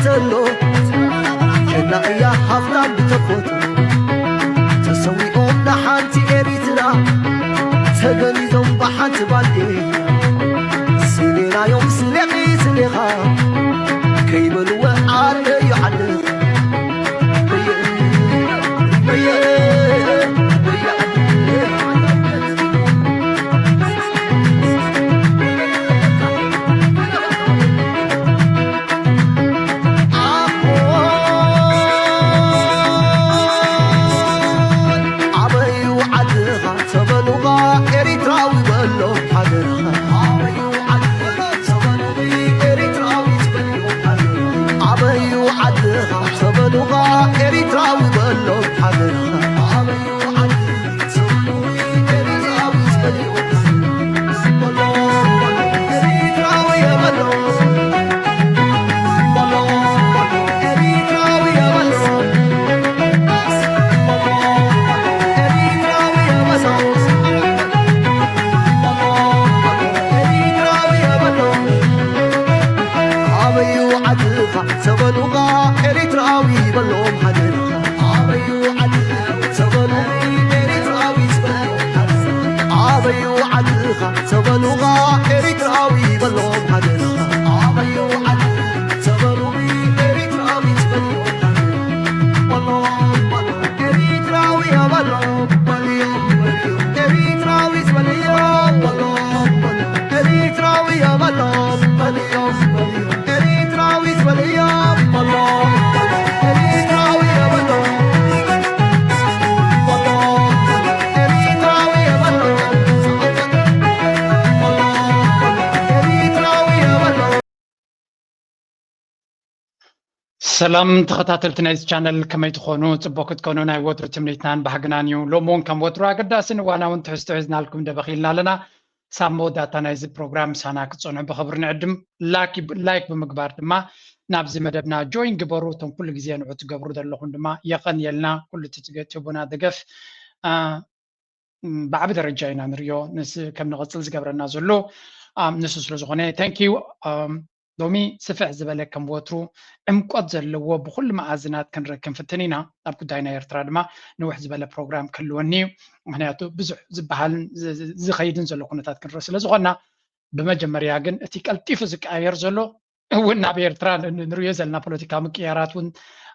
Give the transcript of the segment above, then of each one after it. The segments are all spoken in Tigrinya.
ዘሎ ጀና እያ ሃፍታም ብተፈጥሮ ተሰዊኦም ንሓንቲ ኤሪትራ ተገኒዞም ብሓንቲ ባንዴራ ስሌናዮም ስሌኺ ስሌኻ ከይበልወ ዓደዩ ዓደኻ ኣበዩ ዓድኻ ተበሉኻ ኤሪትራዊ በሎ ሓደርኻ ኣበዩ ዓድኻ ተበሉኻ ኤሪትራዊ በሎ ሓደርኻ ኣበዩ ዓድኻ ተበሉኻ ኤሪትራዊ በሎ ሓደርኻ ኣበዩ ዓድኻ ኣበዩ ዓድኻ ተበሉኻ ኤሪትራዊ በሎም ሓደርኻ ኣበዩ ዓድኻ ተበሉ ኤሪትራዊ በሎም ሓደርኻ ኣበዩ ዓድኻ ተበሉኻ ኤሪትራዊ በሎም ሓደርኻ ኣበዩ ዓድኻ ተበሉ ኤሪትራዊ በሎም ኤሪትራዊ በሎም ኤሪትራዊ በሎም ኤሪትራዊ በሎም ኤሪትራዊ በሎም ኤሪትራዊ በሎም ኤሪትራዊ በሎም ኤሪትራዊ በሎም ኤሪትራዊ በሎም ሰላም ተኸታተልቲ ናይዚ ቻነል፣ ከመይ ትኾኑ? ጽቡቕ ክትኮኑ ናይ ወትሩ ትምኒትናን ባህግናን እዩ። ሎሚ እውን ከም ወትሩ ኣገዳስን እዋናውን ትሕዝቶ ሒዝናልኩም ደበኽ ኢልና ኣለና። ሳብ መወዳእታ ናይዚ ፕሮግራም ምሳና ክትጸንሑ ብኽብሪ ንዕድም። ላኪ-፣ ላይክ ብምግባር ድማ ናብዚ መደብና ጆይን ግበሩ። እቶም ኩሉ ግዜ ንዑ ትገብሩ ዘለኹም ድማ የቐንየልና፣ ኩሉ እቲ ትገ-፣ ትህቡና ደገፍ። አ፣ ም፣ ብዓቢ ደረጃ ኢና ንሪኦ። ንስ-፣ ከም ንቐጽል ዝገብረና ዘሎ፣ ኣም፣ ንሱ ስለ ዝኾነ፣ thank you። ኣም፣ ሎሚ ስፍሕ ዝበለ ከም ወትሩ ዕምቆት ዘለዎ ብኹሉ መኣዝናት ክንርኢ ክንፍትን ኢና። ኣብ ጉዳይ ናይ ኤርትራ ድማ ንውሕ ዝበለ ፕሮግራም ክህልወኒ እዩ። ምኽንያቱ ብዙሕ ዝበሃልን ዝ-፣ ዝ-፣ ዝኸይድን ዘሎ ኩነታት ክንርኢ ስለ ዝኾንና፣ ብመጀመርያ ግን እቲ ቀልጢፉ ዝቀያየር ዘሎ እውን ናብ ኤርትራ ን-፣ ን-፣ ንሪኦ ዘለና ፖለቲካዊ ምቅያራት እውን፣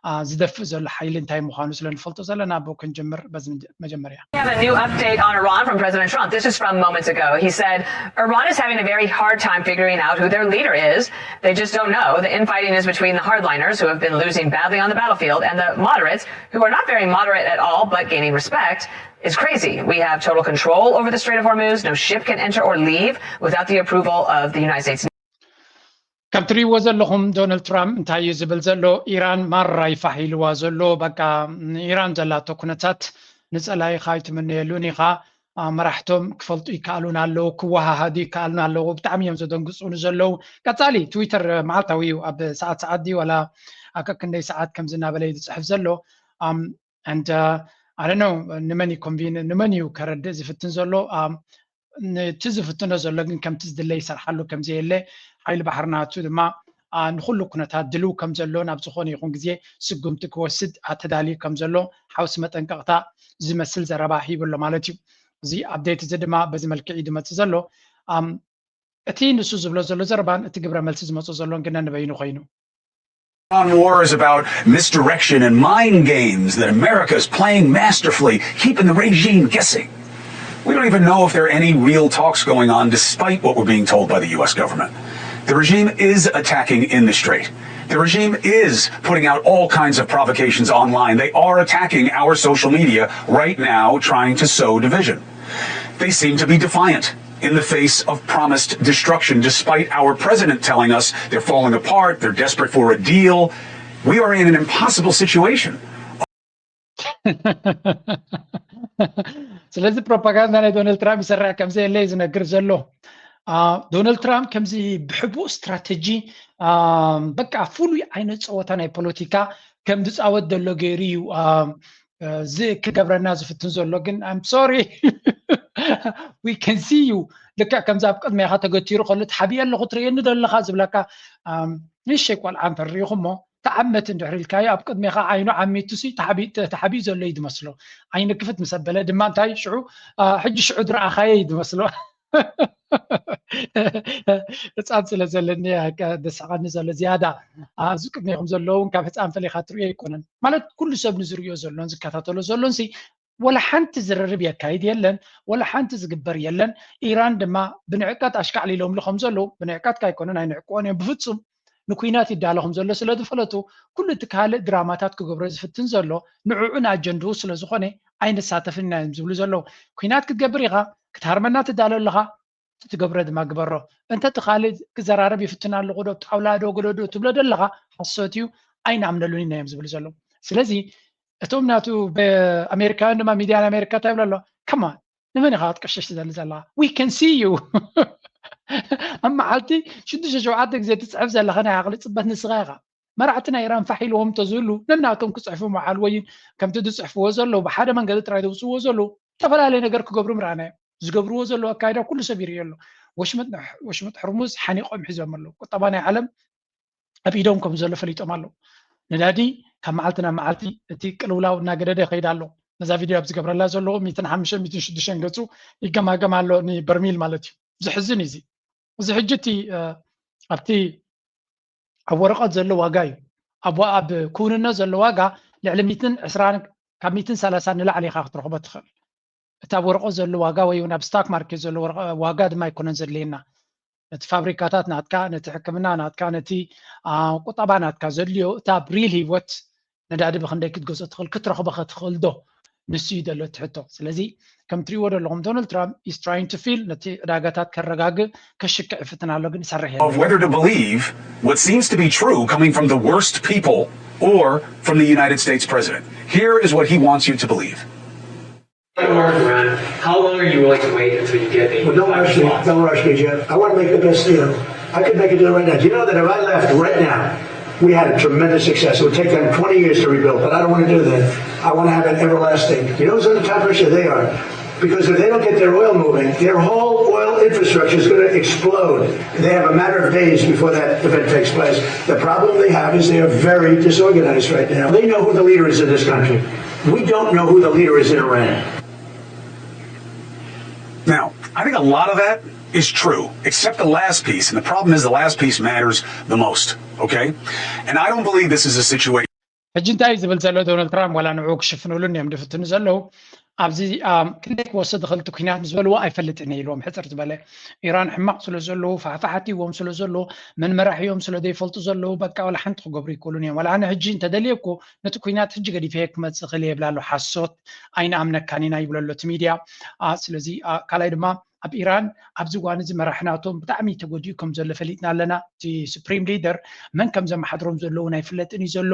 አ፣ ዝደፍእ ዘሎ ሓይሊ እንታይ ምዃኑ ስለ ንፈልጦ ዘለና፣ ብኡ ክንጅምር። በዚ ምጀ-፣ መጀመርያ We have a new update on Iran from President Trump. This is from moments ago. He said, "Iran is having a very hard time figuring out who their leader is. They just don't know. The infighting is between the hardliners, who have been losing badly on the battlefield, and the moderates, who are not very moderate at all, but gaining respect, is crazy. We have total control over the Strait of Hormuz. No ship can enter or leave without the approval of the United States." ከም ትሪእዎ ዘለኹም፣ ዶናልድ ትራምፕ እንታይ እዩ ዝብል ዘሎ? ኢራን ማራ ይፋሕ ኢልዋ ዘሎ። በቃ፣ ኢራን ዘላቶ ኩነታት ንጸላኢኻ ኣይትምነየሉን ኢኻ። አ፣ መራሕቶም ክፈልጡ ይከኣሉን ኣለዉ፣ ክወሃሃዱ ይከኣሉን ኣለዉ። ብጣዕሚ እዮም ዘደንግጹ ንዘለዉ። ቀጻሊ ትዊተር መዓልታዊ እዩ፣ ኣብ ሰዓት ሰዓት ድዩ ዋላ ኣብ ከክንደይ ሰዓት ከምዚ እናበለ እዩ ዝጽሕፍ ዘሎ። ኣም፣ and, uh, I don't know፣ ንመን እዩ ኮንቪን-፣ ንመን እዩ ከረድእ ዝፍትን ዘሎ? ኣም፣ ነቲ ዝፍትኖ ዘሎ ግን ከምቲ ዝድለ ይሰርሓሉ ከም ዘየለ፣ ሓይሊ ባሕሪ ናቱ ድማ፣ አ፣ ንኹሉ ኩነታት ድልው ከም ዘሎ፣ ናብ ዝኾነ ይኹን ግዜ ስጉምቲ ክወስድ፣ አ፣ ተዳልዩ ከም ዘሎ ሓውሲ መጠንቀቕታ ዝመስል ዘረባ ሂቡ ኣሎ ማለት እዩ። እዚ ኣፕዴት እዚ ድማ በዚ መልክዕ እዩ ዝመጽእ ዘሎ። ኣም፣ እቲ ንሱ ዝብሎ ዘሎ ዘረባን እቲ ግብረ መልሲ ዝመጾ ዘሎን ግን ነንበይኑ ኮይኑ። Iran war is about misdirection and mind games that America is playing masterfully, keeping the regime guessing. We don't even know if there are any real talks going on, despite what we're being told by the U S government. The regime is attacking in the Strait. The regime is putting out all kinds of provocations online. They are attacking our social media right now, trying to sow division. They seem to be defiant in the face of promised destruction, despite our president telling us they're falling apart, they're desperate for a deal. We are in an impossible situation. ስለዚ ፕሮፓጋንዳ ናይ ዶናልድ ትራምፕ ይሰርሕ ከም ዘየለ እዩ ዝነግር ዘሎ። አ፣ ዶናልድ ትራምፕ ከምዚ ብሕቡእ ስትራተጂ፣ አ፣ በቃ ፍሉይ ዓይነት ጸወታ ናይ ፖለቲካ ከም ዝጻወት ዘሎ ገይሩ እዩ፣ አ፣ እዚ ክገብረና ዝፍትን ዘሎ። ግን I'm sorry, we can see you። ልክዕ ከምዚ ኣብ ቅድሜኻ ተገቲሩ ከሎ፣ "ተሓቢኤ ኣለኹ፣ ትርእየኒ ዶ ኣለኻ?" ዝብለካ፣ አ፣ ንእሽተይ ቆልዓ እንተሪኢኹሞ፣ ተዓመት እንድሕር ኢልካዮ ኣብ ቅድሜኻ ዓይኑ ዓሚቱ ሲ ተሓቢኡ ዘሎ እዩ ዝመስሎ። ዓይኒ ክፍት ምስ ኣበለ ድማ እንታይ ሽዑ ሕጂ ሽዑ ዝረኣኻዮ እዩ ዝመስሎ። ህፃን ስለ ዘለኒ ደስሓኒ ዘሎ ዝያዳ ኣብዚ ቅድሜኹም ዘለዉ እውን ካብ ህፃን ፈሊኻ ትሪኦ ኣይኮነን ማለት ኩሉ ሰብ ንዝሪኦ ዘሎን ዝከታተሎ ዘሎን ሲ ወላ ሓንቲ ዝርርብ የካይድ የለን፣ ወላ ሓንቲ ዝግበር የለን። ኢራን ድማ ብንዕቀት ኣሽካዕሊሎምሉ ከም ዘለዉ ብንዕቀትካ ኣይኮነን ኣይንዕቅዎን እዮም ብፍፁም ንኩናት ይዳሎ ከም ዘሎ ስለ ዝፈለጡ ኩሉ እቲ ካልእ ድራማታት ክገብሮ ዝፍትን ዘሎ ንዕኡ ንኣጀንድኡ ስለ ዝኾነ ኣይንሳተፍን ኢና እዮም ዝብሉ ዘለዉ። ኩናት ክትገብር ኢኻ ክትሃርመና ትዳሎ ኣለኻ ትገብረ ድማ ግበሮ። እንተ እቲ ካልእ ክዘራረብ ይፍትን ኣለኹ ዶ ጣውላ ዶ ገለ ዶ ትብሎ ደለኻ ሓሶት እዩ ኣይንኣምነሉን ኢና እዮም ዝብሉ ዘለዉ። ስለዚ እቶም ናቱ ኣሜሪካውያን ድማ ሚድያ ኣሜሪካ እንታይ ይብሎ ኣሎ ከማ ንመን ኢኻ ክትቀሸሽ ትደሊ ዘለኻ we can see you ኣብ መዓልቲ ሽዱሽተ ሸውዓተ ግዜ ትፅሕፍ ዘለኻ ናይ ዓቕሊ ፅበት ንስኻ ኢኻ መራሕቲ ናይ ኢራን ፋሕ ኢልዎም እንተዝህሉ ነናቶም ክፅሕፉ መዓል ወይን ከምቲ ዝፅሕፍዎ ዘለዉ ብሓደ መንገዲ ጥራይ ዘውፅእዎ ዘለዉ ዝተፈላለየ ነገር ክገብሩ ምርኣናዮ ዝገብርዎ ዘለዉ ኣካይዳ ኩሉ ሰብ ይርእዮ ኣሎ ወሽመጥ ሕርሙዝ ሓኒቆም ሒዞም ኣለዉ ቁጠባ ናይ ዓለም ኣብ ኢዶም ከም ዘሎ ፈሊጦም ኣለዉ ነዳዲ ካብ መዓልቲ ናብ መዓልቲ እቲ ቅልውላው እናገደደ ይኸይድ ኣሎ ነዛ ቪድዮ ኣብ ዝገብረላ ዘለዉ ሚትን ሓሙሽተ ሚትን ሽዱሽተ ገፁ ይገማገም ኣሎ ንበርሚል ማለት እዩ ዝሕዝን እዩ እዚ ሕጂ እቲ ኣብቲ ኣብ ወረቐት ዘሎ ዋጋ እዩ ኣብ ክውንነት ዘሎ ዋጋ ልዕሊ ሚትን ዕስራን ካብ ሚትን ሰላሳን ንላዕሊ ኢኻ ክትረኽቦ ትኽእል እቲ ኣብ ወረቐት ዘሎ ዋጋ ወይ እውን ኣብ ስታክ ማርኬት ዘሎ ዋጋ ድማ ኣይኮነን ዘድልየና ነቲ ፋብሪካታት ናትካ ነቲ ሕክምና ናትካ ነቲ ቁጠባ ናትካ ዘድልዮ እቲ ኣብ ሪል ህይወት ነዳዲ ብክንደይ ክትገዝኦ ትኽእል ክትረኽቦ ከትኽእል ዶ ንሱ እዩ ዘሎ እቲ ሕቶ ስለዚ ከም ትሪእዎ ዘለኹም ዶናልድ ትራምፕ is trying to feel ነቲ ዕዳጋታት ከረጋግእ ከሽክዕ ይፍትን ኣሎ ግን ይሰርሕ of whether to believe what seems to be true coming from the worst people or from the United States president. Here is what he wants you to believe. How long are you willing to wait until you get a Well, don't rush me. Don't rush me, Jeff. I want to make the best deal. I could make a deal right now. Do you know that if I left right now, we had a tremendous success. It would take them twenty years to rebuild, but I don't want to do that. I want to have an everlasting. You know who's under time pressure? They are. Because if they don't get their oil moving, their whole oil infrastructure is going to explode. They have a matter of days before that event takes place. The problem they have is they are very disorganized right now. They know who the leader is in this country. We don't know who the leader is in Iran. Now, I think a lot of that is true, except the last piece. And the problem is the last piece matters the most, okay? And I don't believe this is a situation. ሕጂ እንታይ ዝብል ዘሎ ዶናልድ ትራምፕ ዋላ ንዕኡ ክሽፍኑሉ እዮም ዝፍትኑ ዘለዉ ኣብዚ ክንደይ ክወስድ ዝኽእል እቲ ኩናት ምስ በልዎ ኣይፈልጥን እየ ኢልዎም ሕፅር ዝበለ ኢራን ሕማቕ ስለ ዘለዉ ፋሕፋሓት ይዎም ስለ ዘሎ መን መራሒ እዮም ስለ ዘይፈልጡ ዘለዉ በቃ ዋላ ሓንቲ ክገብሩ ይክእሉን እዮም ዋላ ኣነ ሕጂ እንተደልየ እኮ ነቲ ኩናት ሕጂ ገዲፈ ክመፅእ ክእል የብላ ኣሎ ሓሶት ኣይንኣምነካን ኢና ይብሎ ኣሎ እቲ ሚድያ ስለዚ ካልኣይ ድማ ኣብ ኢራን ኣብዚ እዋን እዚ መራሒ ናቶም ብጣዕሚ ተጎዲኡ ከም ዘሎ ፈሊጥና ኣለና እቲ ሱፕሪም ሊደር መን ከም ዘመሓድሮም ዘለዉ ናይ ፍለጥን እዩ ዘሎ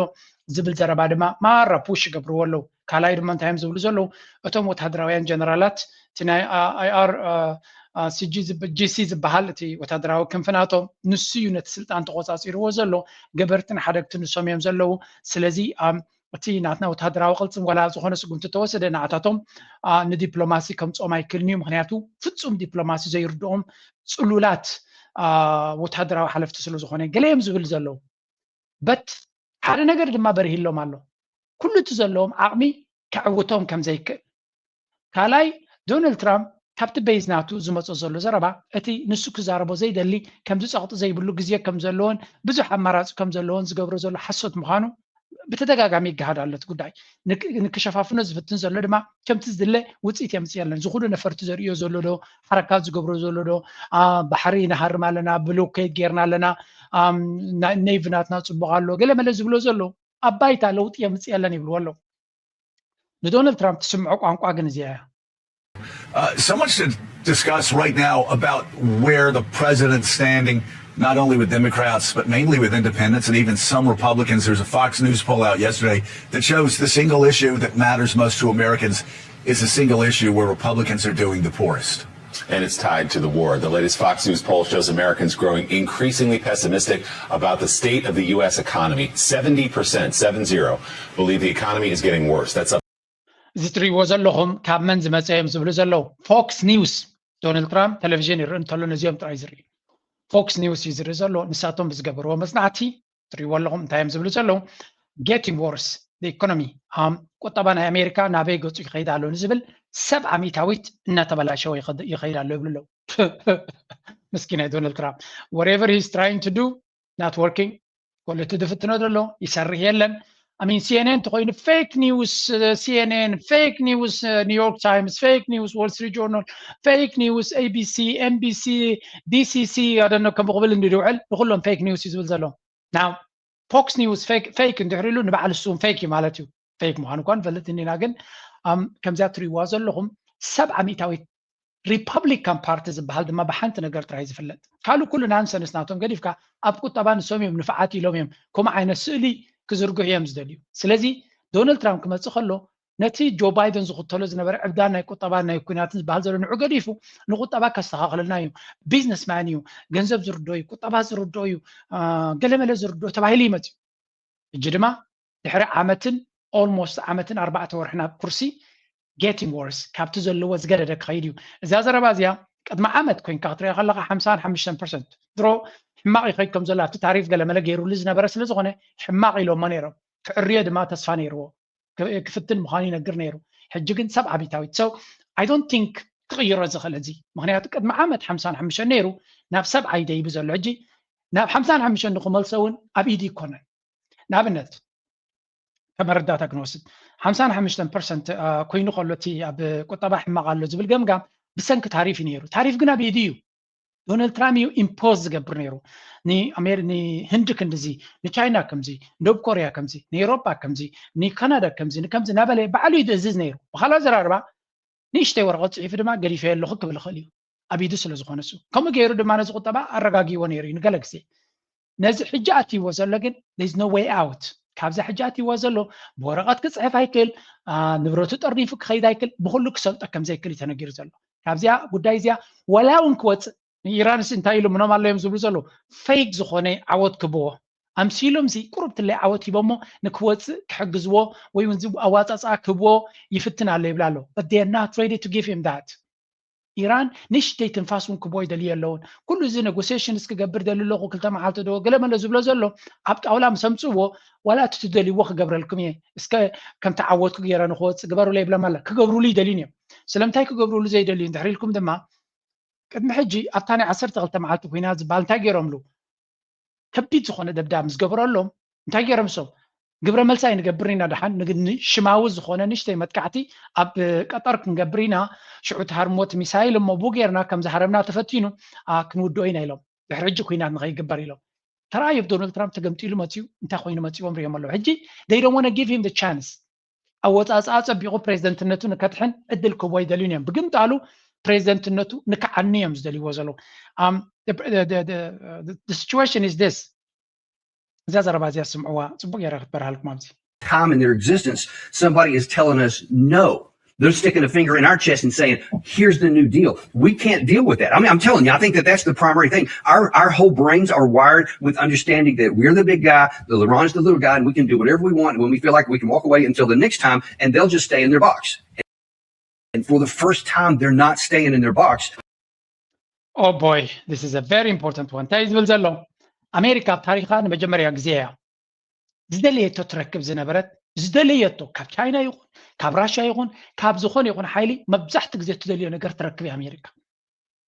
ዝብል ዘረባ ድማ ማራ ፑሽ ይገብርዎ ኣለዉ ካልኣይ ድማ እንታይ እዮም ዝብሉ ዘለዉ እቶም ወታደራውያን ጀነራላት እቲ ናይ ኣይኣር ጂሲ ዝበሃል እቲ ወታደራዊ ክንፍናቶም ንሱ እዩ ነቲ ስልጣን ተቆፃፂርዎ ዘሎ ገበርትን ሓደግቲ ንሶም እዮም ዘለዉ ስለዚ እቲ ናትና ወታደራዊ ቅልፅም ዋላ ዝኾነ ስጉምቲ ተወሰደ ንዓታቶም ንዲፕሎማሲ ከምፅኦም ኣይክልን እዩ ምክንያቱ ፍፁም ዲፕሎማሲ ዘይርድኦም ፅሉላት ወታደራዊ ሓለፍቲ ስለ ዝኾነ ገለ እዮም ዝብል ዘለዉ በት ሓደ ነገር ድማ በርሂሎም ኣሎ ኩሉ እቲ ዘለዎም ዓቕሚ ከዕውቶም ከም ዘይክእል ካልኣይ ዶናልድ ትራምፕ ካብቲ ቤዝ ናቱ ዝመፆ ዘሎ ዘረባ እቲ ንሱ ክዛረቦ ዘይደሊ ከምዚ ፀቕጢ ዘይብሉ ግዜ ከም ዘለዎን ብዙሕ ኣማራፂ ከም ዘለዎን ዝገብሮ ዘሎ ሓሶት ምዃኑ ብተደጋጋሚ ይገሃድ ኣሎ እቲ ጉዳይ ንክሸፋፍኖ ዝፍትን ዘሎ ድማ ከምቲ ዝድለ ውፅኢት የምፅእ የለን ዝኩሉ ነፈርቲ ዘርእዮ ዘሎ ዶ ሓረካት ዝገብሮ ዘሎ ዶ ባሕሪ ንሃርም ኣለና ብሎኬድ ጌርና ኣለና ኔቭ ናትና ፅቡቅ ኣሎ ገለ መለ ዝብሎ ዘሎ ኣብ ባይታ ለውጢ የምፅእ የለን ይብልዎ ኣለዉ ንዶናልድ ትራምፕ ትስምዖ ቋንቋ ግን እዚኣ እያ Uh, so much to discuss right now about where the president's standing, not only with Democrats, but mainly with independents and even some Republicans. There's a Fox News poll out yesterday that shows the single issue that matters most to Americans is the single issue where Republicans are doing the poorest. And it's tied to the war. The latest Fox News poll shows Americans growing increasingly pessimistic about the state of the U S economy. Seventy percent, seven zero, believe the economy is getting worse. That's up. እዚ ትሪእዎ ዘለኹም ካብ መን ዝመፀ እዮም ዝብሉ ዘለዉ ፎክስ ኒውስ ዶናልድ ትራምፕ ቴሌቪዥን ይርኢ እንተሎ ነዚኦም ጥራይ ዝርኢ ፎክስ ኒውስ እዩ ዝርኢ ዘሎ ንሳቶም ብዝገበርዎ መፅናዕቲ ትሪእዎ ኣለኹም እንታይ እዮም ዝብሉ ዘለዉ። Getting worse the economy፣ ቁጠባ ናይ ኣሜሪካ ናበይ ገፁ ይኸይድ ኣሎ ንዝብል ሰብዓ ሚእታዊት እናተበላሸወ ይኸይድ ኣሎ ይብሉ ኣለዉ። ምስኪናይ ዶናልድ ትራምፕ whatever he's trying to do not working። ኮለቲ ዝፍትኖ ዘሎ ይሰርሕ የለን። I mean CNN እንተኮይኑ fake news፣ CNN fake news፣ New York Times fake news፣ Wall Street Journal fake news፣ ABC፣ NBC፣ DCC ኣደኖ ከም ክብል እንዲ ድውዕል ንኩሎም fake news እዩ ዝብል ዘሎ። Now Fox News fake እንድሕር ኢሉ ንባዕሉ እሱ እውን fake እዩ ማለት እዩ። Fake ምዃኑ እኳ ንፈልጥ እንዲና፣ ግን ከምዚኣ ትሪእዋ ዘለኹም ሰብዓ ሚእታዊት ሪፐብሊካን ፓርቲ ዝበሃል ድማ ብሓንቲ ነገር ጥራይ ዝፍለጥ። ካልእ ኩሉ ናንሰንስ ናቶም ገዲፍካ ኣብ ቁጠባ ንሶም እዮም ንፍዓት ኢሎም እዮም ከምኡ ዓይነት ስእሊ ክዝርግሑ እዮም ዝደልዩ። ስለዚ ዶናልድ ትራምፕ ክመፅእ ከሎ ነቲ ጆ ባይደን ዝኽተሎ ዝነበረ ዕብዳን ናይ ቁጠባን ናይ ኩናትን ዝበሃል ዘሎ ንዑ ገዲፉ ንቁጠባ ከስተኻኽለልና እዩ፣ ቢዝነስማን እዩ፣ ገንዘብ ዝርዶ እዩ፣ ቁጠባ ዝርዶ እዩ፣ ገለመለ ዝርዶ ተባሂሉ ይመፅእ። ሕጂ ድማ ድሕሪ ዓመትን almost ዓመትን ኣርባዕተ ወርሕን ኣብ ኩርሲ getting worse፣ ካብቲ ዘለዎ ዝገደደ ክኸይድ እዩ። እዛ ዘረባ እዚኣ ቅድሚ ዓመት ኮይንካ ክትሪኣ ከለካ ሓምሳን ሓሙሽተን ፐርሰንት ድሮ ሕማቕ ይኸይድ ከም ዘሎ ኣብቲ ታሪፍ ገለመለ ገይሩሉ ዝነበረ ስለ ዝኾነ ሕማቕ ኢሎሞ ነይሮም። ክዕርዮ ድማ ተስፋ ነይርዎ። ክፍትን ምዃኑ ይነግር ነይሩ። ሕጂ ግን ሰብዓ ሚእታዊት። So I don't think ክቕይሮ ዝኽእል እዚ። ምኽንያቱ ቅድሚ ዓመት ሓምሳን ሓሙሽተን ነይሩ ናብ ሰብዓ ይደይብ ዘሎ። ሕጂ ናብ ሓምሳን ሓሙሽተን ንክመልሶ እውን ኣብ ኢዱ ይኮነን። ንኣብነት ከመረዳእታ ክንወስድ ሓምሳን ሓሙሽተን ፐርሰንት ኮይኑ ከሎ እቲ ኣብ ቁጠባ ሕማቕ ኣሎ ዝብል ገምጋም ብሰንኪ ታሪፍ እዩ ነይሩ። ታሪፍ ግን ኣብ ኢዱ እዩ። ዶናልድ ትራምፕ እዩ ኢምፖዝ ዝገብር ነይሩ። ንህንዲ ክንድዚ፣ ንቻይና ከምዚ፣ ንደቡብ ኮርያ ከምዚ፣ ንኤሮፓ ከምዚ፣ ንካናዳ ከምዚ፣ ንከምዚ እናበለ ባዕሉ እዩ ዝእዝዝ ነይሩ። ብኻልእ ኣዘራርባ ንእሽተይ ወረቐት ፅሒፉ ድማ ገዲፈዮ ኣለኹ ክብል ይኽእል እዩ። ኣብ ኢዱ ስለ ዝኾነ እሱ ከምኡ ገይሩ ድማ ነዚ ቁጠባ ኣረጋጊዎ ነይሩ እዩ ንገለ ግዜ። ነዚ ሕጂ ኣትይዎ ዘሎ ግን there is no way out። ካብዛ ሕጂ ኣትይዎ ዘሎ ብወረቐት ክፅሕፍ ኣይክእል፣ ንብረቱ ጠርኒፉ ክኸይድ ኣይክእል፣ ብኩሉ ክሰልጦ ከም ዘይክእል እዩ ተነጊሩ ዘሎ። ካብዚኣ ጉዳይ እዚኣ ወላ እውን ክወፅእ ንኢራንስ እንታይ ኢሉ ምኖም ኣለዮም ዝብሉ ዘለዉ ፌክ ዝኾነ ዓወት ክብዎ ኣምሲሎም ዚ ቁሩብ ትለይ ዓወት ሂቦሞ ንክወፅእ ክሕግዝዎ ወይ እውን ኣዋፃፅኣ ክብዎ ይፍትን ኣሎ ይብላ ኣለዉ። But they are not ready to give him that። ኢራን ንእሽተይ ትንፋስ እውን ክብዎ ይደልዩ ኣለውን። ኩሉ እዚ ኔጎሲሽንስ ክገብር ደሊ ኣለኹ ክልተ መዓልቲ ዶ ገለመለ ዝብሎ ዘሎ ኣብ ጣውላ ምስ ኣምፅዎ ዋላ እቲ ትደልይዎ ክገብረልኩም እየ እስከ ከምቲ ዓወትኩ ገይረ ንክወፅእ ግበሩለይ ይብሎም ኣለ። ክገብሩሉ ይደልዩን እዮም። ስለምንታይ ክገብሩሉ ዘይደልዩ እንድሕር ኢልኩም ድማ ቅድሚ ሕጂ ኣብታ ናይ ዓሰርተ ክልተ መዓልቲ ኩናት ዝበሃል እንታይ ገይሮምሉ? ከቢድ ዝኾነ ደብዳብ ምስ ገበረሎም እንታይ ገይሮም? እሶም ግብረ መልሲ ኣይንገብርን ኢና ደሓን ሽማዊ ዝኾነ ንእሽተይ መጥቃዕቲ ኣብ ቀጠር ክንገብር ኢና፣ ሽዑ ትሃርምዎ እቲ ሚሳይል እሞ ብኡ ጌርና ከም ዝሃረምና ተፈቲኑ ክንውድኦ ኢና ኢሎም። ድሕሪ ሕጂ ኩናት ንኸይግበር ኢሎም። ተረኣዮም ዶናልድ ትራምፕ ተገምጢሉ መፅዩ እንታይ ኮይኑ መፅዎም ሪኦም ኣለዉ። ሕጂ they don't wanna give him the chance። ኣወፃፅኣ ፀቢቑ ፕሬዚደንትነቱ ንከድሕን ዕድል ክህቦ ኣይደልዩን እዮም። ብግምጣሉ ፕሬዚደንትነቱ ንክዓኒ እዮም ዝደልይዎ ዘለዉ። Situation is this። እዛ ዘረባ እዚኣ ስምዕዋ፣ ፅቡቅ ገይረ ክትበርሃልኩም ኣብዚ። Time in their existence, somebody is telling us no. They're sticking a finger in our chest and saying, here's the new deal. We can't deal with that. I mean, I'm telling you, I think that that's the primary thing. Our, our whole brains are wired with understanding that we're the big guy, the LeBron's the little guy, and we can do whatever we want when we feel like we can walk away until the next time, and they'll just stay in their box. And for the first time, they're not staying in their box. Oh boy, this is a very important one. እንታይ ዝብል ዘሎ? ኣሜሪካ ኣብ ታሪኻ ንመጀመርያ ግዜ እያ ዝደለየቶ ትረክብ ዝነበረት፣ ዝደለየቶ ካብ ቻይና ይኹን ካብ ራሽያ ይኹን ካብ ዝኾነ ይኹን ሓይሊ መብዛሕቲ ግዜ ትደልዮ ነገር ትረክብ እያ ኣሜሪካ።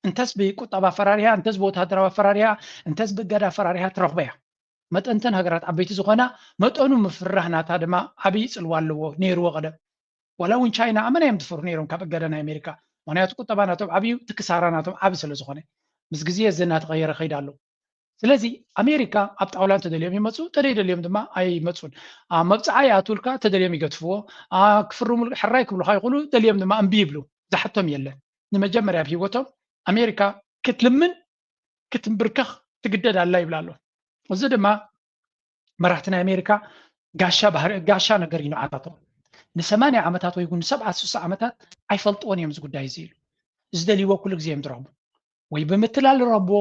እንተስ ብቁጠባ ኣፈራሪሃ፣ እንተስ ብወታደራዊ ኣፈራሪሃ፣ እንተስ ብእገዳ ኣፈራሪሃ ትረኽቦ እያ። መጠንተን ሃገራት ዓበይቲ ዝኾና መጠኑ ምፍርራህ ናታ ድማ ዓብዪ ፅልዋ ኣለዎ ነይርዎ ቀደም። ዋላ እውን ቻይና ኣመና እዮም ዝፈሩ ነይሮም ካብ እገዳ ናይ ኣሜሪካ። ምክንያቱ ቁጠባ ናቶም ዓብዩ ትክሳራ ናቶም ዓቢ ስለ ዝኾነ ምስ ግዜ እዚ እናተቐየረ ከይድ ኣሎ። ስለዚ ኣሜሪካ ኣብ ጣውላ እንተደልዮም ይመፁ፣ ተደይደልዮም ድማ ኣይመፁን። መብፅዓ ይኣትውልካ፣ ተደልዮም ይገትፍዎ፣ ክፍርሙ ሕራይ ክብሉካ ይኽእሉ፣ ደልዮም ድማ እምቢ ይብሉ። ዝሓቶም የለን። ንመጀመርያ ኣብ ሂወቶም ኣሜሪካ ክትልምን ክትንብርከኽ ትግደድ ኣላ ይብላ ኣሎ። እዚ ድማ መራሕቲ ናይ ኣሜሪካ ጋሻ ባህሪ ጋሻ ነገር እዩ ንዓታቶም። ንሰማንያ ዓመታት ወይ እውን ንሰብዓ ስሳ ዓመታት ኣይፈልጥዎን እዮም እዚ ጉዳይ እዚ ኢሉ ዝደልይዎ ኩሉ ግዜ እዮም ዝረኽቡ። ወይ ብምትላል ይረኽብዎ፣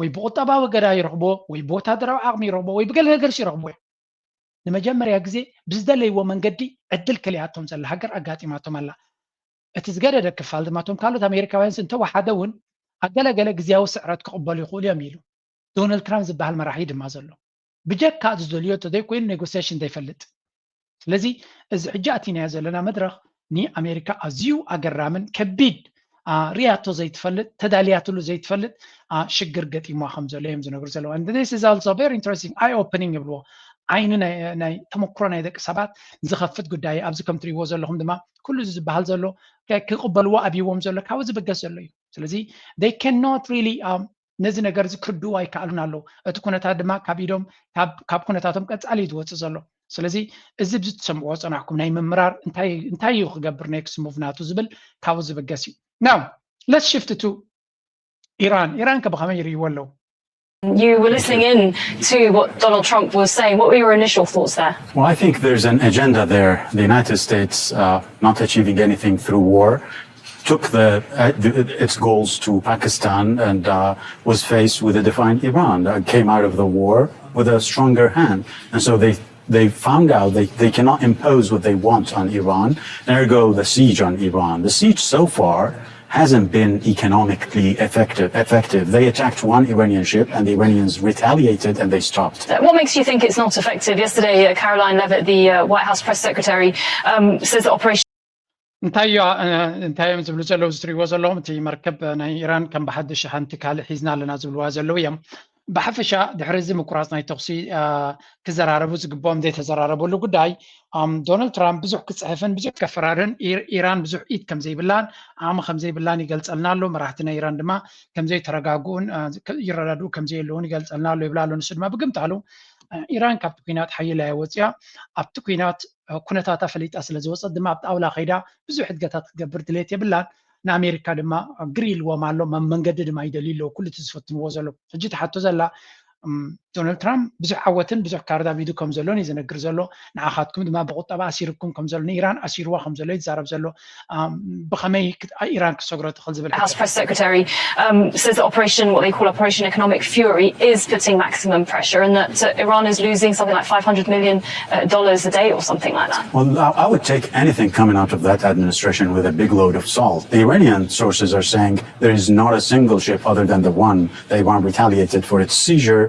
ወይ ብቁጠባዊ ገዳ ይረኽብዎ፣ ወይ ብወታደራዊ ዓቕሚ ይረኽብዎ፣ ወይ ብገለ ነገርሲ ይረኽብዎ እዮም። ንመጀመርያ ግዜ ብዝደለይዎ መንገዲ ዕድል ከሊኣቶም ዘላ ሃገር ኣጋጢማቶም ኣላ። እቲ ዝገደደ ክፋል ድማ እቶም ካልኦት ኣሜሪካውያንስ እንተወሓደ እውን ኣገለገለ ግዜያዊ ስዕረት ክቕበሉ ይኽእሉ እዮም ኢሉ። ዶናልድ ትራምፕ ዝበሃል መራሒ ድማ ዘሎ። ብጀካ ዝደልዮ እንተዘይኮይኑ ኔጎሲሽን ዘይፈልጥ። ስለዚ እዚ ሕጂ ኣቲናዮ ዘለና መድረኽ ንኣሜሪካ ኣዝዩ ኣገራምን ከቢድ ርያቶ ዘይትፈልጥ፣ ተዳልያትሉ ዘይትፈልጥ ሽግር ገጢሟ ከም ዘሎ እዮም ዝነግሩ ዘለዉ። This is also very interesting, eye opening ይብልዎ። ዓይኒ ናይ ተመክሮ ናይ ደቂ ሰባት ዝኸፍት ጉዳይ ኣብዚ ከም ትሪእዎ ዘለኹም ድማ ኩሉ ዝበሃል ዘሎ ክቕበልዎ ኣብይዎም ዘሎ ካብኡ ዝብገስ ዘሎ እዩ። ስለዚ they cannot really ነዚ ነገር እዚ ክርድኡ ኣይከኣሉን ኣለዉ። እቲ ኩነታት ድማ ካብ ኢዶም ካብ ኩነታቶም ቀጻሊ እዩ ዝወፅእ ዘሎ። ስለዚ እዚ ብዚ ትሰምዕዎ ፀናሕኩም ናይ ምምራር እንታይ እዩ ክገብር ኔክስት ሙቭ ናቱ ዝብል ካብኡ ዝብገስ እዩ። Now let's shift to ኢራን። ኢራን ከ ብኸመይ ይርእይዎ ኣለዉ? You were listening in to what Donald Trump was saying. What were your initial thoughts there? Well, I think there's an agenda there. The United States uh, not achieving anything through war took the, uh, the, its goals to Pakistan and uh, was faced with a defined Iran that came out of the war with a stronger hand. And so they they found out they, they cannot impose what they want on Iran, ergo the siege on Iran. The siege so far hasn't been economically effective. effective. They attacked one Iranian ship and the Iranians retaliated and they stopped. What makes you think it's not effective? Yesterday, uh, Caroline Leavitt, the uh, White House press secretary, um, says the operation እንታይ እዩ እንታይ እዮም ዝብሉ ዘለዉ ዝትሪእዎ ዘለኹም? እቲ መርከብ ናይ ኢራን ከም ብሓድሽ ሓንቲ ካልእ ሒዝና ኣለና ዝብልዋ ዘለዉ እዮም። ብሓፈሻ ድሕሪ እዚ ምቁራፅ ናይ ተኹሲ ክዘራረቡ ዝግብኦም ዘይተዘራረበሉ ጉዳይ ዶናልድ ትራምፕ ብዙሕ ክፅሕፍን ብዙሕ ከፈራርን ኢራን ብዙሕ ኢድ ከም ዘይብላን ዓቕሚ ከም ዘይብላን ይገልፀልና ኣሎ። መራሕቲ ናይ ኢራን ድማ ከም ዘይተረጋግኡን ይረዳድኡ ከም ዘየለውን ይገልፀልና ኣሎ ይብላ ኣሎ። ንሱ ድማ ብግምታሉ ኢራን ካብቲ ኩናት ሓይል እያ ወፅያ ኣብቲ ኩናት ኩነታታ ፈሊጣ ስለ ዝወፀት ድማ ኣብ ጣውላ ከይዳ ብዙሕ ሕድገታት ክትገብር ድሌት የብላን። ንኣሜሪካ ድማ ግር ኢልዎም ኣሎ፣ መንገዲ ድማ ይደልዩ ኣለዉ። ኩሉ እቲ ዝፈትንዎ ዘሎ ሕጂ ትሓቶ ዘላ ዶናልድ ትራምፕ ብዙሕ ዓወትን ብዙሕ ካርድ ኣብ ኢዱ ከም ዘሎን እዩ ዝነግር ዘሎ። ንዓኻትኩም ድማ ብቁጠባ ኣሲርኩም ከም ዘሎ ንኢራን ኣሲርዋ ከም ዘሎ እዩ ዝዛረብ ዘሎ። ብኸመይ ኢራን ክትሰግሮ ትኽእል ዝብል House press secretary um, says that operation, what they call Operation Economic Fury, is putting maximum pressure, and that uh, Iran is losing something like five hundred million uh, dollars a day or something like that. Well, I would take anything coming out of that administration with a big load of salt. The Iranian sources are saying there is not a single ship other than the one that Iran retaliated for its seizure.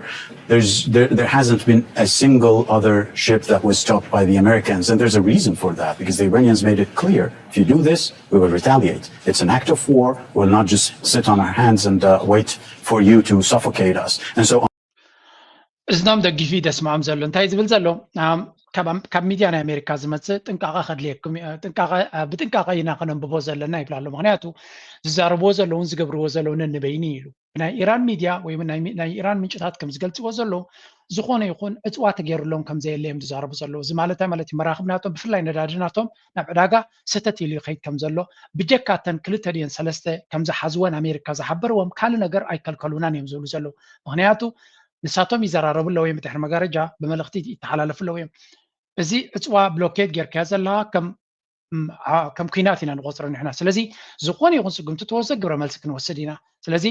There's, there, there hasn't been a single other ship that was stopped by the Americans, and there's a reason for that, because the Iranians made it clear, if you do this, we will retaliate. It's an act of war. We'll not just sit on our hands and uh, wait for you to suffocate us. And so እዝኖም ደጊፊ ደስምዖም ዘሎ እንታይ ዝብል ዘሎ ካብ ሚድያ ናይ ኣሜሪካ ዝመፅእ ጥንቃቐ ከድልየኩም ጥንቃቐ ብጥንቃቐ ኢና ከነንብቦ ዘለና ይብላ ኣሎ። ምክንያቱ ዝዛረብዎ ዘለውን ዝገብርዎ ዘለውን ንበይኒ ኢሉ ናይ ኢራን ሚድያ ወይ ናይ ኢራን ምንጭታት ከም ዝገልፅዎ ዘለዉ ዝኾነ ይኹን ዕፅዋ ተገይሩሎም ከም ዘየለ እዮም ዝዛረቡ ዘለዉ። እዚ ማለት እንታይ ማለት እዩ? መራኽብ ናቶም ብፍላይ ነዳዲ ናቶም ናብ ዕዳጋ ሰተት ኢሉ ይኸይድ ከም ዘሎ ብጀካ እተን ክልተ ድየን ሰለስተ ከም ዝሓዝወን ኣሜሪካ ዝሓበርዎም ካልእ ነገር ኣይከልከሉናን እዮም ዝብሉ ዘለዉ። ምክንያቱ ንሳቶም ይዘራረቡ ኣለዉ እዮም ብድሕሪ መጋረጃ ብመልእክቲ ይተሓላለፉ ኣለዉ እዮም። እዚ ዕፅዋ ብሎኬድ ጌርካዮ ዘለኻ ከም ከም ኩናት ኢና ንቆፅሮ ንሕና። ስለዚ ዝኾነ ይኹን ስጉምቲ ተወስደ ግብረ መልሲ ክንወስድ ኢና። ስለዚ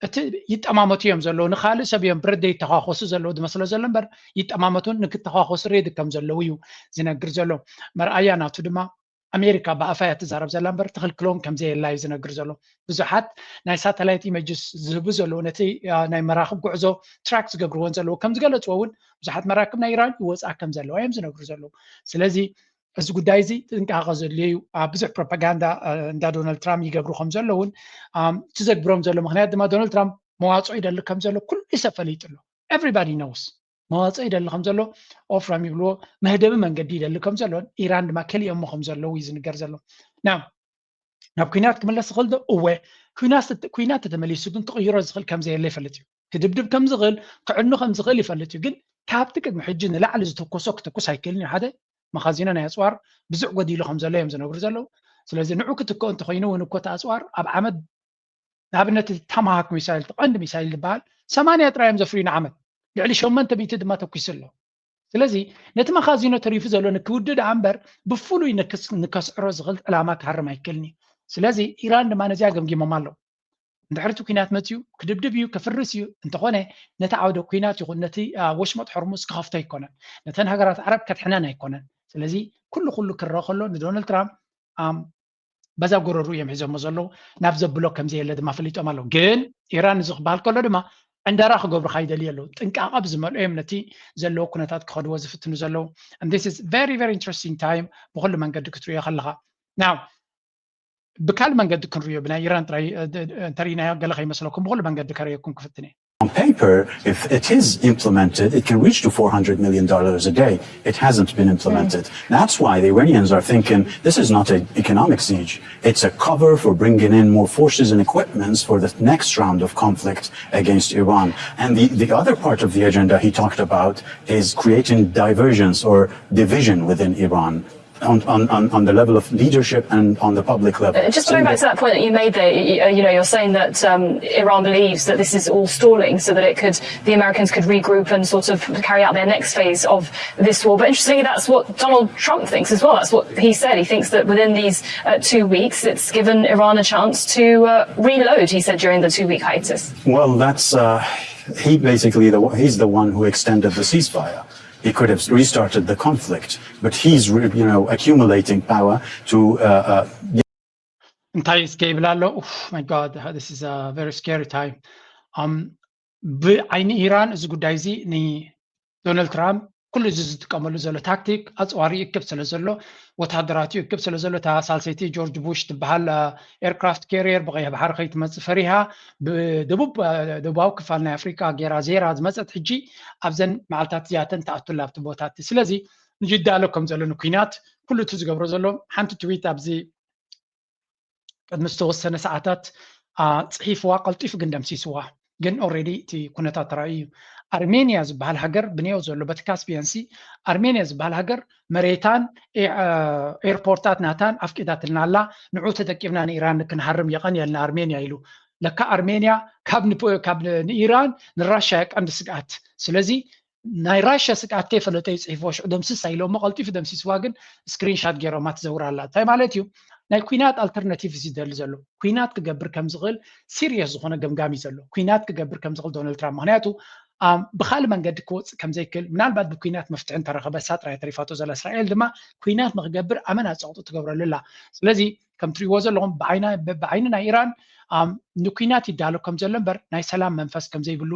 እቲ ይጠማመቱ እዮም ዘለዉ ንካልእ ሰብ እዮም ብረደ ይተኻኮሱ ዘለዉ ዝመስሎ ዘሎ እምበር ይጠማመቱን ንክተኻኮሱ ሬዲ ከም ዘለዉ እዩ ዝነግር ዘሎ። መርኣያ ናቱ ድማ ኣሜሪካ ብኣፋ እያ ትዛረብ ዘላ እምበር ትኽልክሎም ከም ዘየላ እዩ ዝነግር ዘሎ። ብዙሓት ናይ ሳተላይት ኢመጅስ ዝህቡ ዘለዉ ነቲ ናይ መራኽብ ጉዕዞ ትራክ ዝገብርዎን ዘለዉ ከም ዝገለፅዎ እውን ብዙሓት መራክብ ናይ ኢራን ይወፅኣ ከም ዘለዋ እዮም ዝነግሩ ዘለዉ። ስለዚ እዚ ጉዳይ እዚ ጥንቃቐ ዘድልዮ እዩ። ብዙሕ ፕሮፓጋንዳ እንዳ ዶናልድ ትራምፕ ይገብሩ ከም ዘለውን እቲ ዘግብሮም ዘሎ ምክንያት ድማ ዶናልድ ትራምፕ መዋፅኦ ይደሊ ከም ዘሎ ኩሉ ሰብ ፈሊጡ ኣሎ። Everybody knows መዋፅኦ ይደሊ ከም ዘሎ ኦፍራም ይብልዎ መህደቢ መንገዲ ይደሊ ከም ዘሎን ኢራን ድማ ከሊኦሞ ከም ዘለዉ እዩ ዝንገር ዘሎ። ናብ ናብ ኩናት ክምለስ ዝኽእል ዶ? እወ ኩናት ተተመሊሱ ግን ክቕይሮ ዝኽእል ከም ዘየለ ይፈልጥ እዩ። ክድብድብ ከም ዝኽእል ክዕኑ ከም ዝኽእል ይፈልጥ እዩ። ግን ካብቲ ቅድሚ ሕጂ ንላዕሊ ዝተኮሶ ክተኩስ ኣይክእልን እዩ። ሓደ መኻዚኖ ናይ ኣፅዋር ብዙሕ ጎዲሉ ከም ዘሎ እዮም ዝነግሩ ዘለዉ። ስለዚ ንዑ ክትክኦ እንተኮይኑ እውን እኮ እቲ ኣፅዋር ኣብ ዓመት ንኣብነት ታማሃክ ሚሳይል እቲ ቀንዲ ሚሳይል ዝበሃል ሰማንያ ጥራይ እዮም ዘፍርዩ ንዓመት ልዕሊ ሸሞንተ ሚእቲ ድማ ተኩሱ ኣሎ። ስለዚ ነቲ መኻዚኖ ተሪፉ ዘሎ ንክውድእ ደኣ እምበር ብፍሉይ ንከስዕሮ ዝኽእል ዕላማ ክሃርም ኣይክእልን እዩ። ስለዚ ኢራን ድማ ነዚኣ ገምጊሞም ኣለዉ። እንድሕር እቲ ኩናት መፅዩ ክድብድብ እዩ ከፍርስ እዩ እንተኾነ ነቲ ዓውደ ኩናት ይኹን ነቲ ወሽመጥ ሕርሙስ ክኸፍቶ ኣይኮነን። ነተን ሃገራት ዓረብ ከድሕነን ኣይኮነን። ስለዚ ኩሉ ኩሉ ክረአ ከሎ ንዶናልድ ትራምፕ በዛ ጎረሩ እዮም ሒዞሞ ዘለዉ። ናብ ዘብሎ ከም ዘየለ ድማ ፈሊጦም ኣለዉ። ግን ኢራን እዚ ክበሃል ከሎ ድማ ዕንደራ ክገብሩ ካይደልዩ ኣለዉ። ጥንቃቐ ብዝመልኦ እዮም ነቲ ዘለዎ ኩነታት ክኸድዎ ዝፍትኑ ዘለዉ። And this is very, very interesting time ብኹሉ መንገዲ ክትርእዮ ከለኻ። Now፣ ብካል መንገዲ ክንርእዮ፣ ብናይ ኢራን ጥራይ፣ እ፣ እ፣ እንተርኢናዮ ገለ ከይመስለኩም፣ ብኹሉ መንገዲ ከርእየኩም ክፍትን እየ። On paper, if it is implemented, it can reach to four hundred million dollars a day. It hasn't been implemented. That's why the Iranians are thinking this is not an economic siege. It's a cover for bringing in more forces and equipments for the next round of conflict against Iran. And the, the other part of the agenda he talked about is creating divergence or division within Iran on, on, on, on the level of leadership and on the public level. Uh, just going back to that point that you made there, you, uh, you know, you're saying that um, Iran believes that this is all stalling so that it could, the Americans could regroup and sort of carry out their next phase of this war. But interestingly, that's what Donald Trump thinks as well. That's what he said. He thinks that within these uh, two weeks, it's given Iran a chance to uh, reload, he said during the two-week hiatus. Well, that's uh, he basically the he's the one who extended the ceasefire. He could have restarted the conflict, but he's you know accumulating power to uh, uh, እንታይ እስከ ይብል ኣሎ? My God, this is a very scary time. ብዓይኒ ኢራን እዚ ጉዳይ እዚ ንዶናልድ ትራምፕ ኩሉ እዚ ዝጥቀመሉ ዘሎ ታክቲክ ኣፅዋር ይእክብ ስለ ዘሎ፣ ወታደራት ይእክብ ስለ ዘሎ፣ እታ ሳልሰይቲ ጆርጅ ቡሽ ትበሃል ኤርክራፍት ካሪየር ብቀይሕ ባሕሪ ከይትመፅእ ፈሪሃ ብደቡብ ደቡባዊ ክፋል ናይ ኣፍሪካ ገይራ ዜራ ዝመፀት ሕጂ ኣብዘን መዓልታት እዚኣተን ተኣቱላ ኣብቲ ቦታ እቲ። ስለዚ ንጅዳሎ ከም ዘሎ ንኩናት ኩሉ እቲ ዝገብሮ ዘሎ ሓንቲ ትዊት ኣብዚ ቅድሚ ዝተወሰነ ሰዓታት ፅሒፍዋ ቀልጢፉ ግን ደምሲስዋ። ግን ኦሬዲ እቲ ኩነታት ተራእዩ እዩ። ኣርሜንያ ዝበሃል ሃገር ብኔው ዘሎ በቲ ካስፒያን ሲ ኣርሜንያ ዝበሃል ሃገር መሬታን ኤርፖርታት ናታን ኣፍቂዳትልና ኣላ። ንዑ ተጠቂምና ንኢራን ክንሃርም የቐንየልና ኣርሜንያ ኢሉ። ለካ ኣርሜንያ ካብ ንኢራን ንራሻ ቀንዲ ስግኣት። ስለዚ ናይ ራሽያ ስግኣት ከይፈለጠ እዩ ፅሒፍዎ ሽዑ ደምስሳ ኢሎሞ ቀልጢፉ ደምሲስዋ ግን ስክሪንሻት ገይሮማ ትዘውር ኣላ። እንታይ ማለት እዩ? ናይ ኩናት ኣልተርናቲቭ እዚ ደሊ ዘሎ ኩናት ክገብር ከም ዝኽእል ሲሪየስ ዝኾነ ገምጋም እዩ ዘሎ። ኩናት ክገብር ከም ዝኽእል ዶናልድ ትራምፕ ምክንያቱ ብካልእ መንገዲ ክወፅእ ከም ዘይክእል ምናልባት ብኩናት መፍትሒ እንተረኸበ እሳ ጥራይ ተሪፋቶ ዘላ እስራኤል ድማ ኩናት ንክገብር ኣመና ፀቕጡ ትገብረሉ ኣላ። ስለዚ ከም ትሪእዎ ዘለኹም ብዓይኒ ናይ ኢራን ንኩናት ይዳሎ ከም ዘሎ እምበር ናይ ሰላም መንፈስ ከም ዘይብሉ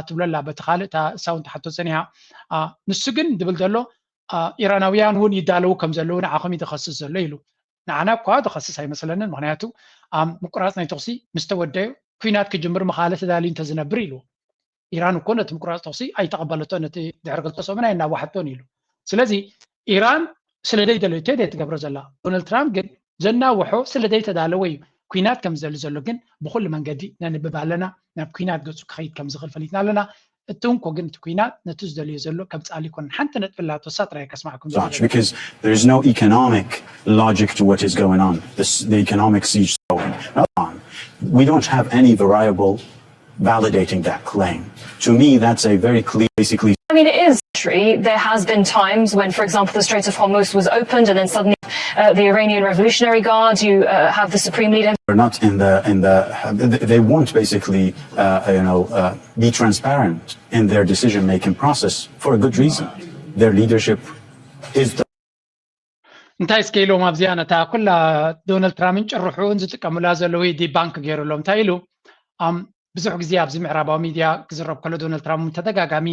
ትብሎ ኣላ። በቲ ካልእ እታ እሳ እውን ትሓቶ ፀኒሓ። ንሱ ግን ዝብል ዘሎ ኢራናውያን እውን ይዳለዉ ከም ዘለዉ ንዓኹም እዩ ዝኸስስ ዘሎ ኢሉ። ንዓና እኳ ዝኸስስ ኣይመስለንን፣ ምክንያቱ ምቁራፅ ናይ ተኹሲ ምስ ተወደዩ ኩናት ክጅምር ምኻለ ተዳልዩ እንተዝነብር ኢሉ። ኢራን እኮ ነቲ ምቁራፅ ተኹሲ ኣይተቐበለቶ፣ ነቲ ድሕሪ ክልተ ሰሙን ኣይናዋሓቶን ኢሉ። ስለዚ ኢራን ስለ ዘይደለዩ ተይ ትገብሮ ዘላ። ዶናልድ ትራምፕ ግን ዘናውሖ ስለ ዘይተዳለወ እዩ። ኩናት ከም ዝደሊ ዘሎ ግን ብኩሉ መንገዲ ነንብብ ኣለና። ናብ ኩናት ገፁ ክኸይድ ከም ዝኽእል ፈሊጥና ኣለና። እቲ እንኮ ግን እቲ ኩናት ነቲ ዝደልዮ ዘሎ ከምፅኣሉ ኣይኮነን። ሓንቲ ነጥቢ ኣላቶ፣ እሳ ጥራይ ከስማዕኩም። Because there is no economic logic to what is going on. This, the economic siege is going on. We don't have any variable validating that claim. To me, that's a very clear, basically. I mean, it is true. There has been times when, for example, the Strait of Hormuz was opened, and then suddenly uh, the Iranian Revolutionary Guard, you uh, have the supreme leader. We're not in the in the. They won't basically, uh, you know, uh, be transparent in their decision-making process for a good reason. Their leadership is the እንታይ እስከ ኢሎም ኣብዚኣ ነታ ኩላ ዶናልድ ትራምፕን ጭርሑን ዝጥቀሙላ ዘለዉ ዲባንክ ገይሩሎም። እንታይ ኢሉ? ብዙሕ ግዜ ኣብዚ ምዕራባዊ ሚድያ ክዝረብ ከሎ ዶናልድ ትራምፕ ተደጋጋሚ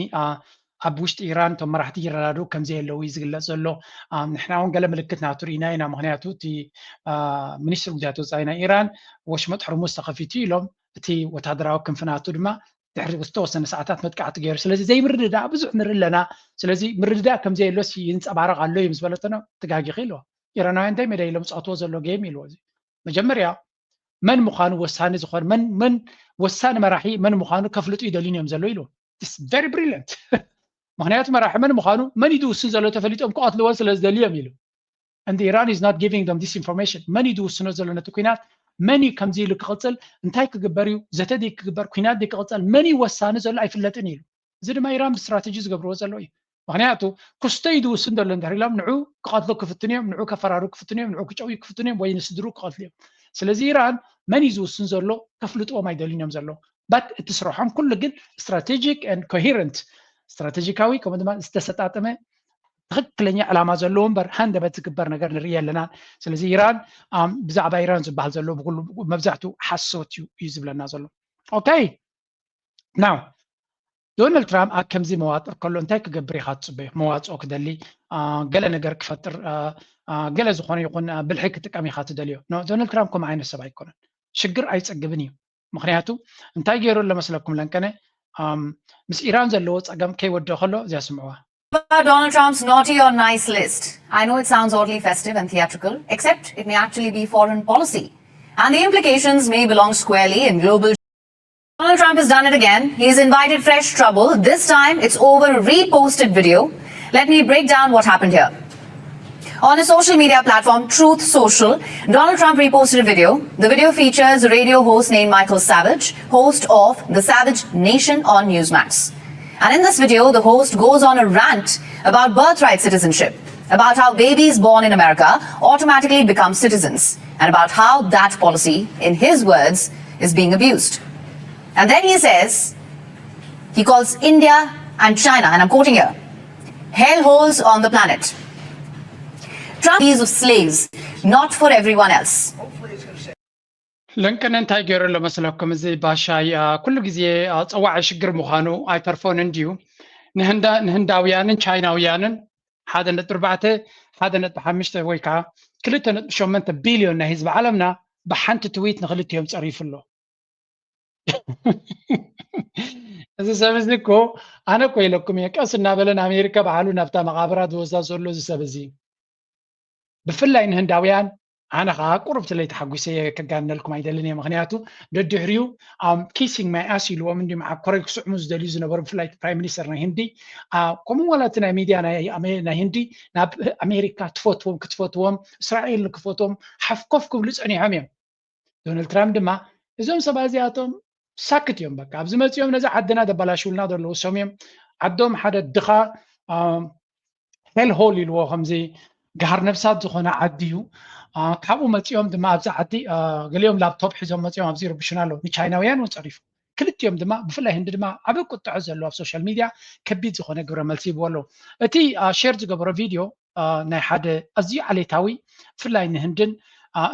ኣብ ውሽጢ ኢራን እቶም መራሕቲ ይረዳድኡ ከም ዘየለዉ እዩ ዝግለፅ ዘሎ። ንሕና እውን ገለ ምልክት ናቱ ርኢና ኢና። ምክንያቱ እቲ ሚኒስትሪ ጉዳያት ወፃኢ ናይ ኢራን ወሽመጥ ሕርሙዝ ተኸፊቱ ኢሎም፣ እቲ ወታደራዊ ክንፊ ናቱ ድማ ድሕሪ ዝተወሰነ ሰዓታት መጥቃዕቲ ገይሩ። ስለዚ ዘይምርድዳእ ብዙሕ ንርኢ ኣለና። ስለዚ ምርድዳእ ከም ዘየሎስ ይንፀባረቕ ኣሎ እዩ ምስ በለቶ ነው ትጋጊኺ ኢልዎ። ኢራናውያን እንታይ ሜዳ ኢሎም ዝፃወትዎ ዘሎ ጌም ኢልዎ። እዚ መጀመርያ መን ምዃኑ ወሳኒ ዝኾነ መን መን ወሳኒ መራሒ መን ምዃኑ ከፍልጡ ይደልዩን እዮም ዘለዉ ኢልዎ። It's very brilliant። ምክንያቱ መራሒ መን ምዃኑ መን እዩ ዝውስን ዘሎ ተፈሊጦም ክቐትልዎን ስለ ዝደልዮም ኢሉ። And Iran is not giving them this information። መን እዩ ዝውስኖ ዘሎ ነቲ ኩናት? መን እዩ ከምዚ ኢሉ ክቕፅል? እንታይ ክግበር እዩ? ዘተ ድዩ ክግበር? ኩናት ድዩ ክቕፀል? መን እዩ ወሳኒ ዘሎ ኣይፍለጥን ኢሉ። እዚ ድማ ኢራን ብስትራተጂ ዝገብርዎ ዘለዉ እዩ። ምክንያቱ ክስቶ እዩ ዝውስን ዘሎ እንድሕር ኢሎም ንዑ ክቐትሉ ክፍትኑ እዮም፣ ንዑ ከፈራሩ ክፍትኑ እዮም፣ ንዑ ክጨውዩ ክፍትኑ እዮም ወይ ንስድሩ ክቐትሉ እዮም። ስለዚ ኢራን መን እዩ ዝውስን ዘሎ ከፍልጥዎም ኣይደልዩን እዮም ዘለዉ። But እቲ ስርሖም ኩሉ ግን strategic and coherent፣ ስትራቴጂካዊ ከምኡ ድማ ዝተሰጣጠመ ትኽክለኛ ዕላማ ዘለዎ እምበር ሃንደበት ዝግበር ነገር ንርኢ ኣለና። ስለዚ ኢራን ብዛዕባ ኢራን ዝበሃል ዘሎ ብኩሉ መብዛሕትኡ ሓሶት እዩ እዩ ዝብለና ዘሎ። Okay, now ዶናልድ ትራምፕ ኣብ ከምዚ መዋጥር ከሎ እንታይ ክገብር ኢኻ ትፅበዮ? መዋፅኦ ክደሊ፣ ገለ ነገር ክፈጥር፣ ገለ ዝኾነ ይኹን ብልሒ ክጥቀም ኢኻ ትደልዮ። ዶናልድ ትራምፕ ከምኡ ዓይነት ሰብ ኣይኮነን። ሽግር ኣይፀግብን እዩ። ምክንያቱ እንታይ ገይሩ ኣሎ መስለኩም? ለንቀነ ምስ ኢራን ዘለዎ ፀገም ከይወደኦ ከሎ እዚኣ ስምዕዋ። About Donald Trump's naughty or nice list. I know it sounds oddly festive and theatrical, except it may actually be foreign policy. And the implications may belong squarely in global. Donald Trump has done it again. He's invited fresh trouble. This time, it's over reposted video. Let me break down what happened here. On a social media platform, Truth Social, Donald Trump reposted a video. The video features a radio host named Michael Savage, host of The Savage Nation on Newsmax. And in this video, the host goes on a rant about birthright citizenship, about how babies born in America automatically become citizens, and about how that policy, in his words, is being abused. And then he says, he calls India and China, and I'm quoting here, hellholes on the planet. Trump is of slaves, not for everyone else. ለንቀነ እንታይ ገይሩ ኣሎ መስለኩም? እዚ ባሻይ ኩሉ ግዜ ፀዋዒ ሽግር ምዃኑ ኣይተርፎን እንድዩ። ንህንዳውያንን ቻይናውያንን ሓደ ነጥቢ ኣርባዕተ ሓደ ነጥቢ ሓሙሽተ ወይ ከዓ ክልተ ነጥቢ ሸሞንተ ቢልዮን ናይ ህዝቢ ዓለምና ብሓንቲ ትዊት ንክልቲኦም ፀሪፉ ኣሎ። እዚ ሰብ እዚ እኮ ኣነ እኮ ኢለኩም እየ፣ ቀስ እናበለ ንኣሜሪካ ባዕሉ ናብታ መቓብራ ዝወስዳ ዘሎ እዚ ሰብ እዚ። ብፍላይ ንህንዳውያን ኣነ ከዓ ቁሩብ ትለይ ተሓጒሰ እየ፣ ከጋነልኩም ኣይደልን እየ። ምክንያቱ ደድሕሪኡ kissing my ass ኢልዎም እንዲ መዓኮረይ ክስዕሙ ዝደልዩ ዝነበሩ፣ ብፍላይ ፕራይም ሚኒስተር ናይ ህንዲ። ከምኡ ዋላ እቲ ናይ ሚድያ ናይ ህንዲ ናብ ኣሜሪካ ትፈትዎም ክትፈትዎም እስራኤል ንክፈትዎም ሓፍኮፍ ክብሉ ፀኒሖም እዮም። ዶናልድ ትራምፕ ድማ እዞም ሰባት እዚኣቶም ሳክት እዮም፣ በቃ ኣብዚ መፂኦም ነዚ ዓድና ዘበላሽውልና ዘለዉ ሰም እዮም። ዓዶም ሓደ ድኻ ሄል ሆል ኢልዎ ከምዚ ጋህር ነብሳት ዝኾነ ዓዲ እዩ። ካብኡ መፂኦም ድማ ኣብዚ ዓዲ ገሊኦም ላፕቶፕ ሒዞም መፂኦም ኣብዚ ይርብሹና ኣለዉ። ንቻይናውያን እውን ፀሪፉ። ክልቲኦም ድማ ብፍላይ ህንዲ ድማ ዓቢ ቁጥዐ ዘለዎ ኣብ ሶሻል ሚድያ ከቢድ ዝኾነ ግብረ መልሲ ይብዎ ኣለዉ። እቲ ሼር ዝገበሮ ቪድዮ ናይ ሓደ ኣዝዩ ዓሌታዊ ብፍላይ ንህንድን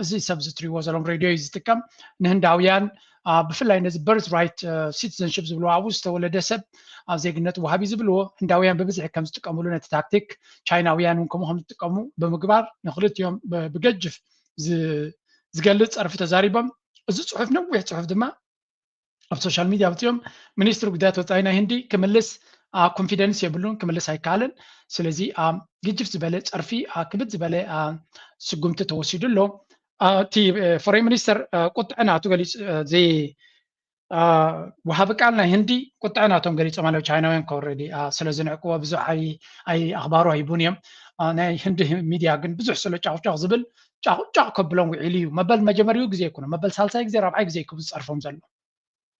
እዚ ሰብ ዝትሪዎ ዘሎም ሬድዮ እዩ ዝጥቀም ንህንዳውያን ብፍላይ ነዚ በርት ራይት ሲቲዘንሽፕ ዝብልዎ ኣብኡ ዝተወለደ ሰብ ዜግነት ወሃቢ ዝብልዎ ህንዳውያን ብብዝሒ ከም ዝጥቀምሉ ነቲ ታክቲክ ቻይናውያን እውን ከምኡ ከም ዝጥቀሙ ብምግባር ንክልቲኦም ብገጅፍ ዝገልፅ ፀርፊ ተዛሪቦም። እዚ ፅሑፍ ነዊሕ ፅሑፍ ድማ ኣብ ሶሻል ሚድያ ኣውፂኦም ሚኒስትሪ ጉዳያት ወፃኢ ናይ ህንዲ ክምልስ ኮንፊደንስ የብሉን፣ ክምልስ ኣይከኣልን። ስለዚ ግጅፍ ዝበለ ፀርፊ ክብድ ዝበለ ስጉምቲ ተወሲዱ ኣሎ። እቲ ፎሬን ሚኒስተር ቁጥዐ ናቱ ገሊፁ፣ እዚ ወሃቢ ቃል ናይ ህንዲ ቁጥዐ ናቶም ገሊፆም ኣለዉ። ቻይናውያን ከ ኦልሬዲ ስለ ዝንዕቅዎ ብዙሕ ኣይ ኣኽባሩ ኣይቡን እዮም። ናይ ህንዲ ሚድያ ግን ብዙሕ ስለ ጫቑጫቕ ዝብል ጫቑጫቕ ከብሎም ውዒሉ እዩ። መበል መጀመሪኡ ግዜ ይኩኖ መበል ሳልሳይ ግዜ ራብዓይ ግዜ ይኩ ዝፀርፎም ዘሎ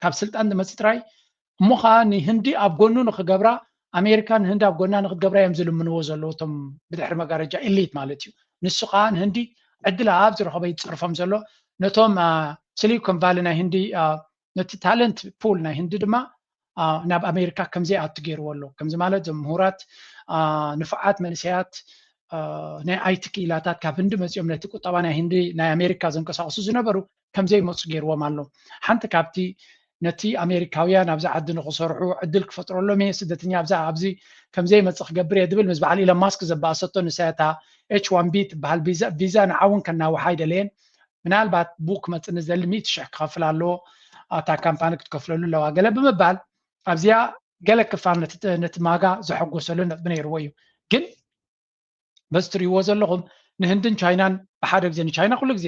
ካብ ስልጣን ዝመፅእ ጥራይ እሞ ከዓ ንህንዲ ኣብ ጎኑ ንክገብራ ኣሜሪካ ንህንዲ ኣብ ጎና ንክትገብራ እዮም ዝልምንዎ ዘለዉ እቶም ብድሕሪ መጋረጃ ኤሊት ማለት እዩ። ንሱ ከዓ ንህንዲ ዕድል ኣብ ዝረኸበ ይፀርፎም ዘሎ ነቶም ሲሊኮን ቫሊ ናይ ህንዲ ነቲ ታለንት ፑል ናይ ህንዲ ድማ ናብ ኣሜሪካ ከምዘይኣቱ ገይርዎ ኣሎ። ከምዚ ማለት እዞም ምሁራት ንፉዓት መንእሰያት ናይ ኣይቲ ክኢላታት ካብ ህንዲ መፂኦም ነቲ ቁጠባ ናይ ህንዲ ናይ ኣሜሪካ ዘንቀሳቅሱ ዝነበሩ ከምዘይመፁ ገይርዎም ኣሎ። ሓንቲ ካብቲ ነቲ ኣሜሪካውያን ኣብዚ ዓዲ ንክሰርሑ ዕድል ክፈጥረሎም እየ፣ ስደተኛ ኣብዚ ኣብዚ ከምዘይመፅእ ክገብር እየ ዝብል ምስ በዓል ኢለን ማስክ ዘበኣሰቶ ንሳ እታ ኤች ዋን ቢ ትበሃል ቪዛ ንዓውን ከናውሓ ኣይደለየን። ምናልባት ብኡ ክመፅኒ ዝደሊ ሚእቲ ሽሕ ክኸፍል ኣለዎ፣ ኣታ ካምፓኒ ክትከፍለሉ ኣለዋ ገለ ብምባል ኣብዚኣ ገለ ክፋል ነቲ ማጋ ዘሐጎሰሉ ነጥቢ ነይርዎ እዩ። ግን በዚ ትሪእዎ ዘለኹም ንህንድን ቻይናን ብሓደ ግዜ ንቻይና ኩሉ ግዜ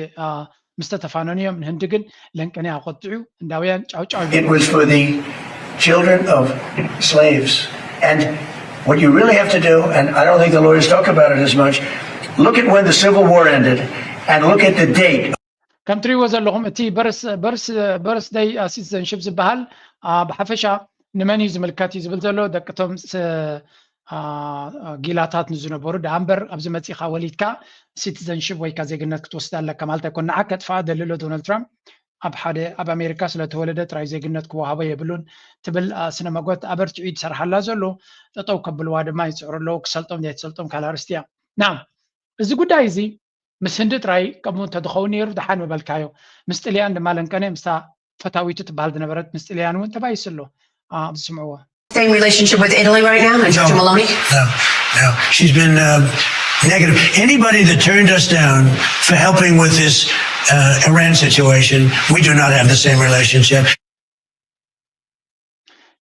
ምስ ተተፋነኑ እዮም። ንህንዲ ግን ለንቀነ ኣቆጢዑ ህንዳውያን ጫውጫው It was for the children of slaves. And what you really have to do, and I don't think the lawyers talk about it as much, look at when the Civil War ended and look at the date. ከም ትሪእዎ ዘለኹም እቲ በርስ ደይ ሲቲዘንሽፕ ዝበሃል ብሓፈሻ ንመን እዩ ዝምልከት እዩ ዝብል ዘሎ ደቅቶም ጊላታት ንዝነበሩ ደኣ እምበር ኣብዚ መፂእካ ወሊድካ ሲቲዘንሽፕ ወይካ ዜግነት ክትወስድ ኣለካ ማለት ኣይኮን። ንዓ ከጥፍኣ ደሊ ኣሎ ዶናልድ ትራምፕ ኣብ ሓደ ኣብ ኣሜሪካ ስለተወለደ ጥራይ ዜግነት ክወሃቦ የብሉን ትብል ስነ መጎት ኣበርቲዑ ይሰርሓላ ዘሎ። ጠጠው ከብልዋ ድማ ይፅዕሩ ኣለዉ። ክሰልጦም ዘይትሰልጦም ካልእ ኣርእስቲ እያ። ናው እዚ ጉዳይ እዚ ምስ ህንዲ ጥራይ ከምኡ እንተዝኸውን ነይሩ ደሓን ምበልካዮ። ምስ ጥልያን ድማ ለንቀነ ምስታ ፈታዊቱ ትበሃል ዝነበረት ምስ ጥልያን እውን ተባይሱ ኣሎ። ኣብዚ ስምዕዎ። Same relationship with Italy right now, and Giorgia No. Meloni? No, no. She's been um, negative. Anybody that turned us down for helping with this uh, Iran situation, we do not have the same relationship.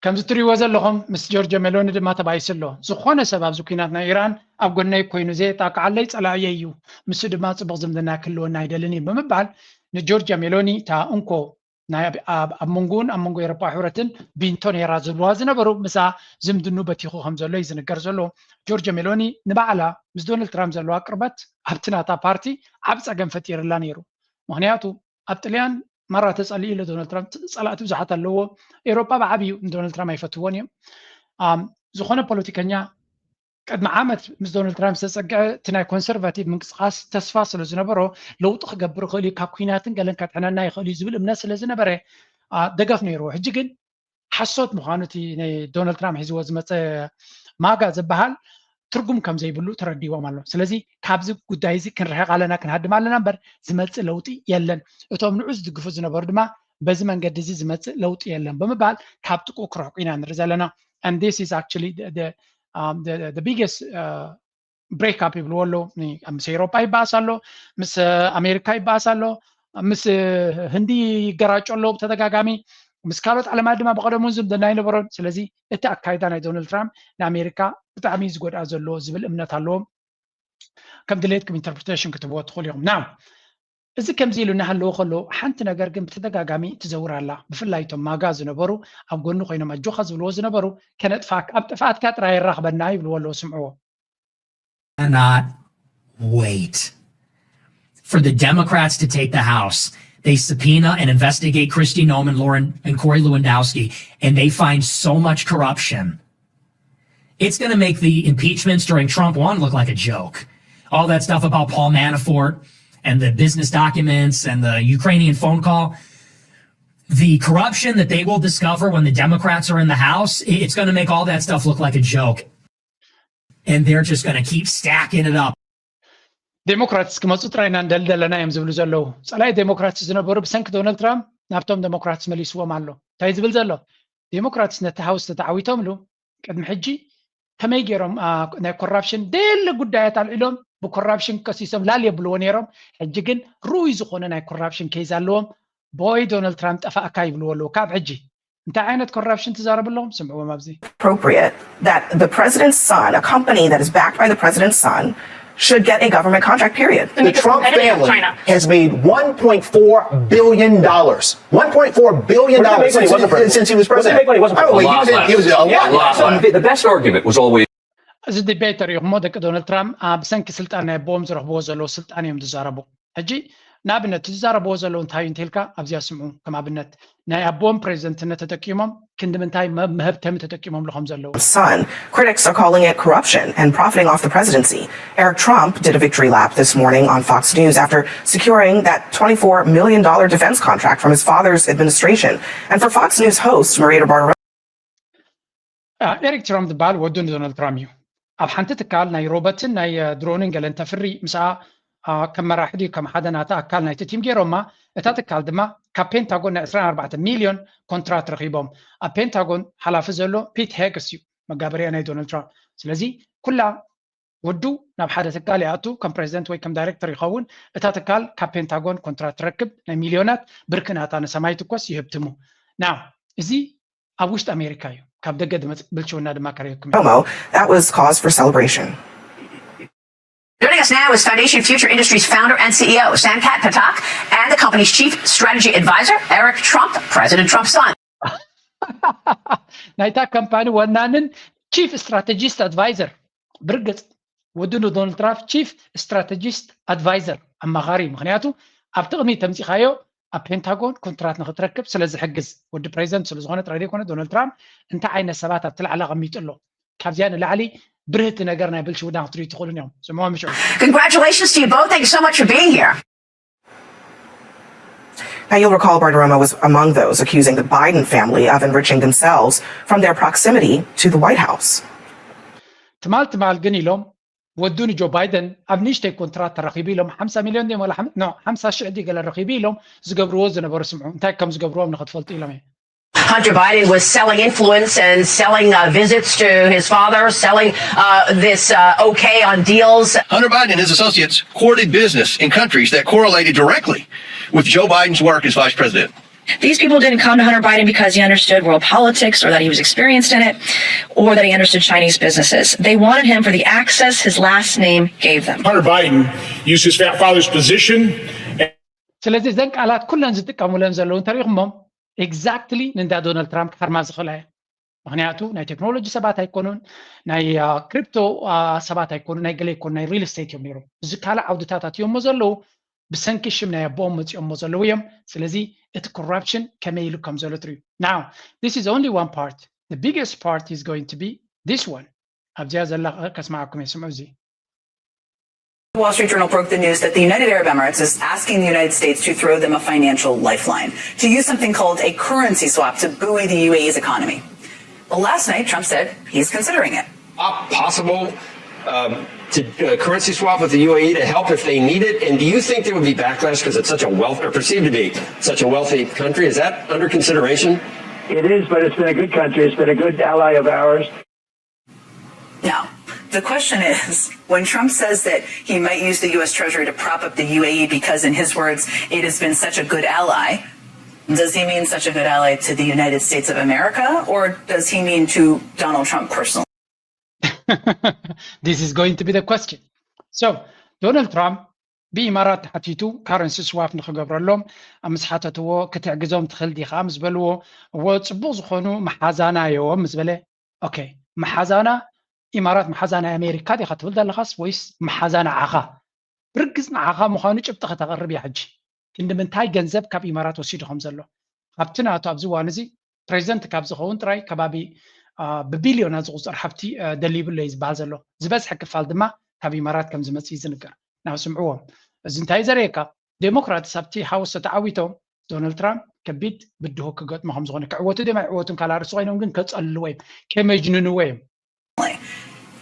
ከምዚ ትሪእዎ ዘለኹም ምስ ጆርጆ ሜሎኒ ድማ ተባኢሱ ኣሎ። ዝኾነ ሰብ ኣብዚ ኩናት ናይ ኢራን ኣብ ጎነይ ኮይኑ ዘየጣቅዓለይ ጸላእየ እዩ፣ ንሱ ድማ ጽቡቕ ዝምድና ክህልወና ኣይደልን እዩ ብምባል ንጆርጆ ሜሎኒ እታ እንኮ ናይ ኣብ- ኣብ ኣብ መንጎን ኣብ መንጎ ኤሮፓ ሕብረትን ቢንቶ ነይራ ዝብልዋ ዝነበሩ ምስኣ ዝምድኑ በቲኹ ከም ዘሎ እዩ ዝንገር ዘሎ። ጆርጆ ሜሎኒ ንባዕላ ምስ ዶናልድ ትራምፕ ዘለዋ ቅርበት ኣብቲ ናታ ፓርቲ ዓብ ጸገም ፈጢርላ ነይሩ። ምክንያቱ ኣብ ጥልያን ማራ ተጸሊኡ ኣሎ ዶናልድ ትራምፕ። ጸላእቲ ብዙሓት ኣለዎ። ኤውሮጳ ብዓብዩ ንዶናልድ ትራምፕ ኣይፈትዎን እዮም። ኣም፣ ዝኾነ ፖለቲከኛ ቅድሚ ዓመት ምስ ዶናልድ ትራምፕ ዝተጸግዐ እቲ ናይ ኮንሰርቫቲቭ ምንቅስቃስ ተስፋ ስለ ዝነበሮ ለውጢ ክገብር ይኽእል እዩ፣ ካብ ኩናትን ገለን ከድሕነና ይኽእል እዩ ዝብል እምነት ስለ ዝነበረ ኣ፣ ደገፍ ነይርዎ። ሕጂ ግን ሓሶት ምዃኑ እቲ ናይ ዶናልድ ትራምፕ ሒዝዎ ዝመፀ ማጋ ዝበሃል ትርጉም ከም ዘይብሉ ተረዲዎም ኣሎ። ስለዚ ካብዚ ጉዳይ እዚ ክንርሕቕ ኣለና፣ ክንሃድም ኣለና እምበር ዝመፅእ ለውጢ የለን። እቶም ንዑ ዝድግፉ ዝነበሩ ድማ በዚ መንገዲ እዚ ዝመፅእ ለውጢ የለን ብምባል ካብ ጥቅኡ ክርሕቁ ኢና ንርኢ ዘለና። And this is actually the, the, um, the, the biggest uh, break up ይብልዎ ኣለዉ። ን- ምስ ኤውሮጳ ይበኣስ ኣሎ፣ ምስ ኣሜሪካ ይበኣስ ኣሎ፣ ምስ ህንዲ ይገራጮ ኣለዉ ብተደጋጋሚ፣ ምስ ካልኦት ዓለማት ድማ ብቐደሙ እውን ዝምድና ኣይነበሮን። ስለዚ እቲ ኣካይዳ ናይ ዶናልድ ትራምፕ ንኣሜሪካ ብጣዕሚ እዩ ዝጎድኣ ዘሎ ዝብል እምነት ኣለዎም። ከም ድሌትኩም ኢንተርፕሪቴሽን ክትብዎ ትኽእሉ ኢኹም። ናው እዚ ከምዚ ኢሉ እናሃለዎ ከሎ ሓንቲ ነገር ግን ብተደጋጋሚ ትዘውር ኣላ። ብፍላይ እቶም ማጋ ዝነበሩ ኣብ ጎኒ ኮይኖም ኣጆኻ ዝብልዎ ዝነበሩ ከነጥፋካ ኣብ ጥፍኣትካ ጥራይ የራኽበና ይብልዎ ኣለዉ። ስምዕዎ። Cannot wait for the Democrats to take the House. They subpoena and investigate Kristi Noem and Lauren and Corey Lewandowski, and they find so much corruption. It's going to make the impeachments during Trump one look like a joke. All that stuff about Paul Manafort and the business documents and the Ukrainian phone call. The corruption that they will discover when the Democrats are in the House, i- it's going to make all that stuff look like a joke. And they're just going to keep stacking it up. ዴሞክራትስ ክመፁ ጥራይ ኢና ንደሊ ዘለና እዮም ዝብሉ ዘለዉ። ፀላኢ ዴሞክራትስ ዝነበሩ ብሰንኪ ዶናልድ ትራምፕ ናብቶም ዴሞክራትስ መሊስዎም ኣሎ። እንታይ ዝብል ዘሎ? ዴሞክራትስ ነቲ ሃውስ ተተዓዊቶምሉ ቅድሚ ሕጂ ከመይ ገይሮም አ፣ ናይ ኮራፕሽን ደለ ጉዳያት ኣልዒሎም ብኮራፕሽን ከሲሶም ላል የብልዎ ነይሮም። ሕጂ ግን ርኡይ ዝኾነ ናይ ኮራፕሽን ኬዝ ኣለዎም። ቦይ ዶናልድ ትራምፕ ጠፋእካ ይብልዎ ኣለዉ። ካብ ሕጂ እንታይ ዓይነት ኮራፕሽን ትዛረቡ ኣለኹም? ስምዕዎም ኣብዚ። Appropriate that the president's son, a company that is backed by the president's son, should get a government contract, period. The Trump family has made one point four billion dollars. One point four billion dollars since, since he was president. Oh, well, he was, in, he was a lot less. The best argument was always እዚ ዲቤት ተሪኢኹሞ ደቂ ዶናልድ ትራምፕ ኣብ ሰንኪ ስልጣን ናይ ኣቦኦም ዝረኽብዎ ዘለዉ ስልጣን እዮም ዝዛረቡ። ሕጂ ንኣብነት እቲ ዝዛረብዎ ዘለዉ እንታይ እዩ እንተልካ ኣብዚኣ ስምዑ። ከም ኣብነት ናይ ኣቦኦም ፕሬዚደንትነት ተጠቂሞም ክንዲ ምንታይ መ- መህብተሚ ተጠቂሞምሉ ከም ዘለዉ። Son. Critics are calling it corruption and profiting off the presidency. Eric Trump did a victory lap this morning on Fox News after securing that twenty-four million dollar defense contract from his father's administration. And for Fox News host Maria Bartiromo, አ፣ ኤሪክ ትራምፕ ዝበሃል ወዱ ንዶናልድ ትራምፕ እዩ። ኣብ ሓንቲ ትካል ናይ ሮበትን ናይ አ፣ ድሮንን ገለን ተፍሪ ምስኣ አ፣ ከም መራሕዲ ከም ሓደ ናታ ኣካል ናይቲ ቲም ገይሮማ። እታ ትካል ድማ ካብ ፔንታጎን ናይ ዕስራን ኣርባዕተን ሚልዮን ኮንትራት ረኺቦም። ኣብ ፔንታጎን ሓላፊ ዘሎ ፒት ሄግስ እዩ፣ መጋበርያ ናይ ዶናልድ ትራምፕ። ስለዚ ኩላ ወዱ ናብ ሓደ ትካል ይኣቱ፣ ከም ፕሬዚደንት ወይ ከም ዳይሬክተር ይኸውን። እታ ትካል ካብ ፔንታጎን ኮንትራት ትረክብ፣ ናይ ሚልዮናት ብርኪ ናታ ንሰማይ ትኮስ ይህብትሙ። ና እዚ ኣብ ውሽጢ ኣሜሪካ እዩ፣ ካብ ደገ ድመፅ ብልሽውና ድማ ከርእየኩም እዩ። That was cause for celebration. Joining us now is Foundation Future Industries founder and C E O, Sankat Patak, and the company's chief strategy advisor, Eric Trump, President Trump's son. ናይታ ካምፓኒ ወናንን ቺፍ ስትራቴጂስት ኣድቫይዘር። ብርግፅ ወዲ ንዶናልድ ትራምፕ ቺፍ ስትራቴጂስት ኣድቫይዘር፣ ኣማኻሪ። ምክንያቱ ኣብ ጥቕሚ ተምፂኻዮ ኣብ ፔንታጎን ኮንትራት ንክትረክብ ስለ ዝሕግዝ፣ ወዲ ፕሬዚደንት ስለ ዝኾነ ጥራይ ዘይኮነ ዶናልድ ትራምፕ እንታይ ዓይነት ሰባት ኣብቲ ላዕሊ ኣቐሚጡ ኣሎ። ካብዚኣ ንላዕሊ ብርህቲ ነገር ናይ ብልሽውና ክትርእዩ ትኽእሉን እዮም። ስምዖ ምሽዑ። Congratulations to you both. Thank you so much for being here. Now, you'll recall Bartiromo was among those accusing the Biden family of enriching themselves from their proximity to the White House. ትማል ትማል ግን ኢሎም ወዱ ንጆ ባይደን ኣብ ንእሽተይ ኮንትራት ተረኺቡ ኢሎም ሓምሳ ሚልዮን ድዮም ወላ ሓም- ኖ፣ ሓምሳ ሽሕ ድዩ ገለ ረኺቡ ኢሎም ዝገብርዎ ዝነበሩ። ስምዑ እንታይ ከም ዝገብርዎም ንክትፈልጡ ኢሎም እዮም። Hunter Biden was selling influence and selling uh, visits to his father, selling uh, this uh, okay on deals. Hunter Biden and his associates courted business in countries that correlated directly with Joe Biden's work as vice president. These people didn't come to Hunter Biden because he understood world politics or that he was experienced in it or that he understood Chinese businesses. They wanted him for the access his last name gave them. Hunter Biden used his father's position. ስለዚ እዘን ቃላት ኩለን ዝጥቀሙለን ዘለዉ እንተሪኢኹሞም exactly ንእንዳ ዶናልድ ትራምፕ ክሃርማ ዝኽእላ እየ። ምክንያቱ ናይ ቴክኖሎጂ ሰባት ኣይኮኑን፣ ናይ ክሪፕቶ ሰባት ኣይኮኑን፣ ናይ ገለ ኣይኮኑ ናይ ሪል ስቴት እዮም ነይሮም። እዚ ካልእ ዓውድታት ኣትዮሞ ዘለዉ ብሰንኪ ሽም ናይ ኣቦኦም መፂኦሞ ዘለዉ እዮም። ስለዚ እቲ ኮራፕሽን ከመይ ኢሉ ከም ዘሎ ትሪዩ። Now this is only one part. The biggest part is going to be this one. ኣብዚኣ ዘላ ከስማዓኩም እየ፣ ስምዑ እዚ። The Wall Street Journal broke the news that the United Arab Emirates is asking the United States to throw them a financial lifeline, to use something called a currency swap to buoy the U A E's economy. Well, last night, Trump said he's considering it. Possible um, to uh, currency swap with the U A E to help if they need it? And do you think there would be backlash because it's such a wealth, or perceived to be such a wealthy country? Is that under consideration? It is, but it's been a good country. It's been a good ally of ours. Now, the question is, when Trump says that he might use the U S Treasury to prop up the U A E because, in his words, it has been such a good ally, does he mean such a good ally to the United States of America, or does he mean to Donald Trump personally? This is going to be the question. So Donald Trump ብኢማራት ተሓቲቱ ካረንሲ ስዋፕ ንክገብረሎም ምስ ሓተትዎ ክትሕግዞም ትኽእል ዲኻ ምስ በልዎ እዎ ጽቡቕ ዝኾኑ መሓዛና እዮም ምስ በለ okay መሓዛና ኢማራት መሓዛ ናይ ኣሜሪካ ዲኻ ትብል ዘለኻስ ወይስ መሓዛ ንዓኻ ብርግጽ ንዓኻ ምዃኑ ጭብጢ ከተቕርብ እያ ሕጂ ክንዲ ምንታይ ገንዘብ ካብ ኢማራት ወሲዱ ከም ዘሎ ካብቲ ናቱ ኣብዚ እዋን እዚ ፕሬዚደንት ካብ ዝኸውን ጥራይ ከባቢ ብቢልዮናት ዝቁፀር ሃብቲ ደሊብሎ እዩ ዝበሃል ዘሎ ዝበዝሐ ክፋል ድማ ካብ ኢማራት ከም ዝመፅእ እዩ ዝንገር ናብ ስምዕዎም እዚ እንታይ ዘርእየካ ዴሞክራትስ ኣብቲ ሃውስ ተተዓዊቶም ዶናልድ ትራምፕ ከቢድ ብድሆ ክገጥሞ ከም ዝኾነ ክዕወቱ ድም ኣይዕወቱን ካልእ ኣርእስቲ ኮይኖም ግን ከፀልልዎ እዮም ከመጅንንዎ እዮም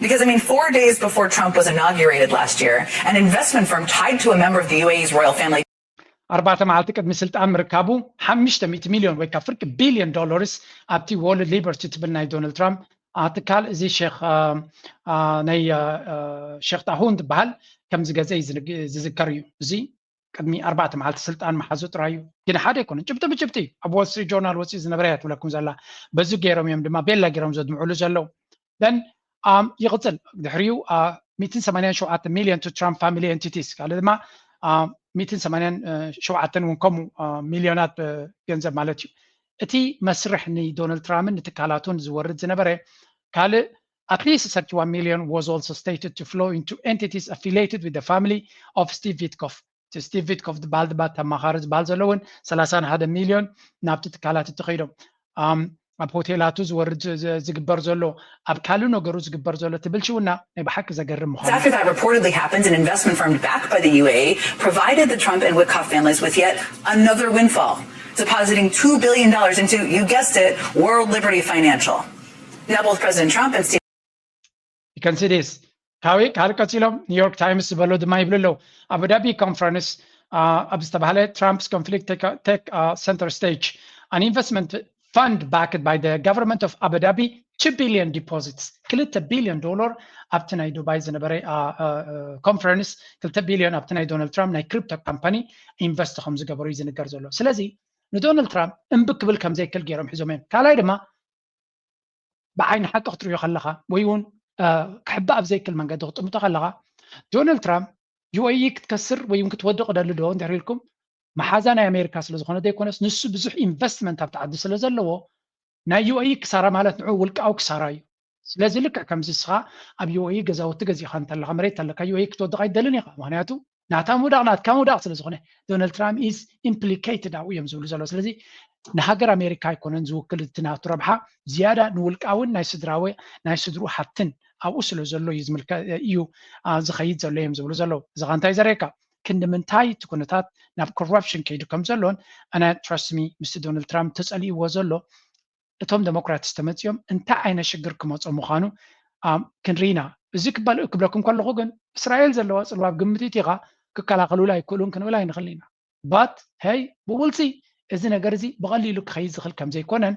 Because, I mean, four days before Trump was inaugurated last year, an investment firm tied to a member of the U A E's royal family. ኣርባዕተ መዓልቲ ቅድሚ ስልጣን ምርካቡ ሓሙሽተ ሚእቲ ሚልዮን ወይ ካብ ፍርቂ ቢልዮን ዶላርስ ኣብቲ ወርልድ ሊበርቲ ትብል ናይ ዶናልድ ትራምፕ ትካል እዚ ሼክ ናይ ሼክ ጣሁን ትበሃል ከም ዝገዘ ዝዝከር እዩ እዚ ቅድሚ ኣርባዕተ መዓልቲ ስልጣን መሓዙ ጥራይ እዩ ግን ሓደ ኣይኮነን ጭብጢ ብጭብጢ ኣብ ዋል ስትሪት ጆርናል ወፂኡ ዝነበረ እያ ትብለኩም ዘላ በዚ ገይሮም እዮም ድማ ቤላ ገይሮም ዘድምዕሉ ዘለዉ then ይቕፅል ድሕሪኡ ሚእትን ሰማንያን ሸውዓተ ሚልዮን to Trump family entities ካልእ ድማ ሚእትን ሰማንያን ሸውዓተን እውን ከምኡ ሚልዮናት ገንዘብ ማለት እዩ እቲ መስርሕ ንዶናልድ ትራምፕን ንትካላቱን ዝወርድ ዝነበረ ካልእ at least thirty-one million was also stated to flow into entities affiliated with the family of Steve Witkoff እቲ ስቲቭ ቪትኮፍ ዝበሃል ድማ ተማኻሪ ዝበሃል ዘሎ እውን ሰላሳን ሓደ ሚልዮን ናብቲ ትካላት እቲ ከይዶም ኣብ ሆቴላቱ ዝወርድ ዝግበር ዘሎ ኣብ ካልእ ነገሩ ዝግበር ዘሎ ትብል ሽውና ናይ ብሓቂ ዘገርም ምዃኑ After that reportedly happened, an investment firm backed by the U A E provided the Trump and Witkoff families with yet another windfall, depositing two billion dollars into, you guessed it, World Liberty Financial. Now both President Trump and Steve You can see this. ካዊ ካልእ ቀፂሎም ኒውዮርክ ታይምስ ዝበሎ ድማ ይብሉ ኣለዉ ኣቡዳቢ ኮንፈረንስ ኣብ ዝተባሃለ ትራምፕስ ኮንፍሊክት ቴክ ሰንተር ስቴጅ an investment fund backed by the government of Abu Dhabi two billion deposits ክልተ ቢልዮን ዶላር ኣብቲ ናይ ዱባይ ዝነበረ ኮንፈረንስ ክልተ ቢልዮን ኣብቲ ናይ ዶናልድ ትራምፕ ናይ ክሪፕቶ ካምፓኒ ኢንቨስት ከም ዝገበሩ እዩ ዝንገር ዘሎ ስለዚ ንዶናልድ ትራምፕ እምቢ ክብል ከም ዘይክእል ገይሮም ሒዞም እዮም ካልኣይ ድማ ብዓይኒ ሓቂ ክትሪኦ ከለኻ ወይ እውን ክሕባእ ኣብ ዘይክል መንገዲ ክጥምቶ ከለኻ ዶናልድ ትራምፕ ዩ ኤ ኢ ክትከስር ወይ እውን ክትወድቕ ደሊ ዶ እንድሕር ኢልኩም መሓዛ ናይ ኣሜሪካ ስለ ዝኾነ ዘይኮነስ ንሱ ብዙሕ ኢንቨስትመንት ኣብቲ ዓዲ ስለ ዘለዎ ናይ ዩ ኤ ኢ ክሳራ ማለት ንዑ ውልቃዊ ክሳራ እዩ ስለዚ ልክዕ ከምዚ እስኻ ኣብ ዩ ኤ ኢ ገዛውቲ ገዚእኻ እንተለኻ መሬት ኣለካ ዩ ኤ ኢ ክትወድቕ ኣይደልን ኢኻ ምክንያቱ ናታ ምውዳቕ ናትካ ምውዳቕ ስለ ዝኾነ ዶናልድ ትራምፕ is implicated ኣብኡ እዮም ዝብሉ ዘለዉ ስለዚ ንሃገር ኣሜሪካ ኣይኮነን ዝውክል እቲ ናቱ ረብሓ ዝያዳ ንውልቃውን ናይ ስድራወ ናይ ስድሩ ሃብትን ኣብኡ ስለ ዘሎ እዩ ዝምልከ እዩ ዝኸይድ ዘሎ እዮም ዝብሉ ዘለዉ እዚ ኸ እንታይ ዘርእየካ ክንዲ ምንታይ እቲ ኩነታት ናብ ኮራፕሽን ከይዱ ከም ዘሎን ኣነ trust me ምስቲ ዶናልድ ትራምፕ ተጸሊእዎ ዘሎ እቶም ዴሞክራትስ ተመፂኦም እንታይ ዓይነት ሽግር ክመፆ ምዃኑ ክንርኢና እዚ ክበልእ ክብለኩም ከለኹ ግን እስራኤል ዘለዋ ፅልዋ ኣብ ግምት ኢኻ ክከላኸሉላ ኣይክእሉን ክንብል ኣይንኽእል ኢና but hey we will see እዚ ነገር እዚ ብቐሊሉ ክኸይድ ዝኽእል ከም ዘይኮነን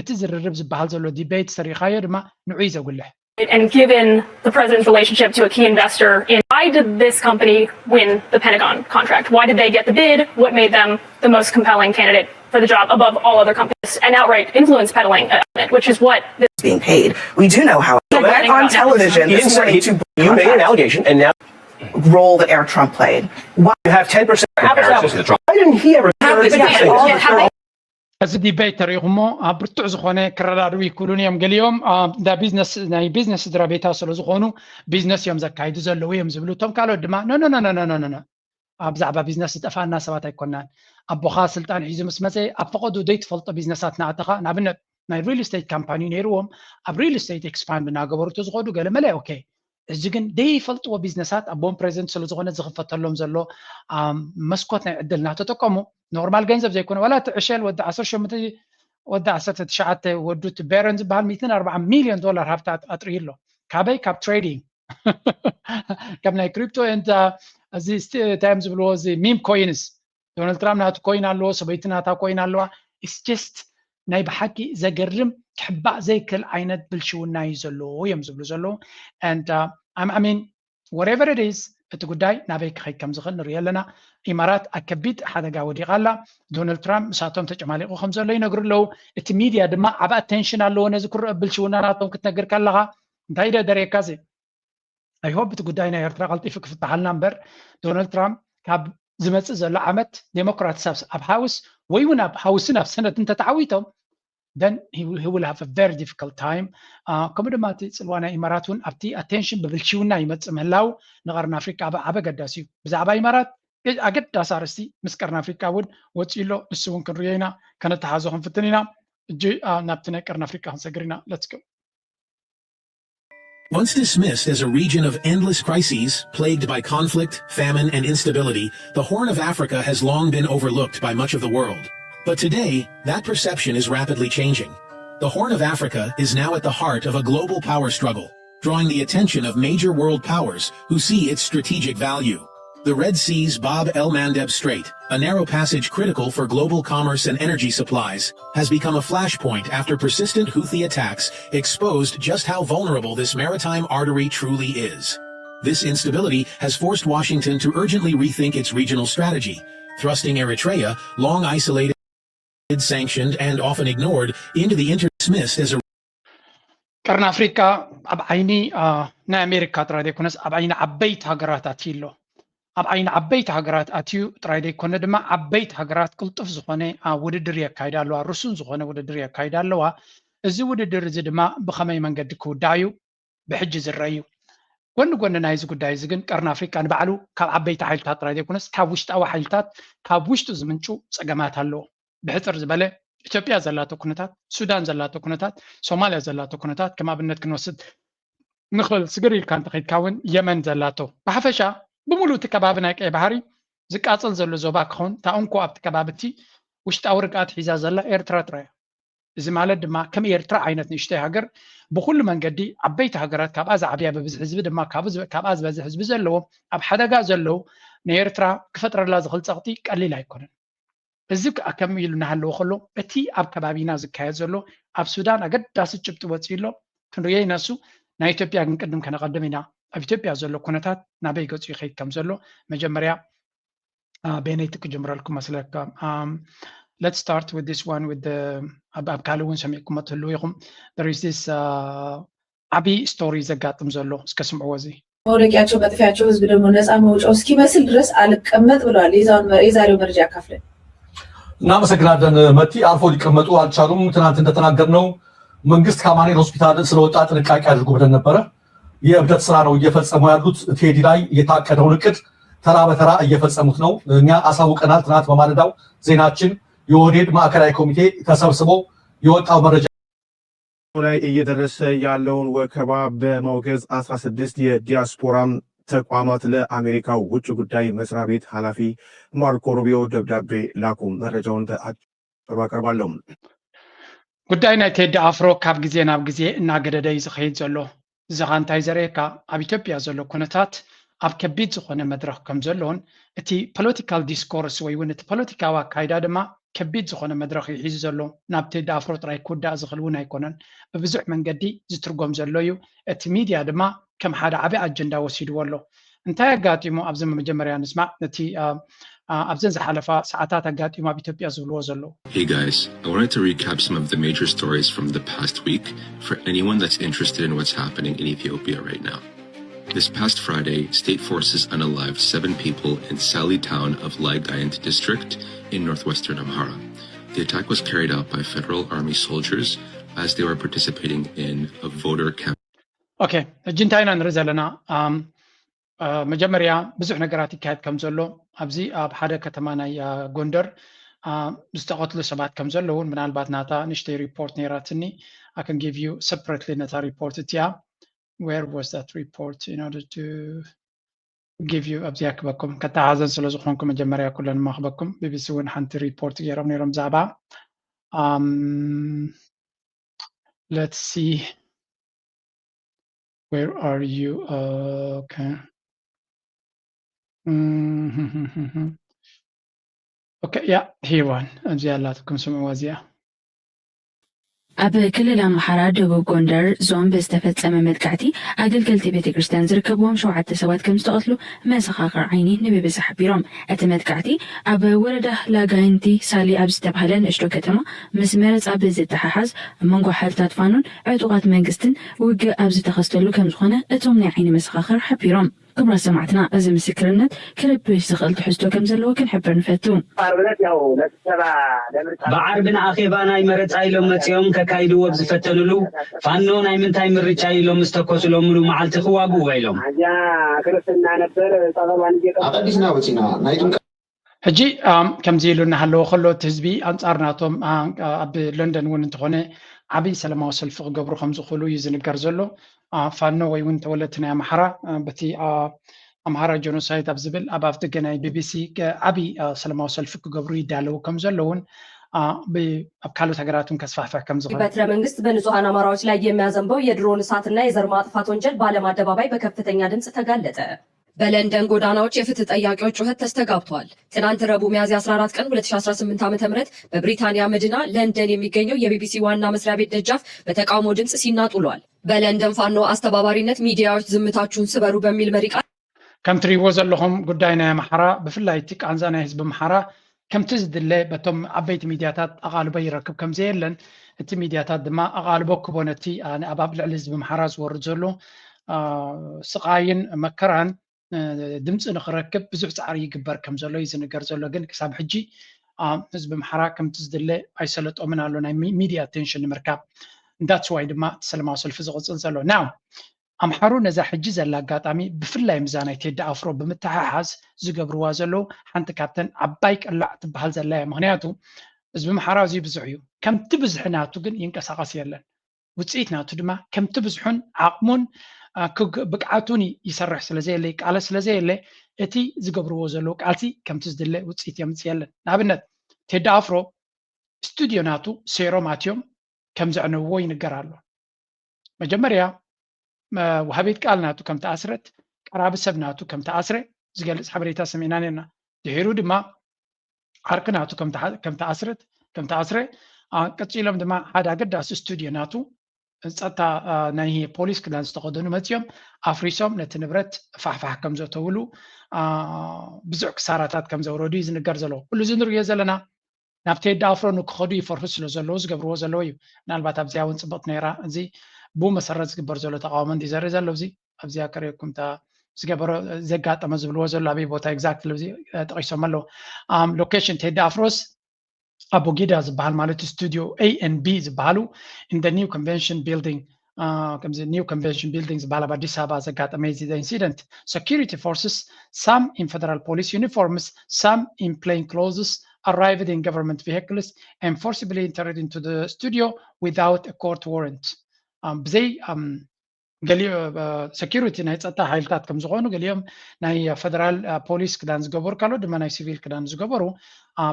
እቲ ዝርርብ ዝበሃል ዘሎ ዲቤት ተሪኢኻዮ ድማ ንዑ እዩ ዘጉልሕ። And given the president's relationship to a key investor, in, why did this company win the Pentagon contract? Why did they get the bid? What made them the most compelling candidate for the job above all other companies? An outright influence peddling element, which is what this being paid. We do know, however, But went on television this morning to You made an allegation, and now role that Air Trump played. Why you have ten percent comparison to Trump. Why didn't he ever? Have this Have all this- እዚ ዲቤት ተሪኢኹሞ ኣብ ብርቱዕ ዝኾነ ክረዳድኡ ይክእሉን እዮም። ገሊኦም እንዳ ቢዝነስ ናይ ቢዝነስ ስድራ ቤታ ስለ ዝኾኑ ቢዝነስ እዮም ዘካይዱ ዘለዉ እዮም ዝብሉ። እቶም ካልኦት ድማ ኖ ኖ ኖ ኖ ኖ ኖ ኖ ኣብ ብዛዕባ ቢዝነስ ዝጠፋና ሰባት ኣይኮናን። ኣቦኻ ስልጣን ሒዙ ምስ መፀ ኣብ ፈቐዱ ዘይትፈልጦ ቢዝነሳት ናእተኻ። ንኣብነት ናይ ሪል ስቴት ካምፓኒ ነይርዎም። ኣብ ሪል ስቴት ኤክስፓንድ እናገበሩ ተዝኸዱ ገለመለ ኦኬ። እዚ ግን ዘይፈልጥዎ ቢዝነሳት ኣቦም ፕሬዚደንት ስለዝኾነ ዝኽፈተሎም ዘሎ መስኮት ናይ ዕድል እናተጠቀሙ ኖርማል ገንዘብ ዘይኮነ ዋላ እቲ ዕሸል ወዲ ዓሰርተ ሸሞንተ ወዲ ዓሰርተ ትሽዓተ ወዱ እቲ ቤረን ዝበሃል ሚእትን ኣርባዓን ሚልዮን ዶላር ሃብቲ ኣጥርዩ ኣሎ። ካበይ? ካብ ትሬዲንግ ካብ ናይ ክሪፕቶ። እንታ እዚ እንታይ እዮም ዝብልዎ እዚ ሚም ኮይንስ ዶናልድ ትራምፕ ናቱ ኮይን ኣለዎ፣ ሰበይቲ ናታ ኮይን ኣለዋ። ኢስ ጀስት ናይ ብሓቂ ዘገርም ክሕባእ ዘይክእል ዓይነት ብልሽውና እዩ ዘለዎ እዮም ዝብሉ ዘለዉ። And uh, I'm, I mean, whatever it is እቲ ጉዳይ ናበይ ክኸይድ ከም ዝኽእል ንሪኦ ኣለና። ኢማራት ኣብ ከቢድ ሓደጋ ወዲቓ ኣላ። ዶናልድ ትራምፕ ምሳቶም ተጨማሊቑ ከም ዘሎ ይነግሩ ኣለዉ። እቲ ሚድያ ድማ ዓብ ኣቴንሽን ኣለዎ ነዚ ክረአ ብልሽውና ናቶም ክትነግር ከለኻ እንታይ ደ ደርየካ እዚ I hope እቲ ጉዳይ ናይ ኤርትራ ቀልጢፉ ክፍታሓልና እምበር ዶናልድ ትራምፕ ካብ ዝመፅእ ዘሎ ዓመት ዴሞክራትስ ኣብ ሃውስ ወይ እውን ኣብ ሃውስን ኣብ ሰነት እንተተዓዊቶም then he will have a very difficult time። ከምኡ ድማ እቲ ፅልዋ ናይ ኢማራት እውን ኣብቲ ኣቴንሽን ብብልሽውና ይመፅእ ምህላው ንቀርኒ ኣፍሪቃ ዓበ ኣገዳሲ እዩ። ብዛዕባ ኢማራት ኣገዳሲ ኣርእስቲ ምስ ቀርኒ ኣፍሪቃ እውን ወፂኡ ኣሎ። ንሱ እውን ክንሪኦ ኢና፣ ከነተሓዞ ክንፍትን ኢና። እጂ ናብቲ ናይ ቀርኒ ኣፍሪቃ ክንሰግር ኢና። Let's go. Once dismissed as a region of endless crises, plagued by conflict, famine, and instability, the Horn of Africa has long been overlooked by much of the world. But today, that perception is rapidly changing. The Horn of Africa is now at the heart of a global power struggle, drawing the attention of major world powers who see its strategic value. The Red Sea's Bab el Mandeb Strait, a narrow passage critical for global commerce and energy supplies, has become a flashpoint after persistent Houthi attacks exposed just how vulnerable this maritime artery truly is. This instability has forced Washington to urgently rethink its regional strategy, thrusting Eritrea, long isolated, sanctioned, and often ignored, into the inter dismissed as a ቀርኒ ኣፍሪቃ ኣብ ዓይኒ ናይ ኣሜሪካ ጥራይ ዘይኮነስ ኣብ ዓይኒ ዓበይቲ ሃገራት ኣትዩ ኣሎ። ኣብ ዓይኒ ዓበይቲ ሃገራት ኣትዩ ጥራይ ዘይኮነ ድማ ዓበይቲ ሃገራት ቅልጡፍ ዝኾነ ውድድር የካይዳ ኣለዋ፣ ርሱን ዝኾነ ውድድር የካይዳ ኣለዋ። እዚ ውድድር እዚ ድማ ብኸመይ መንገዲ ክውዳእ እዩ ብሕጂ ዝረአ እዩ። ጎኒ ጎኒ ናይዚ ጉዳይ እዚ ግን ቀርኒ ኣፍሪቃ ንባዕሉ ካብ ዓበይቲ ሓይልታት ጥራይ ዘይኮነስ ካብ ውሽጣዊ ሓይልታት ካብ ውሽጡ ዝምንጩ ፀገማት ኣለዎ። ብሕፅር ዝበለ ኢትዮጵያ ዘላቶ ኩነታት፣ ሱዳን ዘላቶ ኩነታት፣ ሶማልያ ዘላቶ ኩነታት ከም ኣብነት ክንወስድ ንኽእል። ስግር ኢልካ እንተኸይድካ እውን የመን ዘላቶ ብሓፈሻ ብምሉእ እቲ ከባቢ ናይ ቀይ ባሕሪ ዝቃፀል ዘሎ ዞባ ክኸውን እታ እንኮ ኣብቲ ከባቢ እቲ ውሽጣዊ ርግኣት ሒዛ ዘላ ኤርትራ ጥራይ እያ። እዚ ማለት ድማ ከም ኤርትራ ዓይነት ንእሽተይ ሃገር ብኩሉ መንገዲ ዓበይቲ ሃገራት ካብኣ ዝዓብያ ብብዝሒ ህዝቢ ድማ ካብኣ ዝበዝሕ ህዝቢ ዘለዎ ኣብ ሓደጋ ዘለዉ ንኤርትራ ክፈጥረላ ዝኽእል ፀቕጢ ቀሊል ኣይኮነን። እዚ ከዓ ከም ኢሉ እናሃለወ ከሎ እቲ ኣብ ከባቢና ዝካየድ ዘሎ ኣብ ሱዳን ኣገዳሲ ጭብጢ ወፂኡ ኣሎ። ክንሪኦ ኢና እሱ ናይ ኢትዮጵያ ግን ቅድም ከነቐድም ኢና። ኣብ ኢትዮጵያ ዘሎ ኩነታት ናበይ ገፁ ይኸይድ ከም ዘሎ መጀመርያ ቤነይቲ ክጅምረልኩም መስለካ። Let's start with this one with the ኣብ ካልእ እውን ሰሚዕኩሞ ትህልው ኢኹም። There is this ዓብዪ ስቶሪ ዘጋጥም ዘሎ እስከ ስምዕዎ እዚ መውደቂያቸው መጥፊያቸው ህዝብ ደግሞ ነፃ መውጫው እስኪመስል ድረስ አልቀመጥ ብለዋል። የዛሬው መረጃ ያካፍለን። እናመሰግናለን መቲ። አርፎ ሊቀመጡ አልቻሉም። ትናንት እንደተናገርነው መንግስት ከአማኑኤል ሆስፒታል ስለወጣ ጥንቃቄ አድርጉ ብለን ነበረ። የእብደት ስራ ነው እየፈጸሙ ያሉት። ቴዲ ላይ የታቀደውን እቅድ ተራ በተራ እየፈጸሙት ነው። እኛ አሳውቀናል። ትናንት በማለዳው ዜናችን የኦህዴድ ማዕከላዊ ኮሚቴ ተሰብስቦ የወጣው መረጃ ላይ እየደረሰ ያለውን ወከባ በማውገዝ አስራ ስድስት የዲያስፖራ ተቋማት ለአሜሪካው ውጭ ጉዳይ መስሪያ ቤት ኃላፊ ማርኮ ሩቢዮ ደብዳቤ ላኩ። መረጃውን በአጭሩ አቀርባለሁ። ጉዳይ ናይ ቴዲ አፍሮ ካብ ግዜ ናብ ግዜ እናገደደ እዩ ዝኸይድ ዘሎ። እዚ ኸ እንታይ ዘርእየካ ኣብ ኢትዮጵያ ዘሎ ኩነታት ኣብ ከቢድ ዝኾነ መድረኽ ከም ዘሎን እቲ ፖለቲካል ዲስኮርስ ወይ እውን እቲ ፖለቲካዊ ኣካይዳ ድማ ከቢድ ዝኾነ መድረኽ እዩ ሒዙ ዘሎ። ናብ ቴዲ ኣፍሮ ጥራይ ክውዳእ ዝኽእል እውን ኣይኮነን። ብብዙሕ መንገዲ ዝትርጎም ዘሎ እዩ። እቲ ሚድያ ድማ ከም ሓደ ዓቢ ኣጀንዳ ወሲድዎ ኣሎ። እንታይ ኣጋጢሙ? ኣብዚ መጀመርያ ንስማዕ። ነቲ ኣብዘን ዝሓለፋ ሰዓታት ኣጋጢሙ ኣብ ኢትዮጵያ ዝብልዎ ዘለዉ። Hey guys, I wanted to recap some of the major stories from the past week for anyone that's interested in what's happening in Ethiopia right now. This past Friday, state forces unalived seven people in Sali town of Lagaint district in northwestern Amhara. The attack was carried out by federal army soldiers as they were participating in a voter campaign. ኦኬ፣ ሕጂ እንታይ ኢና ንርኢ ዘለና? መጀመርያ ብዙሕ ነገራት ይካየድ ከም ዘሎ፣ ኣብዚ ኣብ ሓደ ከተማ ናይ ጎንደር ዝተቐትሉ ሰባት ከም ዘለውን ምናልባት ናታ ንእሽተይ ሪፖርት ነይራትኒ። I can give you separately ነታ ሪፖርት እቲያ። Where was that report in order to give you? ኣብዚኣ ክበኩም ከተሓዘን ስለ ዝኾንኩ መጀመርያ ኩለን ማክበኩም። ቢቢሲ እውን ሓንቲ ሪፖርት ገይሮም ነይሮም ብዛዕባ let's see. Where are you? Okay. Okay, yeah, here one. እዚኣ ኣላትኩም ስምዕዋ እዚኣ። ኣብ ክልል ኣምሓራ ደቡብ ጎንደር ዞን ብዝተፈጸመ መጥቃዕቲ ኣገልገልቲ ቤተ ክርስቲያን ዝርከብዎም ሸውዓተ ሰባት ከም ዝተቐትሉ መሰኻኽር ዓይኒ ንቢቢሲ ሓቢሮም። እቲ መጥቃዕቲ ኣብ ወረዳ ላጋይንቲ ሳሊ ኣብ ዝተባህለ ንእሽቶ ከተማ ምስ መረጻ ብዝተሓሓዝ ኣብ መንጎ ሓይልታት ፋኖን ዕጡቓት መንግስትን ውግእ ኣብ ዝተኸስተሉ ከም ዝኾነ እቶም ናይ ዓይኒ መሰኻኽር ሓቢሮም። ክቡራት ሰማዕትና፣ እዚ ምስክርነት ክርብሽ ዝኽእል ትሕዝቶ ከም ዘለዎ ክንሕብር ንፈቱ። ብዓርቢ ንኣኼባ ናይ መረጻ ኢሎም መጺኦም ከካይድዎ ኣብ ዝፈተኑሉ ፋኖ ናይ ምንታይ ምርጫ ኢሎም ምስ ተኮሱሎም ምሉእ መዓልቲ ክዋግኡ ውዒሎም። ኣቐዲስና ወጺና ናይ ጥምቀት ሕጂ ከምዚ ኢሉ እናሃለወ ከሎ እቲ ህዝቢ ኣንጻር ናቶም ኣብ ለንደን እውን እንተኾነ ዓብዪ ሰላማዊ ሰልፊ ክገብሩ ከም ዝኽእሉ እዩ ዝንገር ዘሎ። ፋኖ ወይ እውን ተወለድቲ ናይ ኣምሓራ በቲ ኣምሓራ ጀኖሳይድ ኣብ ዝብል ኣብ ኣፍደገ ናይ ቢቢሲ ዓብዪ ሰላማዊ ሰልፊ ክገብሩ ይዳለዉ ከም ዘለውን ኣብ ካልኦት ሃገራት እውን ከስፋሕፍሕ ከም ዝኽእል በትረ መንግስት በንጹሐን አማራዎች ላይ የሚያዘንበው የድሮን እሳትና የዘር ማጥፋት ወንጀል በዓለም አደባባይ በከፍተኛ ድምፅ ተጋለጠ። በለንደን ጎዳናዎች የፍትህ ጠያቂዎች ጩኸት ተስተጋብቷል። ትናንት ረቡዕ ሚያዝያ አስራ አራት ቀን ሁለት ሺ አስራ ስምንት ዓመተ ምህረት በብሪታንያ መዲና ለንደን የሚገኘው የቢቢሲ ዋና መስሪያ ቤት ደጃፍ በተቃውሞ ድምፅ ሲናጥ ውሏል። በለንደን ፋኖ አስተባባሪነት ሚዲያዎች ዝምታችሁን ስበሩ በሚል መሪ ቃል ከም ትሪእዎ ዘለኹም ጉዳይ ናይ ኣምሓራ ብፍላይ እቲ ቃንዛ ናይ ህዝቢ ኣምሓራ ከምቲ ዝድለ በቶም ዓበይቲ ሚድያታት ኣቓልቦ ይረክብ ከም ዘየለን እቲ ሚድያታት ድማ ኣቓልቦ ክቦ ነቲ ኣብ ልዕሊ ህዝቢ ኣምሓራ ዝወርድ ዘሎ ስቓይን መከራን ድምፂ ንክረክብ ብዙሕ ፃዕሪ ይግበር ከም ዘሎ እዩ ዝንገር ዘሎ። ግን ክሳብ ሕጂ ህዝቢ ኣምሓራ ከምቲ ዝድለ ኣይሰለጦምን ኣሎ ናይ ሚድያ ኣቴንሽን ንምርካብ። That's why ድማ እቲ ሰላማዊ ሰልፊ ዝቕፅል ዘሎ now ኣምሓሩ ነዛ ሕጂ ዘላ ኣጋጣሚ ብፍላይ ምዛ ናይ ቴዲ ኣፍሮ ብምትሕሓዝ ዝገብርዋ ዘለዉ ሓንቲ ካብተን ዓባይ ቅላዕ ትበሃል ዘላ እያ። ምክንያቱ ህዝቢ ኣምሓራ ኣዝዩ ብዙሕ እዩ። ከምቲ ብዝሒ ናቱ ግን ይንቀሳቐስ የለን። ውፅኢት ናቱ ድማ ከምቲ ብዝሑን ዓቕሙን ብቅዓቱን ይሰርሕ ስለዘየለ ይቃለስ ስለዘየለ እቲ ዝገብርዎ ዘለዉ ቃልሲ ከምቲ ዝድለ ውፅኢት የምፅእ የለን። ንኣብነት ቴዲ ኣፍሮ ስቱድዮ ናቱ ሰይሮም ኣትዮም ከም ዘዕነውዎ ይንገር ኣሎ። መጀመርያ ወሃቢት ቃል ናቱ ከም ተኣስረት፣ ቀራቢ ሰብ ናቱ ከም ተኣስረ ዝገልጽ ሓበሬታ ሰሚዕና ነርና። ድሒሩ ድማ ዓርኪ ናቱ ከም ተኣስረት ከም ተኣስረ ቀጺሎም ድማ ሓደ ኣገዳሲ ስቱድዮ ናቱ ጸጥታ ናይ ፖሊስ ክዳን ዝተኸደኑ መጺኦም ኣፍሪሶም ነቲ ንብረት ፋሕፋሕ ከም ዘእተውሉ ብዙሕ ክሳራታት ከም ዘውረዱ እዩ ዝንገር ዘሎ። ኩሉ እዚ ንርእዮ ዘለና ናብ ቴዲ ኣፍሮ ንክኸዱ ይፈርሁ ስለ ዘለዉ ዝገብርዎ ዘለዉ እዩ። ምናልባት ኣብዚኣ እውን ፅብቕቲ ነይራ። እዚ ብኡ መሰረት ዝግበር ዘሎ ተቃውሞ እንዲ ዘርኢ ዘሎ እዚ ኣብዚኣ ከርእየኩም እታ ዝገበሮ ዘጋጠመ ዝብልዎ ዘሎ ኣበይ ቦታ exactly እዚ ጠቂሶም ኣለዉ። Location ቴዲ ኣፍሮስ ኣቦጊዳ ዝበሃል ማለት ስቱዲዮ A and B ዝበሃሉ in the new convention building ከምዚ new convention building ዝበሃል ኣብ ኣዲስ ኣበባ ዘጋጠመ እዚ incident security forces some in federal police uniforms some in plain clothes arrived in government vehicles and forcibly entered into the studio without a court warrant ብዘይ ገሊኦ security ናይ ፀጥታ ሓይልታት ከም ዝኾኑ ገሊኦም ናይ ፌደራል ፖሊስ ክዳን ዝገበሩ ካልኦት ድማ ናይ ሲቪል ክዳን ዝገበሩ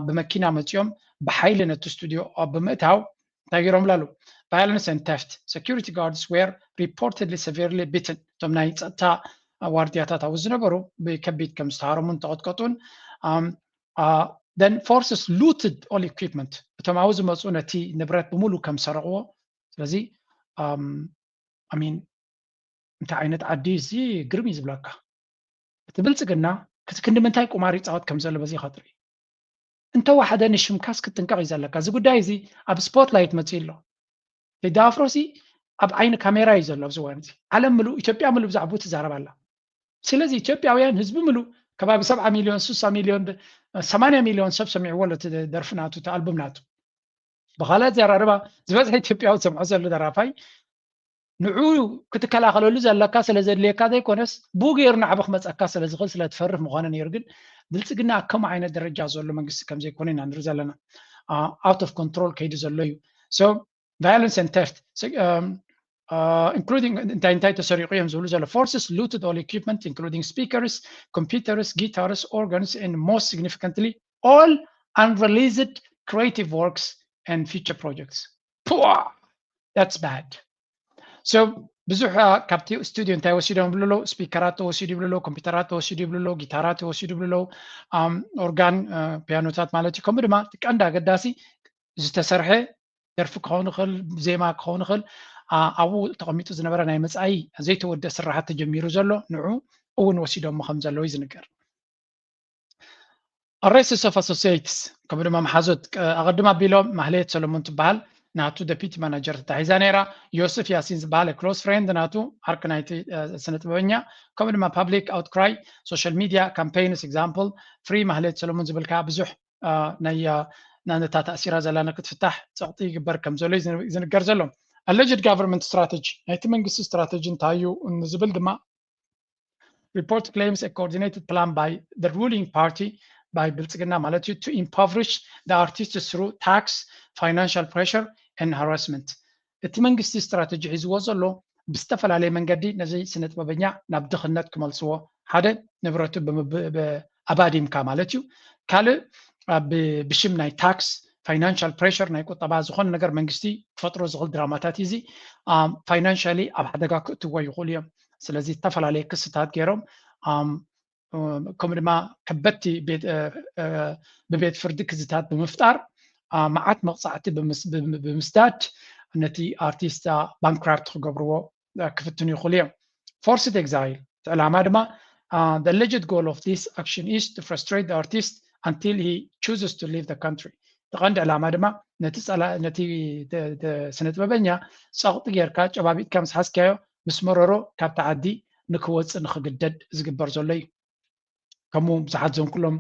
ብመኪና መፂኦም ብሓይሊ ነቲ ስቱዲዮ ብምእታው እንታይ ገይሮም ላሉ violence and theft security guards were reportedly severely beaten እቶም ናይ ፀጥታ ዋርድያታት ኣብኡ ዝነበሩ ብከቢድ ከም ዝተሃረሙን ተቐጥቀጡን then forces looted all equipment እቶም ኣብኡ ዝመፁ ነቲ ንብረት ብምሉ ከም ሰረቕዎ ስለዚ I mean እንታይ ዓይነት ዓዲ እዚ ግርም እዩ ዝብለካ እቲ ብልፅግና ክቲ ክንዲ ምንታይ ቁማር ይፃወት ከም ዘሎ በዚ ከጥሪ እንተዋሓደ ንሽምካስ ክትጥንቀቕ እዩ ዘለካ እዚ ጉዳይ እዚ ኣብ spotlight መፅኡ ኣሎ ቴዲ ኣፍሮ ሲ ኣብ ዓይኒ ካሜራ እዩ ዘሎ ኣብዚ እዋን እዚ ዓለም ምሉእ ኢትዮጵያ ምሉእ ብዛዕባኡ ትዛረብ ኣላ ስለዚ ኢትዮጵያውያን ህዝቢ ምሉእ ከባቢ ሰብዓ ሚሊዮን ስሳ ሚሊዮን ሰማንያ ሚሊዮን ሰብ ሰሚዕዎ ኣሎ እቲ ደርፊ ናቱ እቲ ኣልቡም ናቱ ብኻልእ ኣዘራርባ ዝበዝሐ ኢትዮጵያዊ ዝሰምዖ ዘሎ ደራፋይ ንዑ ክትከላኸለሉ ዘለካ ስለ ዘድልየካ ዘይኮነስ ብኡ ገይሩ ናዕቢ ክመፀካ ስለ ዝኽእል ስለ ትፈርህ ምዃነ ነይሩ ግን ብልፅግና ኣብ ከምኡ ዓይነት ደረጃ ዘሎ መንግስቲ ከም ዘይኮነ ኢና ንርኢ ዘለና out of control ከይዱ ዘሎ እዩ so violence and theft um, uh, including እንታይ እንታይ ተሰሪቑ እዮም ዝብሉ ዘሎ forces looted all equipment including speakers computers guitars organs and most significantly all unreleased creative works and future projects Pwah! That's bad so ብዙሕ ካብቲ ስቱዲዮ እንታይ ወሲዶም ብልሎ ስፒከራት ተወሲዱ ይብልሎ ኮምፒውተራት ተወሲዱ ይብልሎ ጊታራት ተወሲዱ ይብልሎ ኦርጋን ፒያኖታት ማለት እዩ ከምኡ ድማ ቀንዲ ኣገዳሲ ዝተሰርሐ ደርፊ ክኸውን ይኽእል ዜማ ክኸውን ይኽእል ኣብኡ ተቐሚጡ ዝነበረ ናይ መፃኢ ዘይተወደ ስራሓት ተጀሚሩ ዘሎ ንዑ እውን ወሲዶሞ ከም ዘለዉ እዩ ዝንገር Arrests of associates ከምኡ ድማ መሓዞት ኣቐድም ኣቢሎም ማህሌት ሰሎሞን ትበሃል ናቱ deputy manager ተታሒዛ ነይራ ዮስፍ ያሲን ዝበሃል close friend ናቱ ዓርኪ ናይቲ ስነ ጥበበኛ ከምኡ ድማ public outcry social media campaigns example free ማህሌት ሰሎሞን ዝብል ከዓ ብዙሕ ናይ ናነታ ተኣሲራ ዘላ ክትፍታሕ ፀቕጢ ይግበር ከም ዘሎ ዝንገር ዘሎ alleged government strategy ናይቲ መንግስቲ strategy እንታይ እዩ ንዝብል ድማ report claims a coordinated plan by the ruling party by ብልፅግና ማለት እዩ to impoverish the artists through tax financial pressure and harassment እቲ መንግስቲ strategy ሒዝዎ ዘሎ ብዝተፈላለየ መንገዲ ነዚ ስነ ጥበበኛ ናብ ድኽነት ክመልስዎ ሓደ ንብረቱ ኣባዲምካ ማለት እዩ ካልእ ብሽም ናይ tax financial pressure ናይ ቁጠባ ዝኾነ ነገር መንግስቲ ክፈጥሮ ዝኽእል ድራማታት እዚ financially ኣብ ሓደጋ ክእትዎ ይኽእሉ እዮም ስለዚ ዝተፈላለየ ክስታት ገይሮም ከምኡ ድማ ከበድቲ ብቤት ፍርዲ ክዝታት ብምፍጣር መዓት መቕፃዕቲ ብምስዳድ ነቲ ኣርቲስት bankrupt ክገብርዎ ክፍትኑ ይኽእሉ እዮም forced exile እቲ ዕላማ ድማ the alleged goal of this action is to frustrate the artist until he chooses to leave the country እቲ ቀንዲ ዕላማ ድማ ነቲ ስነ ጥበበኛ ፀቕጢ ጌርካ ጨባቢጥካ ምስ ሓዝካዮ ምስ መረሮ ካብቲ ዓዲ ንክወፅእ ንክግደድ ዝግበር ዘሎ እዩ ከምኡ ብዙሓት ዞም ኩሎም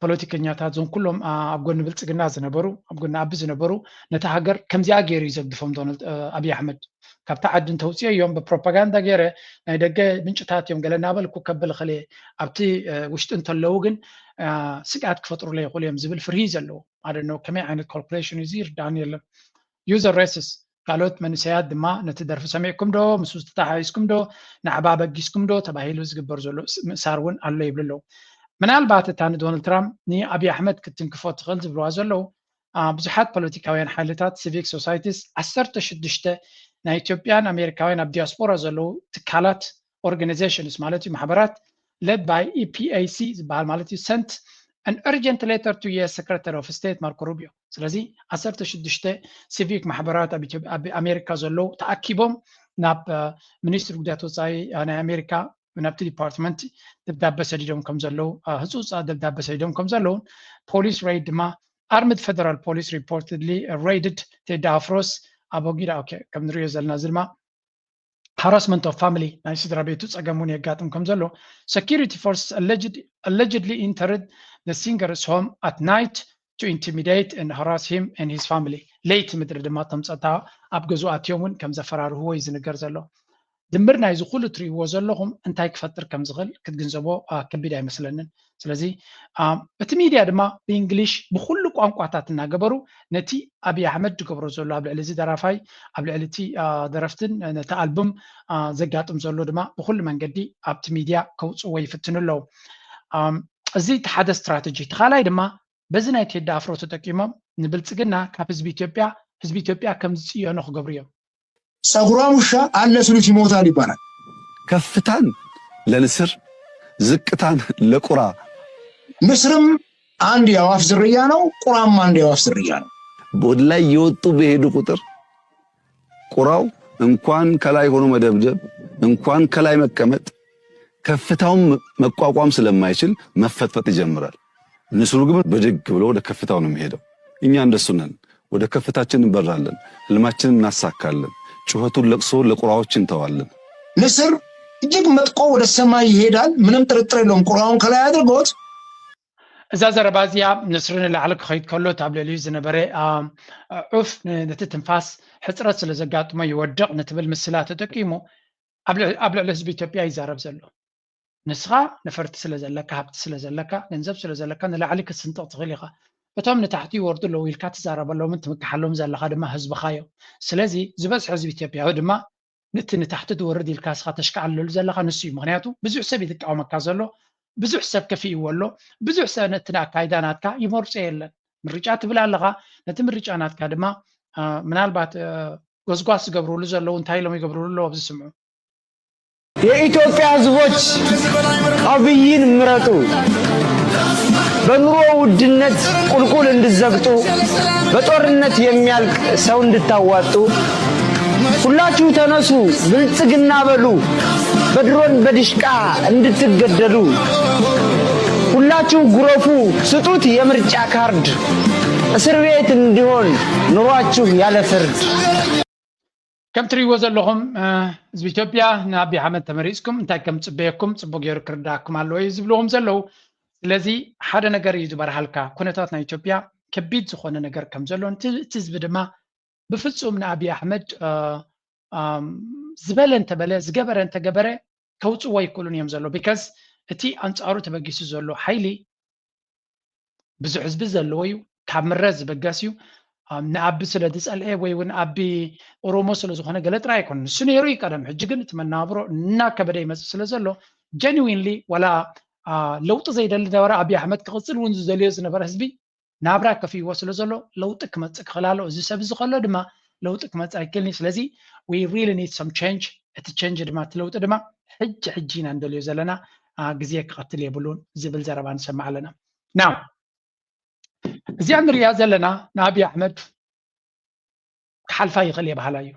ፖለቲከኛታት ዞም ኩሎም ኣብ ጎኒ ብልፅግና ዝነበሩ ኣብ ጎኒ ኣቢ ዝነበሩ ነቲ ሃገር ከምዚኣ ገይሩ እዩ ዘግድፎም ዶናልድ ኣብይ ኣሕመድ ካብቲ ዓዲ እንተውፅኦ እዮም ብፕሮፓጋንዳ ገይረ ናይ ደገ ምንጭታት እዮም ገለ እናበልኩ ከብል ኽእል ኣብቲ ውሽጢ እንተለዉ ግን ስግኣት ክፈጥሩለ ይኽእሉ እዮም ዝብል ፍርሂ ዘለዎ ኣደነው ከመይ ዓይነት ካልኩሌሽን እዚ ይርዳእኒ የለን user races ካልኦት መንእሰያት ድማ ነቲ ደርፊ ሰሚዕኩም ዶ ምስኡ ዝተተሓሒዝኩም ዶ ንዓባ በጊስኩም ዶ ተባሂሉ ዝግበር ዘሎ ምእሳር እውን ኣሎ ይብሉ ኣለዉ ምናልባት እታ ንዶናልድ ትራምፕ ንኣብይ ኣሕመድ ክትንክፎ ትኽእል ዝብልዋ ዘለዉ ብዙሓት ፖለቲካውያን ሓይልታት civil societies ዓሰርተ ሽዱሽተ ናይ ኢትዮጵያን ኣሜሪካውያን ኣብ ዲያስፖራ ዘለዉ ትካላት organizations ማለት እዩ ማሕበራት led by EPAC ዝበሃል ማለት እዩ sent an urgent letter to U S Secretary of State Marco Rubio ስለዚ ዓሰርተ ሽዱሽተ ሲቪክ ማሕበራት ኣብ ኣሜሪካ ዘለዉ ተኣኪቦም ናብ ሚኒስትሪ ጉዳያት ወፃኢ ናይ ኣሜሪካ ናብቲ ዲፓርትመንት ደብዳበ ሰዲዶም ከም ዘለዉ ህፁፃ ደብዳበ ሰዲዶም ከም ዘለዉ police raid ድማ armed federal police reportedly raided ቴዲ ኣፍሮስ ኣቦጊዳ ከም ንሪኦ ዘለና እዚ ድማ harassment of family ናይ ስድራ ቤቱ ፀገም እውን የጋጥም ከም ዘሎ security forces allegedly entered the singer's home at night to intimidate and harass him and his family ለይቲ ምድሪ ድማ ተምፀታ ኣብ ገዝኡ ኣትዮም እውን ከም ዘፈራርህዎ እዩ ዝንገር ዘሎ ድምር ናይዚ ኩሉ ትርእይዎ ዘለኹም እንታይ ክፈጥር ከም ዝኽእል ክትግንዘቦ ከቢድ ኣይመስለንን ስለዚ እቲ ሚድያ ድማ ብእንግሊሽ ብኩሉ ቋንቋታት እናገበሩ ነቲ ኣብይ ኣሕመድ ዝገብሮ ዘሎ ኣብ ልዕሊ እዚ ደራፋይ ኣብ ልዕሊ እቲ ደረፍትን ነቲ ኣልቡም ዘጋጥም ዘሎ ድማ ብኩሉ መንገዲ ኣብቲ ሚድያ ከውፅዎ ይፍትኑ ኣለዉ እዚ እቲ ሓደ ስትራተጂ እቲ ካልኣይ ድማ በዚ ናይ ቴዲ ኣፍሮ ተጠቂሞም ንብልፅግና ካብ ህዝቢ ኢትዮጵያ ህዝቢ ኢትዮጵያ ከም ዝፅየኖ ክገብሩ እዮም ጸጉሯም ውሻ አለ ሲሉት ይሞታል ይባላል። ከፍታን ለንስር ዝቅታን ለቁራ ንስርም አንድ የአዋፍ ዝርያ ነው። ቁራም አንድ የአዋፍ ዝርያ ነው። ወደ ላይ እየወጡ በሄዱ ቁጥር ቁራው እንኳን ከላይ ሆኖ መደብደብ፣ እንኳን ከላይ መቀመጥ፣ ከፍታውን መቋቋም ስለማይችል መፈጥፈጥ ይጀምራል። ንስሩ ግን ብድግ ብሎ ወደ ከፍታው ነው የሚሄደው። እኛ እንደሱ ነን። ወደ ከፍታችን እንበራለን፣ ህልማችንን እናሳካለን። ጩኸቱን ለቅሶ ለቁራዎች እንተዋለን። ንስር እጅግ መጥቆ ወደ ሰማይ ይሄዳል። ምንም ጥርጥር የለውም። ቁራውን ከላይ አድርጎት እዛ ዘረባ እዚኣ ንስሪ ንላዕሊ ክኸይድ ከሎ ኣብ ልዕሊኡ ዝነበረ ዑፍ ነቲ ትንፋስ ሕፅረት ስለ ዘጋጥሞ ይወድቕ ንትብል ምስላ ተጠቂሙ ኣብ ልዕሊ ህዝቢ ኢትዮጵያ ይዛረብ ዘሎ። ንስኻ ነፈርቲ ስለ ዘለካ፣ ሃብቲ ስለ ዘለካ፣ ገንዘብ ስለ ዘለካ ንላዕሊ ክትስንጥቕ ትኽእል ኢኻ። እቶም ንታሕቲ ይወርዱ ኣለዉ ኢልካ ትዛረበሎምን ትምክሓሎም ዘለኻ ድማ ህዝብኻ እዮም። ስለዚ ዝበዝሐ ህዝቢ ኢትዮጵያዊ ድማ ነቲ ንታሕቲ ትወርድ ኢልካ ንስኻ ተሽካዕለሉ ዘለኻ ንሱ እዩ። ምኽንያቱ ብዙሕ ሰብ እዩ ዝቃወመካ ዘሎ፣ ብዙሕ ሰብ ከፊእዎ ኣሎ፣ ብዙሕ ሰብ ነቲ ኣካይዳ ናትካ ይመርጾ የለን። ምርጫ ትብል ኣለኻ፣ ነቲ ምርጫ ናትካ ድማ ምናልባት ጎስጓስ ዝገብርሉ ዘለዉ እንታይ ኢሎም ይገብርሉ ኣለዉ ኣብዚ ስምዑ። የኢትዮጵያ ህዝቦች አብይን ምረጡ። በኑሮ ውድነት ቁልቁል እንድዘግጡ፣ በጦርነት የሚያልቅ ሰው እንድታዋጡ፣ ሁላችሁ ተነሱ ብልጽግና በሉ። በድሮን በድሽቃ እንድትገደሉ፣ ሁላችሁ ጉረፉ፣ ስጡት የምርጫ ካርድ። እስር ቤት እንዲሆን ኑሯችሁ ያለ ፍርድ። ከም ትሪእዎ ዘለኹም ህዝቢ ኢትዮጵያ ንኣብይ ኣሕመድ ተመሪፅኩም እንታይ ከም ፅበየኩም ፅቡቅ ገይሩ ክርዳእኩም ኣለዎ እዩ ዝብልዎም ዘለዉ። ስለዚ ሓደ ነገር እዩ ዝበርሃልካ፣ ኩነታት ናይ ኢትዮጵያ ከቢድ ዝኾነ ነገር ከም ዘሎ፣ እቲ ህዝቢ ድማ ብፍፁም ንኣብይ ኣሕመድ ዝበለ እንተበለ ዝገበረ እንተገበረ ከውፅዎ ኣይክእሉን እዮም ዘሎ። ቢካዝ እቲ ኣንፃሩ ተበጊሱ ዘሎ ሓይሊ ብዙሕ ህዝቢ ዘለዎ እዩ። ካብ ምረት ዝበገስ እዩ። ንኣቢ ስለ ዝፀልአ ወይ እውን ኣቢ ኦሮሞ ስለ ዝኾነ ገለ ጥራይ ኣይኮነን። ንሱ ነይሩ እዩ ቀደም። ሕጂ ግን እቲ መነባብሮ እናከበደ ይመፅእ ስለ ዘሎ ጀኒዊንሊ ዋላ ለውጢ ዘይደሊ ነበረ ኣብይ ኣሕመድ ክቕፅል እውን ዝደልዮ ዝነበረ ህዝቢ ናብራ ከፊእዎ ስለ ዘሎ ለውጢ ክመፅእ ክኽእል ኣለዎ። እዚ ሰብ እዚ ከሎ ድማ ለውጢ ክመፅእ ኣይክእልን እዩ። ስለዚ we really need some change። እቲ ቼንጅ ድማ እቲ ለውጢ ድማ ሕጂ ሕጂ ኢና ንደልዮ ዘለና፣ ግዜ ክቐትል የብሉን ዝብል ዘረባ ንሰምዕ ኣለና። ናው እዚኣ ንሪኣ ዘለና ንኣብይ ኣሕመድ ክሓልፋ ይኽእል እየ በሃላ እዩ።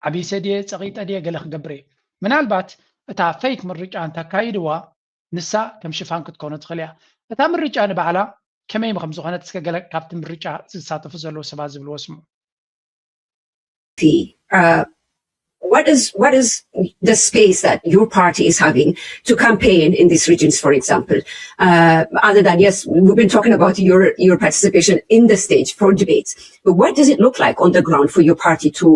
ዓቢሰ ድየ ጸቒጠ ድየ ገለ ክገብር እየ። ምናልባት እታ ፌክ ምርጫ እንተካይድዋ ንሳ ከም ሽፋን ክትኮኖ ትኽእል እያ። እታ ምርጫ ንባዕላ ከመይ ከም ዝኾነት እስከ ገለ ካብቲ ምርጫ ዝሳተፉ ዘለዉ ሰባት ዝብልዎ ስምዑ። Uh, what is what is the space that your party is having to campaign in these regions, for example? Uh, other than, yes, we've been talking about your your participation in the stage for debates, but what does it look like on the ground for your party to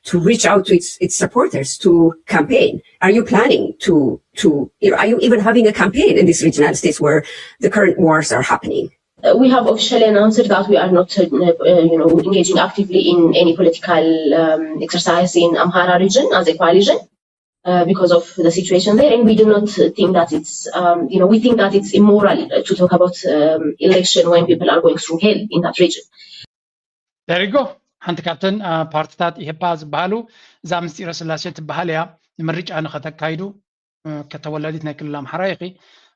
to reach out to its its supporters to campaign? Are you planning to to are you even having a campaign in these regional states where the current wars are happening? We have officially announced that we are not, uh, you know, engaging actively in any political um, exercise in Amhara region as a coalition uh, because of the situation there, and we do not think that it's, um, you know, we think that it's immoral to talk about um, election when people are going through hell in that region. There you go. ሓንቲ ካብተን ፓርትታት ኢህፓ ዝበሃሉ እዛ ምስጢረ ስላሴ ትበሃል እያ። ንምርጫ ንኸተካይዱ ከተወላዲት ናይ ክልል ኣምሓራ ኢኺ፣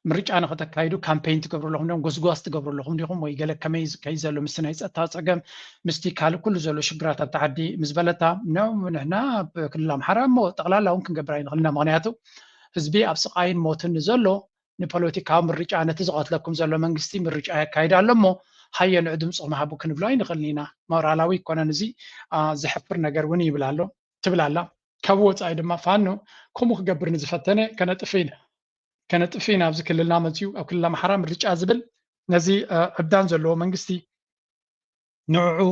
ምርጫ ንኸተካይዱ ካምፔይን ትገብሩ ኣለኹም ዲኹም? ጎስጓስ ትገብሩ ኣለኹም ዲኹም? ወይ ገለ ከመይ ከይ ዘሎ ምስቲ ናይ ፀጥታ ፀገም ምስቲ ካልእ ኩሉ ዘሎ ሽግራት ኣብቲ ዓዲ ምስ በለታ፣ ኖ ንሕና ኣብ ክልል ኣምሓራ እሞ ጠቕላላ እውን ክንገብር ኣይንኽእልና፣ ምኽንያቱ ህዝቢ ኣብ ስቓይን ሞትን ንዘሎ ንፖለቲካዊ ምርጫ ነቲ ዝቐትለኩም ዘሎ መንግስቲ ምርጫ የካይድ ኣሎ እሞ ሃየ ንዑ ድምፅኹም ሃቡ ክንብሎ ኣይንኽእልን ኢና። ሞራላዊ ኣይኮነን እዚ፣ ዘሕፍር ነገር እውን ይብል ኣሎ ትብል ኣላ። ካብ ወፃኢ ድማ ፋኖ ከምኡ ክገብር ንዝፈተነ ከነጥፍ ኢና ከነጥፍ ኢና ኣብዚ ክልልና መፅዩ ኣብ ክልል ኣምሓራ ምርጫ ዝብል ነዚ ዕብዳን ዘለዎ መንግስቲ ንዕዑ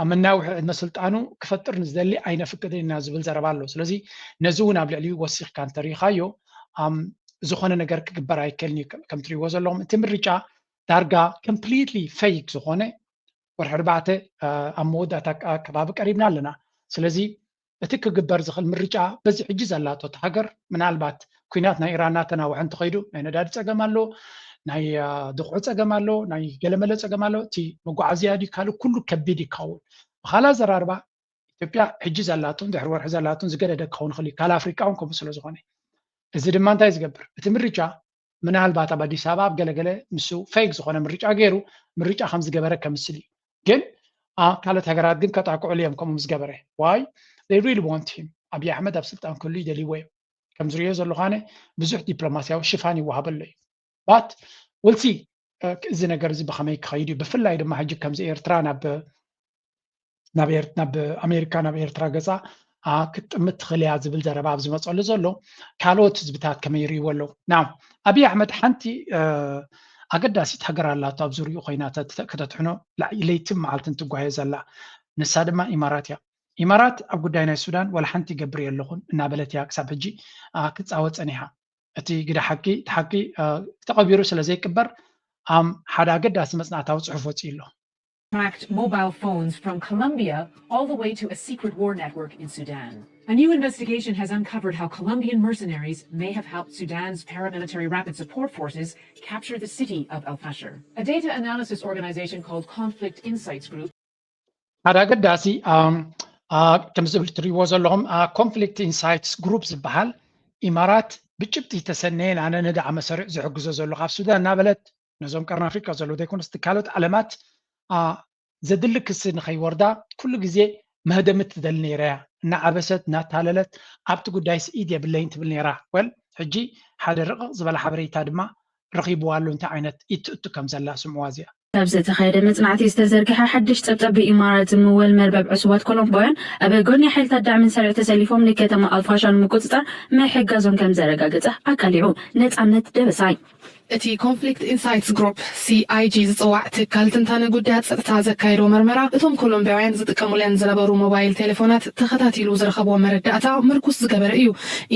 ኣብ መናውሒ ዕድመ ስልጣኑ ክፈጥር ንዝደሊ ኣይነፍቅድን ኢና ዝብል ዘረባ ኣሎ። ስለዚ ነዚ እውን ኣብ ልዕሊኡ ወሲኽካ እንተሪኢኻዮ ዝኾነ ነገር ክግበር ኣይክእልን እዩ። ከም ትሪእዎ ዘለኹም እቲ ምርጫ ዳርጋ ኮምፕሊትሊ ፌክ ዝኾነ ወርሒ ኣርባዕተ ኣብ መወዳእታ ከባቢ ቀሪብና ኣለና። ስለዚ እቲ ክግበር ዝኽእል ምርጫ በዚ ሕጂ ዘላቶ እታ ሃገር ምናልባት ኩናት ናይ ኢራን እናተናውሐ እንተኸይዱ ናይ ነዳዲ ፀገም ኣሎ፣ ናይ ድኹዒ ፀገም ኣሎ፣ ናይ ገለመለ ፀገም ኣሎ። እቲ መጓዓዝያ ድዩ ካልእ ኩሉ ከቢድ ይኸውን። ብኻልእ ኣዘራርባ ኢትዮጵያ ሕጂ ዘላቱን ድሕሪ ወርሒ ዘላቱን ዝገደደ ክኸውን ይኽእል እዩ። ካልእ ኣፍሪቃ እውን ከምኡ ስለ ዝኾነ እዚ ድማ እንታይ ዝገብር እቲ ምርጫ ምናልባት ኣብ ኣዲስ ኣበባ ኣብ ገለገለ ምስ ፌክ ዝኾነ ምርጫ ገይሩ ምርጫ ከም ዝገበረ ከምስል እዩ። ግን ካልኦት ሃገራት ግን ከጣቅዕሉ እዮም ከምኡ ምስ ገበረ። Why? They really want him። ኣብይ ኣሕመድ ኣብ ስልጣን ክህሉ ይደልይዎ እዮም። ከም ዝሪኦ ዘለኹ ኣነ ብዙሕ ዲፕሎማስያዊ ሽፋን ይወሃበሉ እዩ። But we'll see እዚ ነገር እዚ ብኸመይ ክኸይድ እዩ። ብፍላይ ድማ ሕጂ ከምዚ ኤርትራ ናብ ናብ ኣሜሪካ ናብ ኤርትራ ገፃ ክትጥምት ትኽእል እያ ዝብል ዘረባ ኣብ ዝመፀሉ ዘሎ ካልኦት ህዝብታት ከመይ ይርእይዎ ኣለዉ? Now ኣብይ ኣሕመድ ሓንቲ ኣገዳሲት ሃገር ኣላቶ ኣብ ዙሪኡ ኮይና ከተትሕኖ ለይትን መዓልትን ትጓየ ዘላ፣ ንሳ ድማ ኢማራት እያ። ኢማራት ኣብ ጉዳይ ናይ ሱዳን ዋላ ሓንቲ ይገብር የለኹን እናበለት እያ ክሳብ ሕጂ ክትፃወ ፀኒሓ። እቲ ግደ ሓቂ እቲ ሓቂ ተቐቢሩ ስለ ዘይቅበር ኣም ሓደ ኣገዳሲ መፅናዕታዊ ፅሑፍ ወፂኡ ኣሎ። Tracked mobile phones from Colombia all the way to a secret war network in Sudan. A new investigation has uncovered how Colombian mercenaries may have helped Sudan's paramilitary rapid support forces capture the city of El Fasher. A data analysis organization called Conflict Insights Group ሓደ ኣገዳሲ ከምዚ ትሪእዎ ዘለኹም ኮንፍሊክት ኢንሳይትስ ግሩፕ ዝበሃል ኢማራት ብጭብጢ ተሰነየን ኣነ ንዳዕመ ሰሪዕ ዝሕግዞ ዘሎ ካብ ሱዳን እናበለት ነዞም ቀርኒ ኣፍሪቃ ዘለዉ ዘይኮነስ ካልኦት ዓለማት ዘድሊ ክሲ ንኸይወርዳ ኩሉ ግዜ መህደሚ ትደሊ ነይራ እያ። እናዓበሰት እናታለለት ኣብቲ ጉዳይ ስኢድ የብለይን ትብል ነይራ። ወል ሕጂ ሓደ ርቕቕ ዝበለ ሓበሬታ ድማ ረኺብዋ ኣሎ እንታይ ዓይነት ኢትእቱ ከም ዘላ ስምዕዋ እዚኣ። ካብ ዝተኻየደ መጽናዕቲ ዝተዘርግሐ ሓድሽ ጸብጻብ ብኢማራት ዝምወል መርበብ ዕሱባት ኮሎምባውያን ኣብ ጎኒ ሓይልታት ዳዕምን ሰሪዕ ተሰሊፎም ንከተማ ኣልፋሻር ንምቁጽጻር ምሕጋዞም ከም ዘረጋገጸ ኣቃሊዑ። ነጻነት ደበሳይ። እቲ ኮንፍሊክት ኢንሳይትስ ግሩፕ፣ ሲኣይጂ፣ ዝጽዋዕ ትካል ትንታነ ጉዳያት ጸጥታ ዘካየዶ መርመራ፣ እቶም ኮሎምቢያውያን ዝጥቀሙለን ዝነበሩ ሞባይል ቴሌፎናት ተኸታቲሉ ዝረኸቦ መረዳእታ ምርኩስ ዝገበረ እዩ።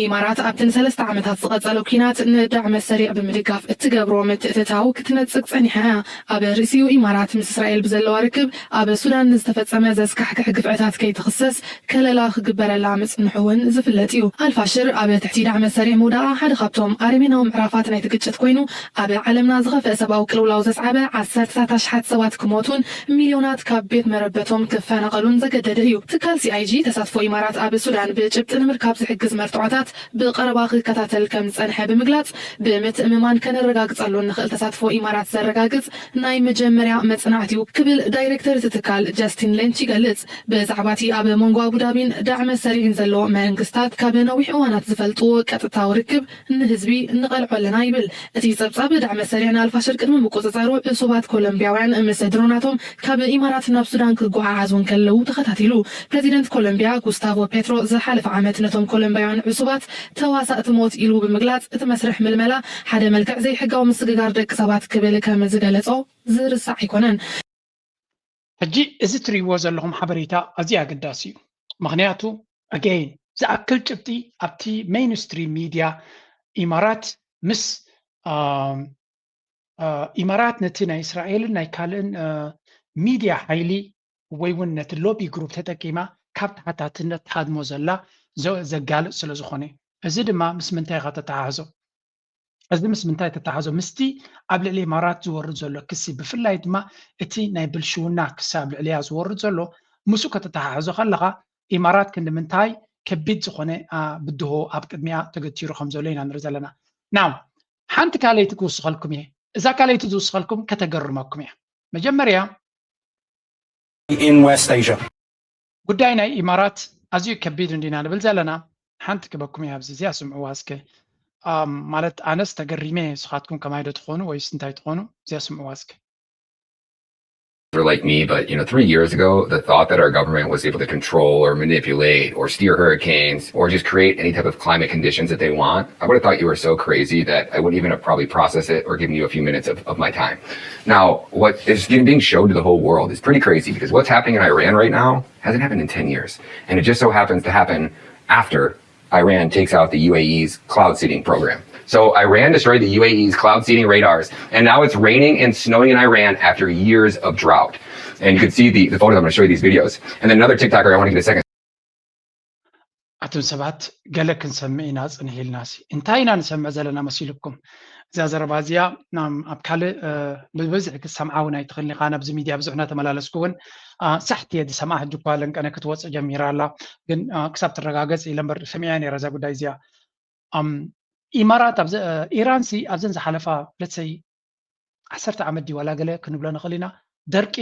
ኢማራት ኣብቲ ንሰለስተ ዓመታት ዝቐጸለ ኲናት ንዳዕመ ሰሪዕ ብምድጋፍ እትገብሮ ምትእትታው ክትነጽግ ጸኒሓ እያ። ኣብ ርእሲኡ ኢማራት ምስ እስራኤል ብዘለዋ ርክብ ኣብ ሱዳን ንዝተፈጸመ ዘስካሕክሕ ግፍዕታት ከይትኽሰስ ከለላ ክግበረላ ምጽንሑ እውን ዝፍለጥ እዩ። ኣልፋሽር ኣብ ትሕቲ ዳዕመ ሰሪዕ ምውዳቓ ሓደ ካብቶም ኣረሜናዊ ምዕራፋት ናይቲ ግጭት ኮይኑ፣ ኣብ ዓለምና ዝኸፍአ ሰብኣዊ ቅልውላው ዘስዓበ ዓሰርተታት ኣሽሓት ሰባት ክሞቱን ሚልዮናት ካብ ቤት መረበቶም ክፈናቐሉን ዘገደደ እዩ። ትካል ሲኣይጂ ተሳትፎ ኢማራት ኣብ ሱዳን ብጭብጢ ንምርካብ ዝሕግዝ መርትዖታት ብቐረባ ክከታተል ከም ዝጸንሐ ብምግላጽ፣ ብምትእምማን ከነረጋግጸሉ እንኽእል ተሳትፎ ኢማራት ዘረጋግጽ ናይ መጀመርያ መጽናዕቲ እዩ ክብል ዳይሬክተር እቲ ትካል ጃስቲን ሌንች ይገልጽ። ብዛዕባ እቲ ኣብ መንጎ ኣቡዳቢን ዳዕመ ሰሪዕን ዘሎ መንግስታት ካብ ነዊሕ እዋናት ዝፈልጥዎ ቀጥታዊ ርክብ ንህዝቢ ንቐልዖ ኣለና ይብል። እቲ ጸብጻብ ዳዕመ ሰሪዕ ንኣልፋሽር ቅድሚ ምቁጽጻሩ ዕሱባት ኮሎምቢያውያን ምስ ድሮናቶም ካብ ኢማራት ናብ ሱዳን ክጓዓዓዙ እንከለዉ ተኸታቲሉ። ፕረዚደንት ኮሎምቢያ ጉስታቮ ፔትሮ ዝሓለፈ ዓመት ነቶም ኮሎምቢያውያን ዕሱባት ተዋሳእቲ ሞት ኢሉ ብምግላጽ እቲ መስርሕ ምልመላ ሓደ መልክዕ ዘይሕጋዊ ምስግጋር ደቂ ሰባት ክብል ከም ዝገለጾ ዝርሳዕ ኣይኮነን። ሕጂ እዚ ትሪእዎ ዘለኹም ሓበሬታ ኣዝዩ ኣገዳሲ እዩ። ምኽንያቱ ኣገይን ዝኣክል ጭብጢ ኣብቲ ሜይንስትሪም ሚድያ ኢማራት ምስ ኢማራት ነቲ ናይ እስራኤልን ናይ ካልእን ሚድያ ሓይሊ ወይ እውን ነቲ ሎቢ ግሩፕ ተጠቂማ ካብ ተሓታትነት ትሃድሞ ዘላ ዘጋልፅ ስለ ዝኾነ እዚ ድማ ምስ ምንታይ ኢኻ ተተሓሕዞ? እዚ ምስ ምንታይ ተተሓሕዞ? ምስቲ ኣብ ልዕሊ ኢማራት ዝወርድ ዘሎ ክሲ ብፍላይ ድማ እቲ ናይ ብልሽውና ክሲ ኣብ ልዕሊያ ዝወርድ ዘሎ ምስኡ ከተተሓሕዞ ከለኻ ኢማራት ክንዲ ምንታይ ከቢድ ዝኾነ ብድሆ ኣብ ቅድሚኣ ተገቲሩ ከም ዘሎ ኢና ንርኢ ዘለና። ናው ሓንቲ ካልኣይቲ ክውስኸልኩም እየ። እዛ ካልኣይቲ ዝውስኸልኩም ከተገርመኩም እያ። መጀመርያ in West Asia. ጉዳይ ናይ ኢማራት ኣዝዩ ከቢድ እንዲና ንብል ዘለና ሓንቲ ክበኩም እያ ኣብዚ እዚኣ ስምዕዋ እስከ ማለት ኣነስ ተገሪመ ስኻትኩም ከማይ ዶ ትኾኑ ወይስ እንታይ ትኾኑ እዚኣ ስምዕዋ እስከ are like me, but you know, three years ago, the thought that our government was able to control or manipulate or steer hurricanes or just create any type of climate conditions that they want, I would have thought you were so crazy that I wouldn't even have probably processed it or given you a few minutes of, of my time. Now, what is being showed to the whole world is pretty crazy because what's happening in Iran right now hasn't happened in ten years. And it just so happens to happen after Iran takes out the U A E's cloud seeding program. So Iran destroyed the U A E's cloud seeding radars, and now it's raining and snowing in Iran after years of drought. And you can see the, the photos. I'm going to show you these videos. And then another TikToker, I want to give a second. ኣቱም ሰባት ገለ ክንሰምዕ ኢና ጽንሕ ኢልናሲ እንታይ ኢና ንሰምዕ ዘለና መሲልኩም? እዛ ዘረባ እዚኣ ኣብ ካልእ ብብዝሒ ክትሰምዓ እውን ኣይትኽእልን ኢኻ። ናብዚ ሚድያ ብዙሕ እናተመላለስኩ እውን ሳሕቲ እየ ዝሰምዓ። ሕጂ እኳ ለንቀነ ክትወፅእ ጀሚራ ኣላ፣ ግን ክሳብ ትረጋገፅ ኢለ እምበር ሰሚዐያ ነይረ እዛ ጉዳይ እዚኣ። ኢማራት ኢራን ሲ ኣብዘን ዝሓለፋ ለትሰይ ዓሰርተ ዓመት ድዩ ዋላ ገለ ክንብሎ ንኽእል ኢና። ደርቂ፣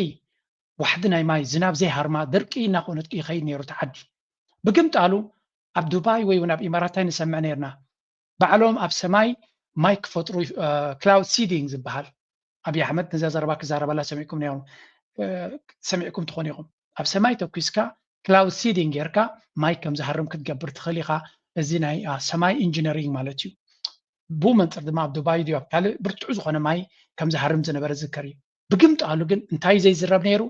ዋሕዲ ናይ ማይ፣ ዝናብ ዘይሃርማ፣ ደርቂ እናኾነት ይኸይድ ነይሩ እቲ ዓዲ። ብግምጣሉ ኣብ ዱባይ ወይ እውን ኣብ ኢማራት እንታይ ንሰምዕ ነይርና? ባዕሎም ኣብ ሰማይ ማይ ክፈጥሩ፣ ክላውድ ሲዲንግ ዝበሃል፣ ኣብይ ኣሕመድ ነዛ ዘረባ ክዛረበላ ሰሚዕኩም ነይሩ፣ ሰሚዕኩም ትኾኑ ኢኹም። ኣብ ሰማይ ተኩስካ ክላውድ ሲዲንግ ጌርካ ማይ ከም ዝሃርም ክትገብር ትኽእል ኢኻ። እዚ ናይ ሰማይ ኢንጂነሪንግ ማለት እዩ። ብኡ መንፅር ድማ ኣብ ዱባይ ድዩ ኣብ ካልእ ብርቱዕ ዝኾነ ማይ ከም ዝሃርም ዝነበረ ዝዝከር እዩ። ብግምጣሉ ግን እንታይ ዘይዝረብ ነይሩ?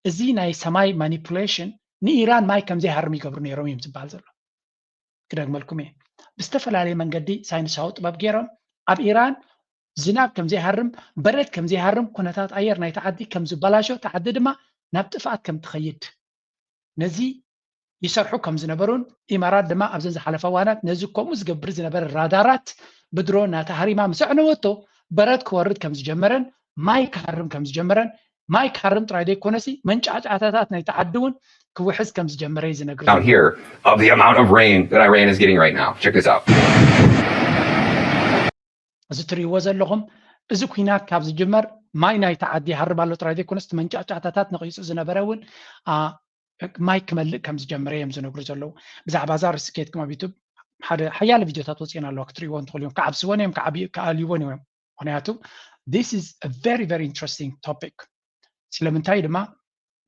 እዚ ናይ ሰማይ ማኒፑሌሽን ንኢራን ማይ ከም ዘይሃርም ይገብሩ ነይሮም እዮም ዝበሃል ዘሎ። ክደግመልኩም እየ። ብዝተፈላለየ መንገዲ ሳይንሳዊ ጥበብ ገይሮም ኣብ ኢራን ዝናብ ከም ዘይሃርም፣ በረድ ከም ዘይሃርም፣ ኩነታት ኣየር ናይቲ ዓዲ ከም ዝበላሾ፣ እቲ ዓዲ ድማ ናብ ጥፍኣት ከም ትኸይድ ነዚ ይሰርሑ ከም ዝነበሩን ኢማራት ድማ ኣብዘን ዝሓለፋ እዋናት ነዚ ከምኡ ዝገብር ዝነበረ ራዳራት ብድሮን ናተሃሪማ ምስ ኣዕነወቶ በረድ ክወርድ ከም ዝጀመረን ማይ ክሃርም ከም ዝጀመረን ማይ ክሃርም ጥራይ ዘይኮነሲ መንጫዕጫዕታታት ናይቲ ዓዲ እውን ክውሕዝ ከም ዝጀመረ እዩ ዝነግር። Out here of the amount of rain that Iran is getting right now. Check this out. እዚ ትርእይዎ ዘለኹም እዚ ኩናት ካብ ዝጅመር ማይ ናይቲ ዓዲ ይሃርም ኣሎ ጥራይ ዘይኮነስ እቲ መንጫዕጫዕታታት ነቒጹ ዝነበረ እውን ማይ ክመልእ ከም ዝጀመረ እዮም ዝነግሩ ዘለዉ። ብዛዕባ እዛ ርእሲ ከይድኩም ኣብ ዩቱብ ሓደ ሓያለ ቪድዮታት ወፂአን ኣለዋ ክትርእይዎ እንትኽእሉ እዮም። ክዓብስወን እዮም ክኣልይዎን እዮም። ምክንያቱ this is a very very interesting topic። ስለምንታይ ድማ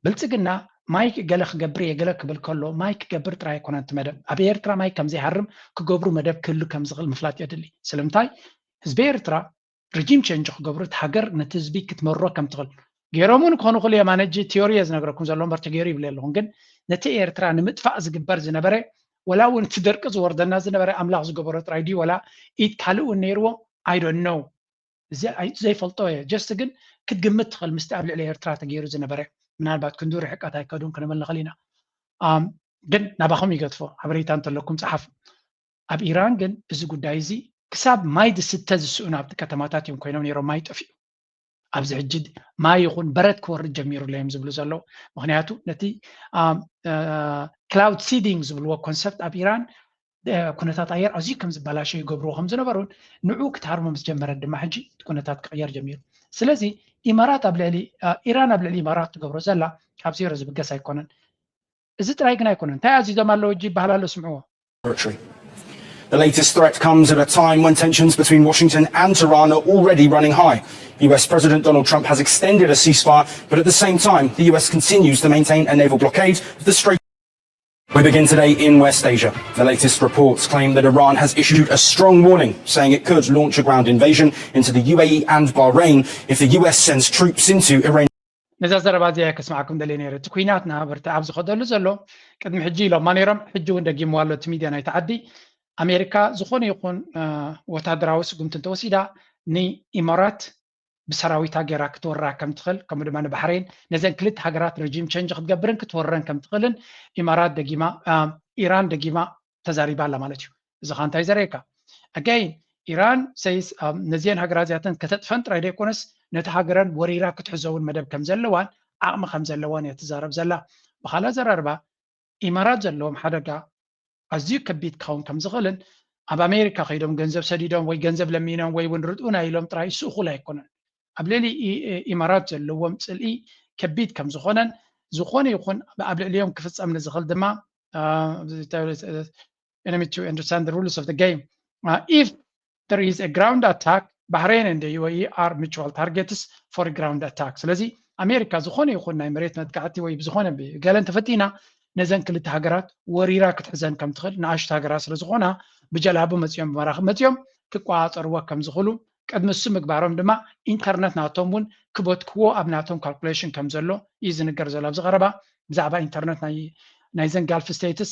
ብልፅግና ማይ ገለ ክገብር እየ ገለ ክብል ከሎ ማይ ክገብር ጥራይ ኣይኮነን እቲ መደብ። ኣብ ኤርትራ ማይ ከም ዘይሃርም ክገብሩ መደብ ክህሉ ከም ዝኽእል ምፍላጥ የድሊ። ስለምንታይ ህዝቢ ኤርትራ ሪጂም ቸንጅ ክገብሩ እቲ ሃገር ነቲ ህዝቢ ክትመሮ ከም ትኽእል ገይሮም እውን ክኾኑ ክሉ የማነጂ ቲዮሪ እየ ዝነግረኩም ዘሎ እምበር ተገይሩ ይብል ኣለኹም። ግን ነቲ ኤርትራ ንምጥፋእ ዝግበር ዝነበረ ወላ እውን እቲ ደርቂ ዝወርደና ዝነበረ ኣምላኽ ዝገበሮ ጥራይ ድዩ ወላ ኢድ ካልእ እውን ነይርዎ? I don't know። እዚ ዘይፈልጦ እየ። ጀስት ግን ክትግምት ትኽእል ምስቲ ኣብ ልዕሊ ኤርትራ ተገይሩ ዝነበረ ምናልባት ክንዱ ርሕቀት ኣይከዱን ክንብል ንኽእል ኢና። ግን ናባኹም ይገድፎ ሓበሬታ እንተለኩም ፀሓፉ። ኣብ ኢራን ግን እዚ ጉዳይ እዚ ክሳብ ማይ ዝስተ ዝስእኑ ኣብቲ ከተማታት እዮም ኮይኖም ነይሮም ማይ ጠፊኡ። ኣብዚ ሕጂ ማይ ይኹን በረድ ክወርድ ጀሚሩ ኣሎ እዮም ዝብሉ ዘለዉ። ምክንያቱ ነቲ ክላውድ ሲዲንግ ዝብልዎ ኮንሰፕት ኣብ ኢራን ኩነታት ኣየር ኣዝዩ ከም ዝበላሸ ይገብርዎ ከም ዝነበሩን ንዑ ክትሃርሞ ምስ ጀመረት ድማ ሕጂ እቲ ኩነታት ክቕየር ጀሚሩ። ስለዚ ኢማራት ኣብ ልዕሊ ኢራን ኣብ ልዕሊ ኢማራት ትገብሮ ዘላ ካብ ዜሮ ዝብገስ ኣይኮነን። እዚ ጥራይ ግን ኣይኮነን። እንታይ ኣዚዞም ኣለዉ እጂ ይበሃል ኣሎ ስምዕዎ። The latest threat comes at a time when tensions between Washington and Tehran are already running high. U S President Donald Trump has extended a ceasefire, but at the same time, the U S continues to maintain a naval blockade of the Strait. We begin today in West Asia. The latest reports claim that Iran has issued a strong warning, saying it could launch a ground invasion into the U A E and Bahrain if the U S sends troops into Iranian ነዛ ዘረባ እዚኣ ከስማዕኩም ደልየ ነይረ። እቲ ኩናት እናበርትዐ ኣብ ዝኸደሉ ዘሎ ቅድሚ ሕጂ ኢሎማ ነይሮም፣ ሕጂ እውን ደጊምዋ ኣሎ እቲ ሚድያ ናይቲ ዓዲ። ኣሜሪካ ዝኾነ ይኹን ወታደራዊ ስጉምቲ እንተወሲዳ ንኢማራት ብሰራዊታ ገይራ ክትወራ ከም ትኽእል ከምኡ ድማ ንባሕሬን ነዘን ክልተ ሃገራት ረጂም ቸንጅ ክትገብርን ክትወረን ከም ትኽእልን ኢማራት ደጊማ ኢራን ደጊማ ተዛሪባ ኣላ ማለት እዩ። እዚ ኻ እንታይ ዘርእየካ? ኣጋይን ኢራን ሰይስ ነዚአን ሃገራት እዚኣተን ከተጥፈን ጥራይ ዘይኮነስ ነቲ ሃገረን ወሪራ ክትሕዞ እውን መደብ ከም ዘለዋን ዓቕሚ ከም ዘለዋን እያ ትዛረብ ዘላ። ብኻልእ ኣዘራርባ ኢማራት ዘለዎም ሓደጋ ኣዝዩ ከቢድ ክኸውን ከም ዝኽእልን ኣብ ኣሜሪካ ከይዶም ገንዘብ ሰዲዶም ወይ ገንዘብ ለሚኖም ወይ እውን ርድኡና ኢሎም ጥራይ እሱ እኹል ኣይኮነን። ኣብ ልዕሊ ኢማራት ዘለዎም ፅልኢ ከቢድ ከም ዝኾነን ዝኾነ ይኹን ኣብ ልዕሊኦም ክፍፀም ንዝኽእል ድማ enemy to understand the rules of the game. Uh, if there is a ground attack, Bahrain and the U A E are mutual targets for a ground attack. ስለዚ ኣሜሪካ ዝኾነ ይኹን ናይ መሬት መጥቃዕቲ ወይ ብዝኾነ ገለ እንተፈቲና ነዘን ክልተ ሃገራት ወሪራ ክትሕዘን ከም ትኽእል ንኣሽቱ ሃገራት ስለ ዝኾና ብጀላቡ መፂኦም ብመራኽብ መፂኦም ክቆፃፀርዎ ከም ዝኽእሉ ቅድሚ እሱ ምግባሮም ድማ ኢንተርነት ናቶም እውን ክበትክዎ ኣብ ናቶም ካልኩሌሽን ከም ዘሎ እዩ ዝንገር ዘሎ። ኣብዚ ቀረባ ብዛዕባ ኢንተርነት ናይዘን ጋልፍ ስቴትስ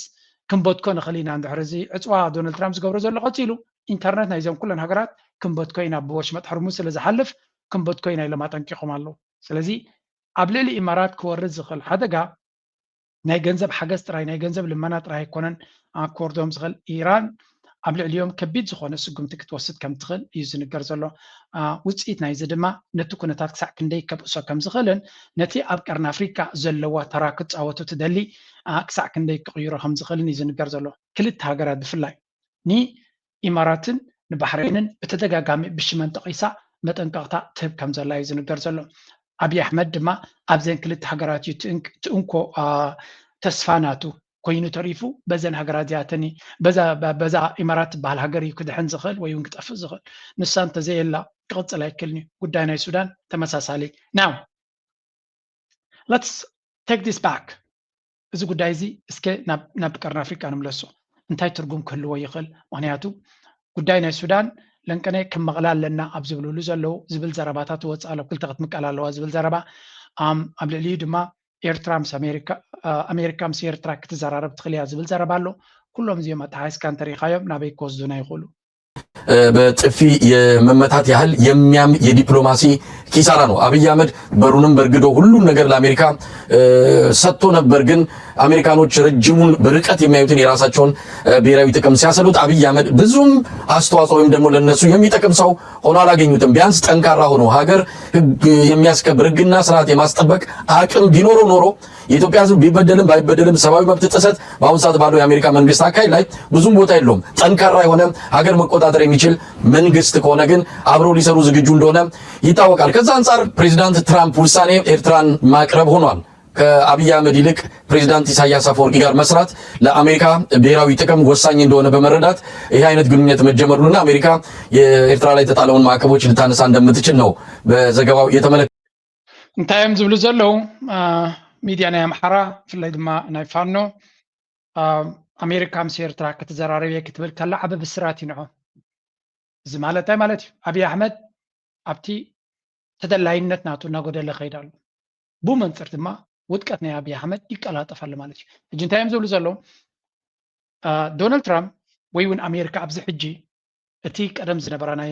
ክንበትኮ ንኽእል ኢና እንድሕር እዚ ዕፅዋ ዶናልድ ትራምፕ ዝገብሮ ዘሎ ቀፂሉ ኢንተርነት ናይዘን ኩለን ሃገራት ክንበትኮ ኢና ብወሽመጥ ሕርሙዝ ስለ ዝሓልፍ ክንበትኮ ኢና ኢሎም ኣጠንቂቖም ኣለዉ። ስለዚ ኣብ ልዕሊ ኢማራት ክወርድ ዝኽእል ሓደጋ ናይ ገንዘብ ሓገዝ ጥራይ ናይ ገንዘብ ልመና ጥራይ ኣይኮነን ክወርዶም ዝኽእል። ኢራን ኣብ ልዕሊኦም ከቢድ ዝኾነ ስጉምቲ ክትወስድ ከም ትኽእል እዩ ዝንገር ዘሎ። ውፅኢት ናይዚ ድማ ነቲ ኩነታት ክሳዕ ክንደይ ከብእሶ ከም ዝኽእልን ነቲ ኣብ ቀርኒ ኣፍሪካ ዘለዋ ተራ ክፃወቱ ትደሊ ክሳዕ ክንደይ ክቕይሮ ከም ዝኽእልን እዩ ዝንገር ዘሎ። ክልተ ሃገራት ብፍላይ ንኢማራትን ንባሕሬንን ብተደጋጋሚ ብሽመን ጠቒሳ መጠንቀቕታ ትህብ ከም ዘላ እዩ ዝንገር ዘሎ። ኣብይ ኣሕመድ ድማ ኣብዘን ክልተ ሃገራት እዩ ትእንኮ ተስፋ ናቱ ኮይኑ ተሪፉ በዘን ሃገራት እዚኣተን በዛ ኢማራት ትበሃል ሃገር እዩ ክድሕን ዝኽእል ወይ እውን ክጠፍእ ዝኽእል። ንሳ እንተዘየላ ክቕፅል ኣይክልን እዩ። ጉዳይ ናይ ሱዳን ተመሳሳሊ። Now let's take this back። እዚ ጉዳይ እዚ እስከ ናብ ቀርኒ ኣፍሪቃ ንምለሶ። እንታይ ትርጉም ክህልዎ ይኽእል? ምክንያቱ ጉዳይ ናይ ሱዳን ለንቀነ ክመቕላ ኣለና ኣብ ዝብልሉ ዘለዉ ዝብል ዘረባታት ይወፅእ ኣሎ። ክልተ ክትምቀል ኣለዋ ዝብል ዘረባ ኣብ ልዕሊኡ ድማ ኤርትራ ምስ ኣሜሪካ ኣሜሪካ ምስ ኤርትራ ክትዘራረብ ትኽእል እያ ዝብል ዘረባ ኣሎ። ኩሎም እዚኦም ኣተሓይስካ እንተሪኻዮም ናበይ ክወስዱና ይኽእሉ? በጥፊ የመመታት ያህል የሚያም የዲፕሎማሲ ኪሳራ ነው። አብይ አህመድ በሩንም በርግዶ ሁሉን ነገር ለአሜሪካ ሰጥቶ ነበር። ግን አሜሪካኖች ረጅሙን በርቀት የሚያዩትን የራሳቸውን ብሔራዊ ጥቅም ሲያሰሉት አብይ አህመድ ብዙም አስተዋጽኦ ወይም ደግሞ ለነሱ የሚጠቅም ሰው ሆኖ አላገኙትም። ቢያንስ ጠንካራ ሆኖ ሀገር ህግ የሚያስከብር ህግና ስርዓት የማስጠበቅ አቅም ቢኖረው ኖሮ የኢትዮጵያ ህዝብ ቢበደልም ባይበደልም ሰብአዊ መብት ጥሰት በአሁኑ ሰዓት ባለው የአሜሪካ መንግስት አካሄድ ላይ ብዙም ቦታ የለውም። ጠንካራ የሆነ ሀገር መቆጣጠር የሚችል መንግስት ከሆነ ግን አብረው ሊሰሩ ዝግጁ እንደሆነ ይታወቃል። ከዛ አንጻር ፕሬዚዳንት ትራምፕ ውሳኔ ኤርትራን ማቅረብ ሆኗል። ከአብይ አህመድ ይልቅ ፕሬዚዳንት ኢሳያስ አፈወርቂ ጋር መስራት ለአሜሪካ ብሔራዊ ጥቅም ወሳኝ እንደሆነ በመረዳት ይህ አይነት ግንኙነት መጀመሩንና አሜሪካ የኤርትራ ላይ የተጣለውን ማዕቀቦች ልታነሳ እንደምትችል ነው በዘገባው የተመለከ እንታይ እዮም ዝብሉ ዘለዉ? ሚድያ ናይ ኣምሓራ፣ ብፍላይ ድማ ናይ ፋኖ፣ ኣሜሪካ ምስ ኤርትራ ክትዘራረብ እየ ክትብል ከላ ዓቢ ብስራት እዩ ንዖም። እዚ ማለት እንታይ ማለት እዩ? ኣብይ ኣሕመድ ኣብቲ ተደላይነት ናቱ እናጎደለ ከይድ ኣሎ። ብኡ መንፅር ድማ ውድቀት ናይ ኣብይ ኣሕመድ ይቀላጠፍ ኣሎ ማለት እዩ። ሕጂ እንታይ እዮም ዝብሉ ዘለዉ? ዶናልድ ትራምፕ ወይ እውን ኣሜሪካ ኣብዚ ሕጂ እቲ ቀደም ዝነበራ ናይ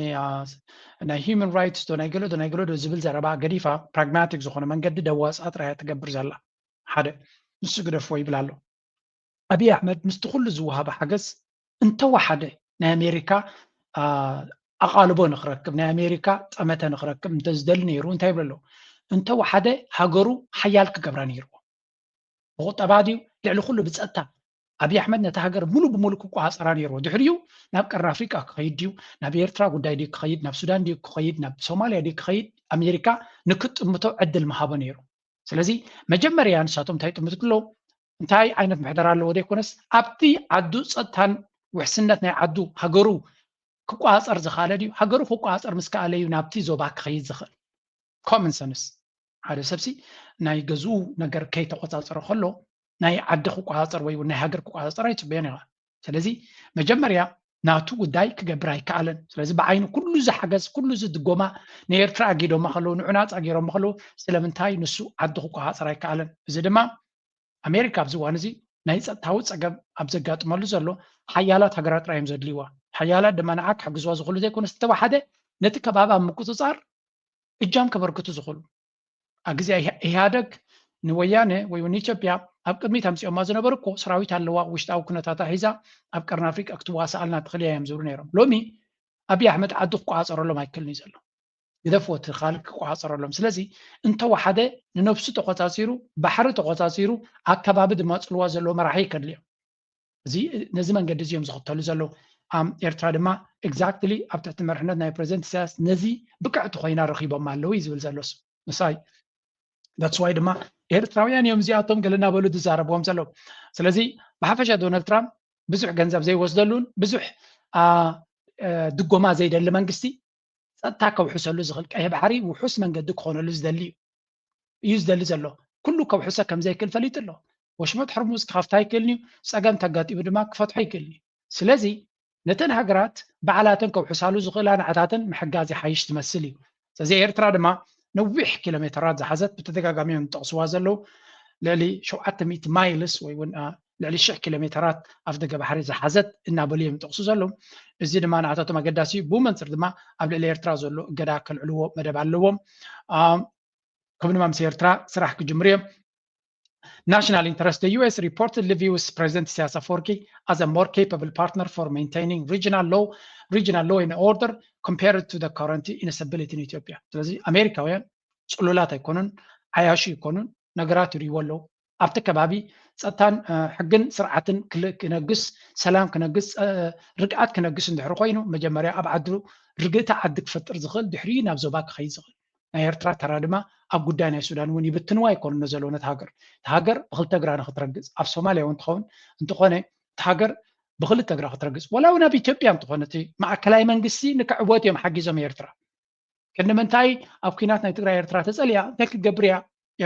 ናይ human rights ዶ ናይ ገለ ዶ ናይ ገለ ዶ ዝብል ዘረባ ገዲፋ ፕራግማቲክ ዝኾነ መንገዲ ደዋፃ ጥራያ ትገብር ዘላ። ሓደ ንሱ ግደፍዎ ይብል ኣሎ። ኣብይ ኣሕመድ ምስቲ ኩሉ ዝወሃበ ሓገዝ እንተወሓደ ናይ ኣሜሪካ ኣቓልቦ ንክረክብ ናይ ኣሜሪካ ጠመተ ንክረክብ እንተዝደሊ ነይሩ እንታይ ይብል ኣሎ? እንተወሓደ ሃገሩ ሓያል ክገብራ ነይርዎ። ብቁጠባ ድዩ ልዕሊ ኩሉ ብፀጥታ ኣብይ ኣሕመድ ነቲ ሃገር ሙሉ ብሙሉ ክቆፃፀራ ነይርዎ። ድሕሪኡ ናብ ቀርኒ ኣፍሪቃ ክኸይድ ድዩ ናብ ኤርትራ ጉዳይ ድዩ ክኸይድ ናብ ሱዳን ድዩ ክኸይድ ናብ ሶማልያ ድዩ ክኸይድ ኣሜሪካ ንክጥምቶ ዕድል ምሃቦ ነይሩ። ስለዚ መጀመርያ ንሳቶም እንታይ ጥምቱ ኣለዉ? እንታይ ዓይነት ምሕደራ ኣለዎ ዘይኮነስ ኣብቲ ዓዱ ፀጥታን ውሕስነት ናይ ዓዱ ሃገሩ ክቆፃፀር ዝኸኣለ ድዩ? ሃገሩ ክቆፃፀር ምስ ከኣለ እዩ ናብቲ ዞባ ክኸይድ ዝኽእል። Common sense ሓደ ሰብሲ ናይ ገዝኡ ነገር ከይተቆፃፀረ ከሎ ናይ ዓዲ ክቆፃፀር ወይ ናይ ሃገር ክቆፃፀር ኣይፅበዮን ኢኻ። ስለዚ መጀመርያ ናቱ ጉዳይ ክገብር ኣይከኣለን። ስለዚ ብዓይኑ ኩሉ እዚ ሓገዝ ኩሉ እዚ ድጎማ ንኤርትራ ኣጊዶማ ከለዉ ንዑናፃ ገይሮማ ከለዉ ስለምንታይ ንሱ ዓዲ ክቆፃፀር ኣይከኣለን? እዚ ድማ ኣሜሪካ ኣብዚ እዋን እዚ ናይ ፀጥታዊ ፀገም ኣብ ዘጋጥመሉ ዘሎ ሓያላት ሃገራት ጥራይ እዮም ዘድልይዋ። ሓያላት ድማ ንዓ ክሕግዝዋ ዝኽእሉ ዘይኮነስ ዝተወሓደ ነቲ ከባቢ ኣብ ምቁፅፃር እጃም ከበርክቱ ዝኽእሉ ኣብ ግዜ ኢህኣደግ ንወያነ ወይ ንኢትዮጵያ ኣብ ቅድሚት ኣምፂኦማ ዝነበሩ እኮ ሰራዊት ኣለዋ ውሽጣዊ ኩነታታ ሒዛ ኣብ ቀርኒ ኣፍሪቃ ክትዋሳኣልና ትኽእል እያ እዮም ዝብሉ ነይሮም። ሎሚ ኣብይ ኣሕመድ ዓዲ ክቆፃፀረሎም ኣይክእልን እዩ ዘሎ። ግደፍዎ እቲ ካልእ ክቆፃፀረሎም። ስለዚ እንተወሓደ ንነብሱ ተቆፃፂሩ ባሕሪ ተቆፃፂሩ ኣከባቢ ድማ ፅልዋ ዘለዎ መራሒ ከድልዮም። እዚ ነዚ መንገዲ እዚኦም ዝኽተሉ ዘለዉ ኣም ኤርትራ ድማ exactly ኣብ ትሕቲ መርሕነት ናይ ፕሬዚደንት ኢሳያስ ነዚ ብቅዕቲ ኮይና ረኺቦም ኣለዉ እዩ ዝብል ዘሎ እሱ። ምሳይ that's why ድማ ኤርትራውያን እዮም እዚኣቶም ገለ እናበሉ ዝዛረብዎም ዘለዉ። ስለዚ ብሓፈሻ ዶናልድ ትራምፕ ብዙሕ ገንዘብ ዘይወስደሉን ብዙሕ ድጎማ ዘይደሊ መንግስቲ ጸጥታ ከውሕሰሉ ዝኽእል ቀይሕ ባሕሪ ውሑስ መንገዲ ክኾነሉ ዝደሊ እዩ እዩ ዝደሊ ዘሎ። ኩሉ ከውሕሶ ከም ዘይክእል ፈሊጡ ኣሎ። ወሽመጥ ሕርሙዝ ክኸፍታ ኣይክእልን እዩ። ጸገም ተጋጢሙ ድማ ክፈትሖ ኣይክእልን እዩ። ስለዚ ነተን ሃገራት ባዕላተን ከውሕሳሉ ዝኽእላ ንዓታተን ምሕጋዝ ይሓይሽ ትመስል እዩ። ስለዚ ኤርትራ ድማ ነዊሕ ኪሎ ሜተራት ዝሓዘት ብተደጋጋሚ እዮም ዝጠቕስዋ ዘለዉ ልዕሊ ሸውዓተ ሚእቲ ማይልስ ወይ እውን ልዕሊ ሽሕ ኪሎ ሜተራት ኣፍ ደገ ባሕሪ ዝሓዘት እናበሉ እዮም ዝጠቕሱ ዘለዉ። እዚ ድማ ንዓታቶም ኣገዳሲ እዩ። ብኡ መንፅር ድማ ኣብ ልዕሊ ኤርትራ ዘሎ እገዳ ከልዕልዎ መደብ ኣለዎም። ከም ድማ ምስ ኤርትራ ስራሕ ክጅምሩ እዮም። National interest, the U S reportedly views President Isaias Afwerki as a more capable partner for maintaining regional law, regional law and order compared to the current instability in Ethiopia. ስለዚ ኣሜሪካውያን ፅሉላት ኣይኮኑን፣ ዓያሹ ይኮኑን፣ ነገራት ይርእይዎ ኣለዉ። ኣብቲ ከባቢ ጸጥታን ሕግን ስርዓትን ክነግስ፣ ሰላም ክነግስ፣ ርግኣት ክነግስ እንድሕር ኮይኑ፣ መጀመርያ ኣብ ዓዱ ርግእቲ ዓዲ ክፈጥር ዝኽእል፣ ድሕሪኡ ናብ ዞባ ክኸይድ ዝኽእል። ናይ ኤርትራ ተራ ድማ ኣብ ጉዳይ ናይ ሱዳን እውን ይብትንዋ ኣይኮኑን ዘሎ ነቲ ሃገር። እቲ ሃገር ብክልተ እግራ ንክትረግጽ፣ ኣብ ሶማልያ እውን ትኸውን እንተኾነ፣ እቲ ሃገር ብክልተ እግራ ክትረግጽ፣ ወላ እውን ኣብ ኢትዮጵያ እንተኾነ፣ እቲ ማእከላይ መንግስቲ ንክዕወት እዮም ሓጊዞም ኤርትራ። ክንዲ ምንታይ ኣብ ኲናት ናይ ትግራይ ኤርትራ ተጸሊያ እንታይ ክትገብር እያ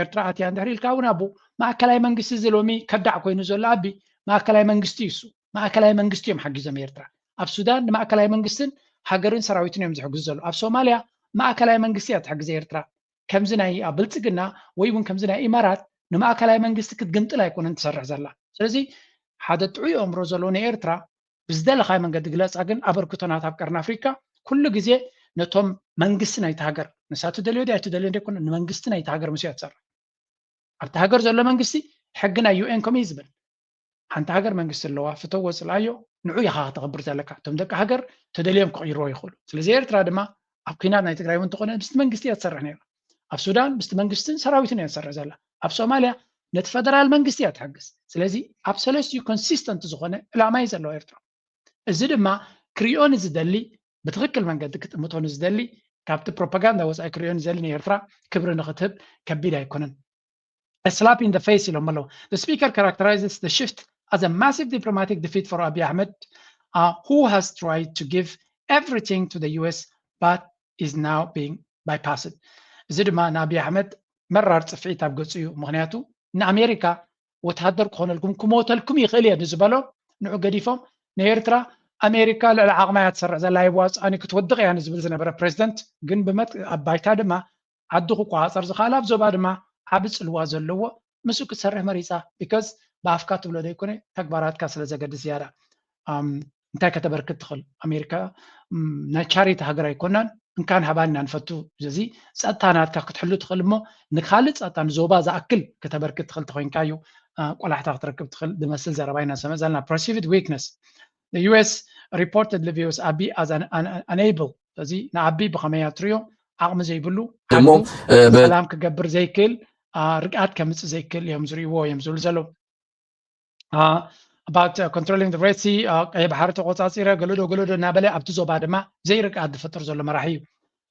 ኤርትራ ኣትያ እንድሕር ኢልካ እውን፣ ኣቦ ማእከላይ መንግስቲ እዚ ሎሚ ከዳዕ ኮይኑ ዘሎ ኣቢ ማእከላይ መንግስቲ እዩ። እሱ ማእከላይ መንግስቲ እዮም ሓጊዞም ኤርትራ። ኣብ ሱዳን ንማእከላይ መንግስትን ሃገርን ሰራዊትን እዮም ዝሕግዙ ዘሎ። ኣብ ሶማልያ ማእከላይ መንግስቲ እያ ትሕግዝ ኤርትራ። ከምዚ ናይ ብልጽግና ወይ እውን ከምዚ ናይ ኢማራት ንማእከላይ መንግስቲ ክትግምጥል ኣይኮነን ትሰርሕ ዘላ። ስለዚ ሓደ ጥዑይ ኣእምሮ ዘለዎ ናይ ኤርትራ ብዝደለኻዮ መንገዲ ግለጻ፣ ግን ኣበርክቶ ናታ ኣብ ቀርኒ ኣፍሪካ ኩሉ ግዜ ነቶም መንግስቲ ናይቲ ሃገር፣ ንሳ ትደልዮ ድያ ኣይትደልዮ ዘይኮነ፣ ንመንግስቲ ናይቲ ሃገር ምስ እያ ትሰርሕ። ኣብቲ ሃገር ዘሎ መንግስቲ ሕጊ ናይ ዩ ኤን ከምኡ እዩ ዝብል። ሓንቲ ሃገር መንግስቲ ኣለዋ፣ ፍተዎ፣ ጽልኣዮ፣ ንዑ ኢኻ ከተኽብር ዘለካ። እቶም ደቂ ሃገር ተደልዮም ክቕይርዎ ይኽእሉ። ስለዚ ኤርትራ ድማ ኣብ ኲናት ናይ ትግራይ እውን እንተኾነ ምስቲ መንግስቲ እያ ትሰርሕ ነይራ። ኣብ ሱዳን ምስቲ መንግስትን ሰራዊትን እያ ትሰርሕ ዘላ። ኣብ ሶማልያ ነቲ ፈደራል መንግስቲ እያ ትሕግዝ። ስለዚ ኣብ ሰለስቲኡ ኮንሲስተንት ዝኾነ ዕላማ እዩ ዘለዎ ኤርትራ። እዚ ድማ ክሪኦ ንዝደሊ፣ ብትኽክል መንገዲ ክጥምቶ ንዝደሊ፣ ካብቲ ፕሮፓጋንዳ ወፃኢ ክሪኦ ንዝደሊ ንኤርትራ ክብሪ ንክትህብ ከቢድ ኣይኮነን። A slap in the face ኢሎም ኣለዉ። The speaker characterizes the shift as a massive diplomatic defeat for Abiy Ahmed, uh, who has tried to give everything to the U S but is now being bypassed። እዚ ድማ ንኣብይ ኣሕመድ መራር ጽፍዒት ኣብ ገጹ እዩ። ምኽንያቱ ንኣሜሪካ ወተሃደር ክኾነልኩም ክሞተልኩም ይኽእል እየ ንዝበሎ ንዑ ገዲፎም ንኤርትራ ኣሜሪካ ልዕሊ ዓቕማ እያ ትሰርሕ ዘላ፣ ይዋፅኣኒ ክትወድቕ እያ ንዝብል ዝነበረ ፕሬዚደንት ግን ብመት ኣብ ባይታ ድማ ዓዲ ክቆፃፀር ዝኽኣል ኣብ ዞባ ድማ ዓቢ ጽልዋ ዘለዎ ምስኡ ክትሰርሕ መሪጻ። ቢካዝ ብኣፍካ ትብሎ ዘይኮነ ተግባራትካ ስለ ዘገድስ ዝያዳ። እንታይ ከተበርክት ትኽእል ኣሜሪካ ናይ ቻሪቲ ሃገር ኣይኮናን። እንካን ሃባን ኢና ንፈቱ። እዚ ጸጥታ ናትካ ክትሕሉ ትኽእል እሞ ንካልእ ጸጥታ ንዞባ ዝኣክል ከተበርክት ትኽእል ተኮይንካ እዩ ቆላሕታ ክትረክብ ትኽእል ዝመስል ዘረባ ኢና ንሰምዕ ዘለና። Perceived weakness, the U S reportedly views Abiy as an unable። እዚ ንኣቢ ብኸመይ ትሪኦ? ዓቕሚ ዘይብሉ፣ ሰላም ክገብር ዘይክእል፣ ርግኣት ከምፅእ ዘይክእል እዮም ዝርእይዎ እዮም ዝብሉ ዘለዉ። About controlling the Red Sea, ቀይ ባሕሪ ተቆፃፂረ ገለዶ ገለዶ እናበለ ኣብቲ ዞባ ድማ ዘይርግኣት ዝፈጥር ዘሎ መራሒ እዩ።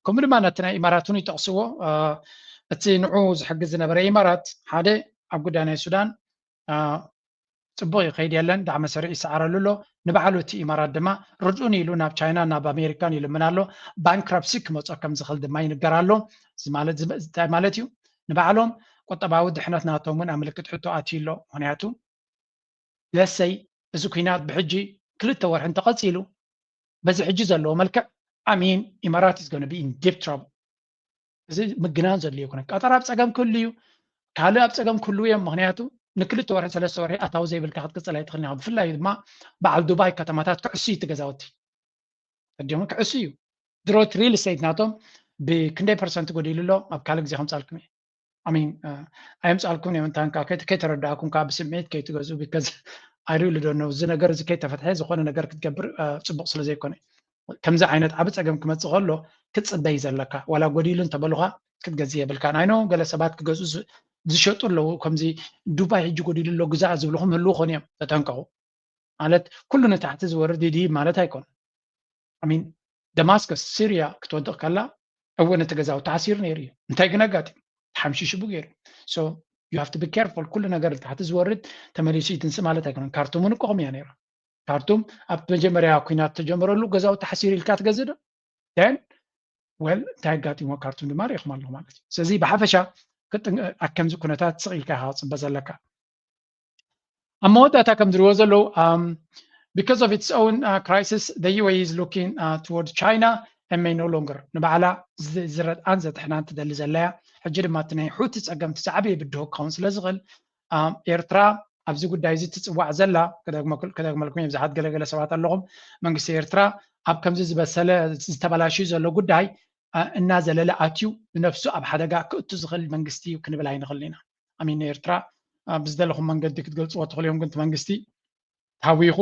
ከምኡ ድማ ነቲ ናይ ኢማራት እውን ይጠቕስዎ። እቲ ንዑ ዝሕግዝ ዝነበረ ኢማራት ሓደ ኣብ ጉዳይ ናይ ሱዳን ፅቡቕ ይኸይድ የለን፣ ዳዕመ ሰሪዑ ይሰዓረሉ ኣሎ። ንባዕሉ እቲ ኢማራት ድማ ርድኡኒ ኢሉ ናብ ቻይና ናብ ኣሜሪካን ይልምን ኣሎ። ባንክራፕሲ ክመፆ ከም ዝኽእል ድማ ይንገር ኣሎ። እዚ ማለት እንታይ ማለት እዩ? ንባዕሎም ቁጠባዊ ድሕነት ናቶም እውን ኣብ ምልክት ሕቶ ኣትዩ ኣሎ። ምክንያቱ ለሰይ እዚ ኩናት ብሕጂ ክልተ ወርሒ እንተቐፂሉ በዚ ሕጂ ዘለዎ መልክዕ ኣሚን ኢማራት is gonna be in deep trouble። እዚ ምግናን ዘድልዮ ይኮነ። ቀጠር ኣብ ፀገም ክህሉ እዩ፣ ካልእ ኣብ ፀገም ክህልዉ እዮም። ምክንያቱ ንክልተ ወርሒ ሰለስተ ወርሒ ኣታዊ ዘይብልካ ክትቅፅል ኣይትኽእልን ኢኻ። ብፍላይ ድማ በዓል ዱባይ ከተማታት ክዕሱ እዩ እቲ ገዛውቲ። ኣዲኦም ክዕሱ እዩ። ድሮ እቲ ሪል ስቴት ናቶም ብክንደይ ፐርሰንት ጎዲሉ ኣሎ ኣብ ካልእ ግዜ ከምፃልኩም እየ። ኣሚን ኣየምፃልኩም እዮም። እንታንካ ከይተረዳእኩም ከዓ ብስምዒት ከይትገዝኡ because I really don't know። እዚ ነገር እዚ ከይተፈትሐ ዝኾነ ነገር ክትገብር ፅቡቅ ስለዘይኮነ ከምዚ ዓይነት ዓቢ ጸገም ክመጽእ ከሎ ክትጽበይ ዘለካ ዋላ ጎዲሉ እንተበሉኻ ክትገዝእ የብልካን። ኣይኖ ገለ ሰባት ክገዝኡ ዝሸጡ ኣለዉ። ከምዚ ዱባይ ሕጂ ጎዲሉ ኣሎ ግዛእ ዝብልኹም ህልዉ ኾኑ እዮም። ተጠንቀቑ። ማለት ኩሉ ንታሕቲ ዝወርድ ይድይብ ማለት ኣይኮን። I mean ደማስከስ ሲርያ ክትወድቕ ከላ እወ ነቲ ገዛውቲ ተሓሲሩ ነይሩ እዩ። እንታይ ግን ኣጋጢሙ? ተሓምሺሹ ገይሩ። So you have to be careful። ኩሉ ነገር ንታሕቲ ዝወርድ ተመሊሱ ይትንስእ ማለት ኣይኮነን። ካርቱም እውን እኮ ከምኡ እያ ነይራ። ካርቱም ኣብ መጀመርያ ኩናት ተጀመረሉ ገዛውቲ ተሓሲሩ ኢልካ ትገዝእ ዶ? Then well እንታይ ኣጋጢሞ ካርቱም ድማ ሪኢኹም ኣለኹም ማለት እዩ። ስለዚ ብሓፈሻ ኣብ ከምዚ ኩነታት ስቕ ኢልካ ኢኻ ክፅበ ዘለካ። ኣብ መወዳእታ ከም ዝሪዎ ዘለዉ because of its own crisis the U A E is looking toward China and may no longer ንባዕላ ዝረድኣን ዘድሕናን ትደሊ ዘለያ። ሕጂ ድማ እቲ ናይ ሑቲ ፀገም እቲ ዝዓበየ ብድሆ ክኸውን ስለ ዝኽእል ኤርትራ ኣብዚ ጉዳይ እዚ ትፅዋዕ ዘላ። ከደግመልኩም እየ ብዙሓት ገለገለ ሰባት ኣለኹም። መንግስቲ ኤርትራ ኣብ ከምዚ ዝበሰለ ዝተበላሽዩ ዘሎ ጉዳይ እናዘለለ ኣትዩ ንነፍሱ ኣብ ሓደጋ ክእቱ ዝኽእል መንግስቲ እዩ ክንብል ኣይንኽእልን ኢና። ኣሚን ኤርትራ ብዝደለኹም መንገዲ ክትገልፅዎ ትኽእሉ እዮም ግን እቲ መንግስቲ ተሃዊኹ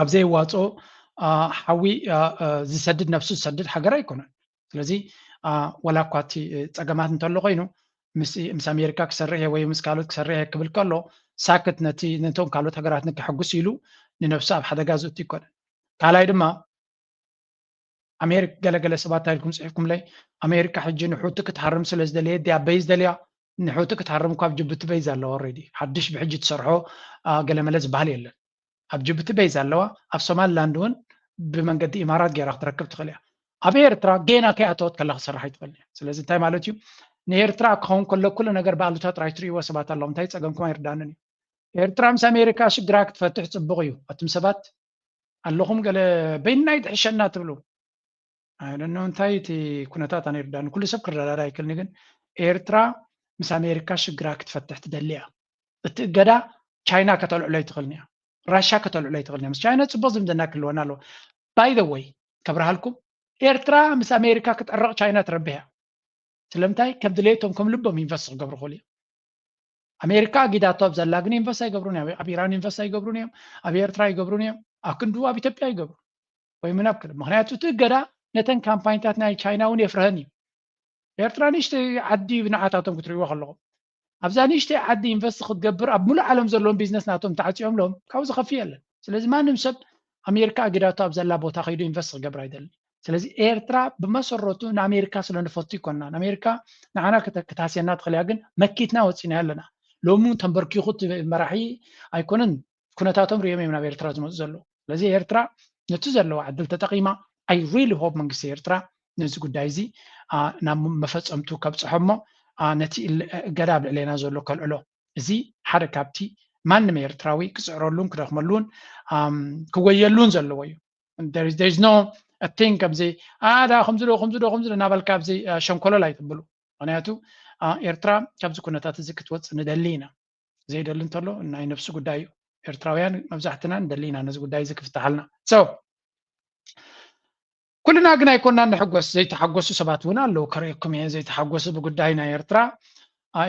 ኣብ ዘይዋፅኦ ሓዊ ዝሰድድ ነፍሱ ዝሰድድ ሃገር ኣይኮነን። ስለዚ ዋላ እኳ እቲ ፀገማት እንተሎ ኮይኑ ምስ ኣሜሪካ ክሰርሕ እየ ወይ ምስ ካልኦት ክሰርሕ እየ ክብል ከሎ ሳክት ነቲ ነቶም ካልኦት ሃገራት ንክሕጉስ ኢሉ ንነብሱ ኣብ ሓደጋ ዝእቱ ኣይኮነን። ካልኣይ ድማ ኣሜሪካ ገለገለ ሰባት እንታይ ኢልኩም ፅሒፍኩምለይ ኣሜሪካ ሕጂ ንሑቲ ክትሃርም ስለ ዝደለየ ድያ በይዝ ደልያ ንሑቲ ክትሃርም እኳ ኣብ ጅቡቲ በይዝ ኣለዋ ኦልሬዲ ሓድሽ ብሕጂ ትሰርሖ ገለመለ ዝበሃል የለን ኣብ ጅቡቲ በይዝ ኣለዋ ኣብ ሶማሊላንድ እውን ብመንገዲ ኢማራት ገይራ ክትረክብ ትኽእል እያ ኣብ ኤርትራ ጌና ከይኣተወት ከላ ክሰርሕ ኣይትኽእል እያ ስለዚ እንታይ ማለት እዩ ንኤርትራ ክኸውን ከሎ ኩሉ ነገር ብኣሉታ ጥራይ ትርእይዎ ሰባት ኣለዉ እንታይ ፀገምኩም ኣይርዳንን እዩ ኤርትራ ምስ ኣሜሪካ ሽግራ ክትፈትሕ ፅቡቕ እዩ ኣቱም ሰባት ኣለኹም ገለ በይንና ይትሕሸና ትብሉ ኣይደኖ እንታይ እቲ ኩነታት ኣነ ይርዳኒ ኩሉ ሰብ ክረዳዳ ኣይክልኒ ግን ኤርትራ ምስ ኣሜሪካ ሽግራ ክትፈትሕ ትደሊ እያ እቲ እገዳ ቻይና ከተልዕሎ ኣይትኽልን እያ ራሻ ከተልዕሎ ኣይትኽልን እያ ምስ ቻይና ፅቡቅ ዝምድና ክህልወና ኣለዎ by the way ከብርሃልኩም ኤርትራ ምስ ኣሜሪካ ክትዕረቕ ቻይና ትረብሕ እያ ስለምንታይ ከም ድሌቶም ከም ልቦም ኢንቨስት ክገብሩ ክኽእሉ እዮም ኣሜሪካ ኣጊዳቶ ኣብ ዘላ ግን ኢንቨስት ኣይገብሩን እዮም ኣብ ኢራን ኢንቨስት ኣይገብሩን እዮም ኣብ ኤርትራ ኣይገብሩን እዮም ኣብ ክንዱ ኣብ ኢትዮጵያ ይገብሩ ወይ ምናብ ክል ምክንያቱ እቲ እገዳ ነተን ካምፓኒታት ናይ ቻይና እውን የፍርሀን እዩ ኤርትራ ንእሽተይ ዓዲ ንዓታቶም ክትርእይዎ ከለኹም ኣብዛ ንእሽተይ ዓዲ ኢንቨስት ክትገብር ኣብ ሙሉእ ዓለም ዘለዎም ቢዝነስ ናቶም ተዓፅዮምሎም ካብኡ ዝኸፍእ የለን ስለዚ ማንም ሰብ ኣሜሪካ ኣጊዳቶ ኣብ ዘላ ቦታ ከይዱ ኢንቨስት ክገብር ኣይደልን ስለዚ ኤርትራ ብመሰረቱ ንኣሜሪካ ስለ ንፈቱ ይኮና ንኣሜሪካ ንዓና ክትሃስየና ትኽእል እያ ግን መኪትና ወፂና ኣለና ሎሚ ተንበርኪኹ መራሒ ኣይኮነን ኩነታቶም ሪኦም እዮም ናብ ኤርትራ ዝመፁ ዘለዉ ስለዚ ኤርትራ ነቲ ዘለዋ ዕድል ተጠቂማ I really hope መንግስቲ ኤርትራ ነዚ ጉዳይ እዚ ናብ መፈፀምቱ ከብፅሖ እሞ ነቲ እገዳ ኣብ ልዕሌና ዘሎ ከልዕሎ እዚ ሓደ ካብቲ ማንም ኤርትራዊ ክፅዕረሉን ክደኽመሉን ክወየሉን ዘለዎ እዩ no thing ከምዚ ኣዳ ከምዚ ዶ ከምዚ ዶ ከምዚ ዶ እናበልካ ኣብዚ ሸንኮለል ኣይትብሉ ምክንያቱ ኤርትራ ካብዚ ኩነታት እዚ ክትወፅእ ንደሊ ኢና ዘይደሊ እንተሎ ናይ ነብሲ ጉዳይ እዩ ኤርትራውያን መብዛሕትና ንደሊ ኢና ነዚ ጉዳይ እዚ ክፍትሓልና so ኩልና ግን ኣይኮናን ንሕጎስ ዘይተሓጎሱ ሰባት እውን ኣለዉ ከርእየኩም እየ ዘይተሓጎሱ ብጉዳይ ናይ ኤርትራ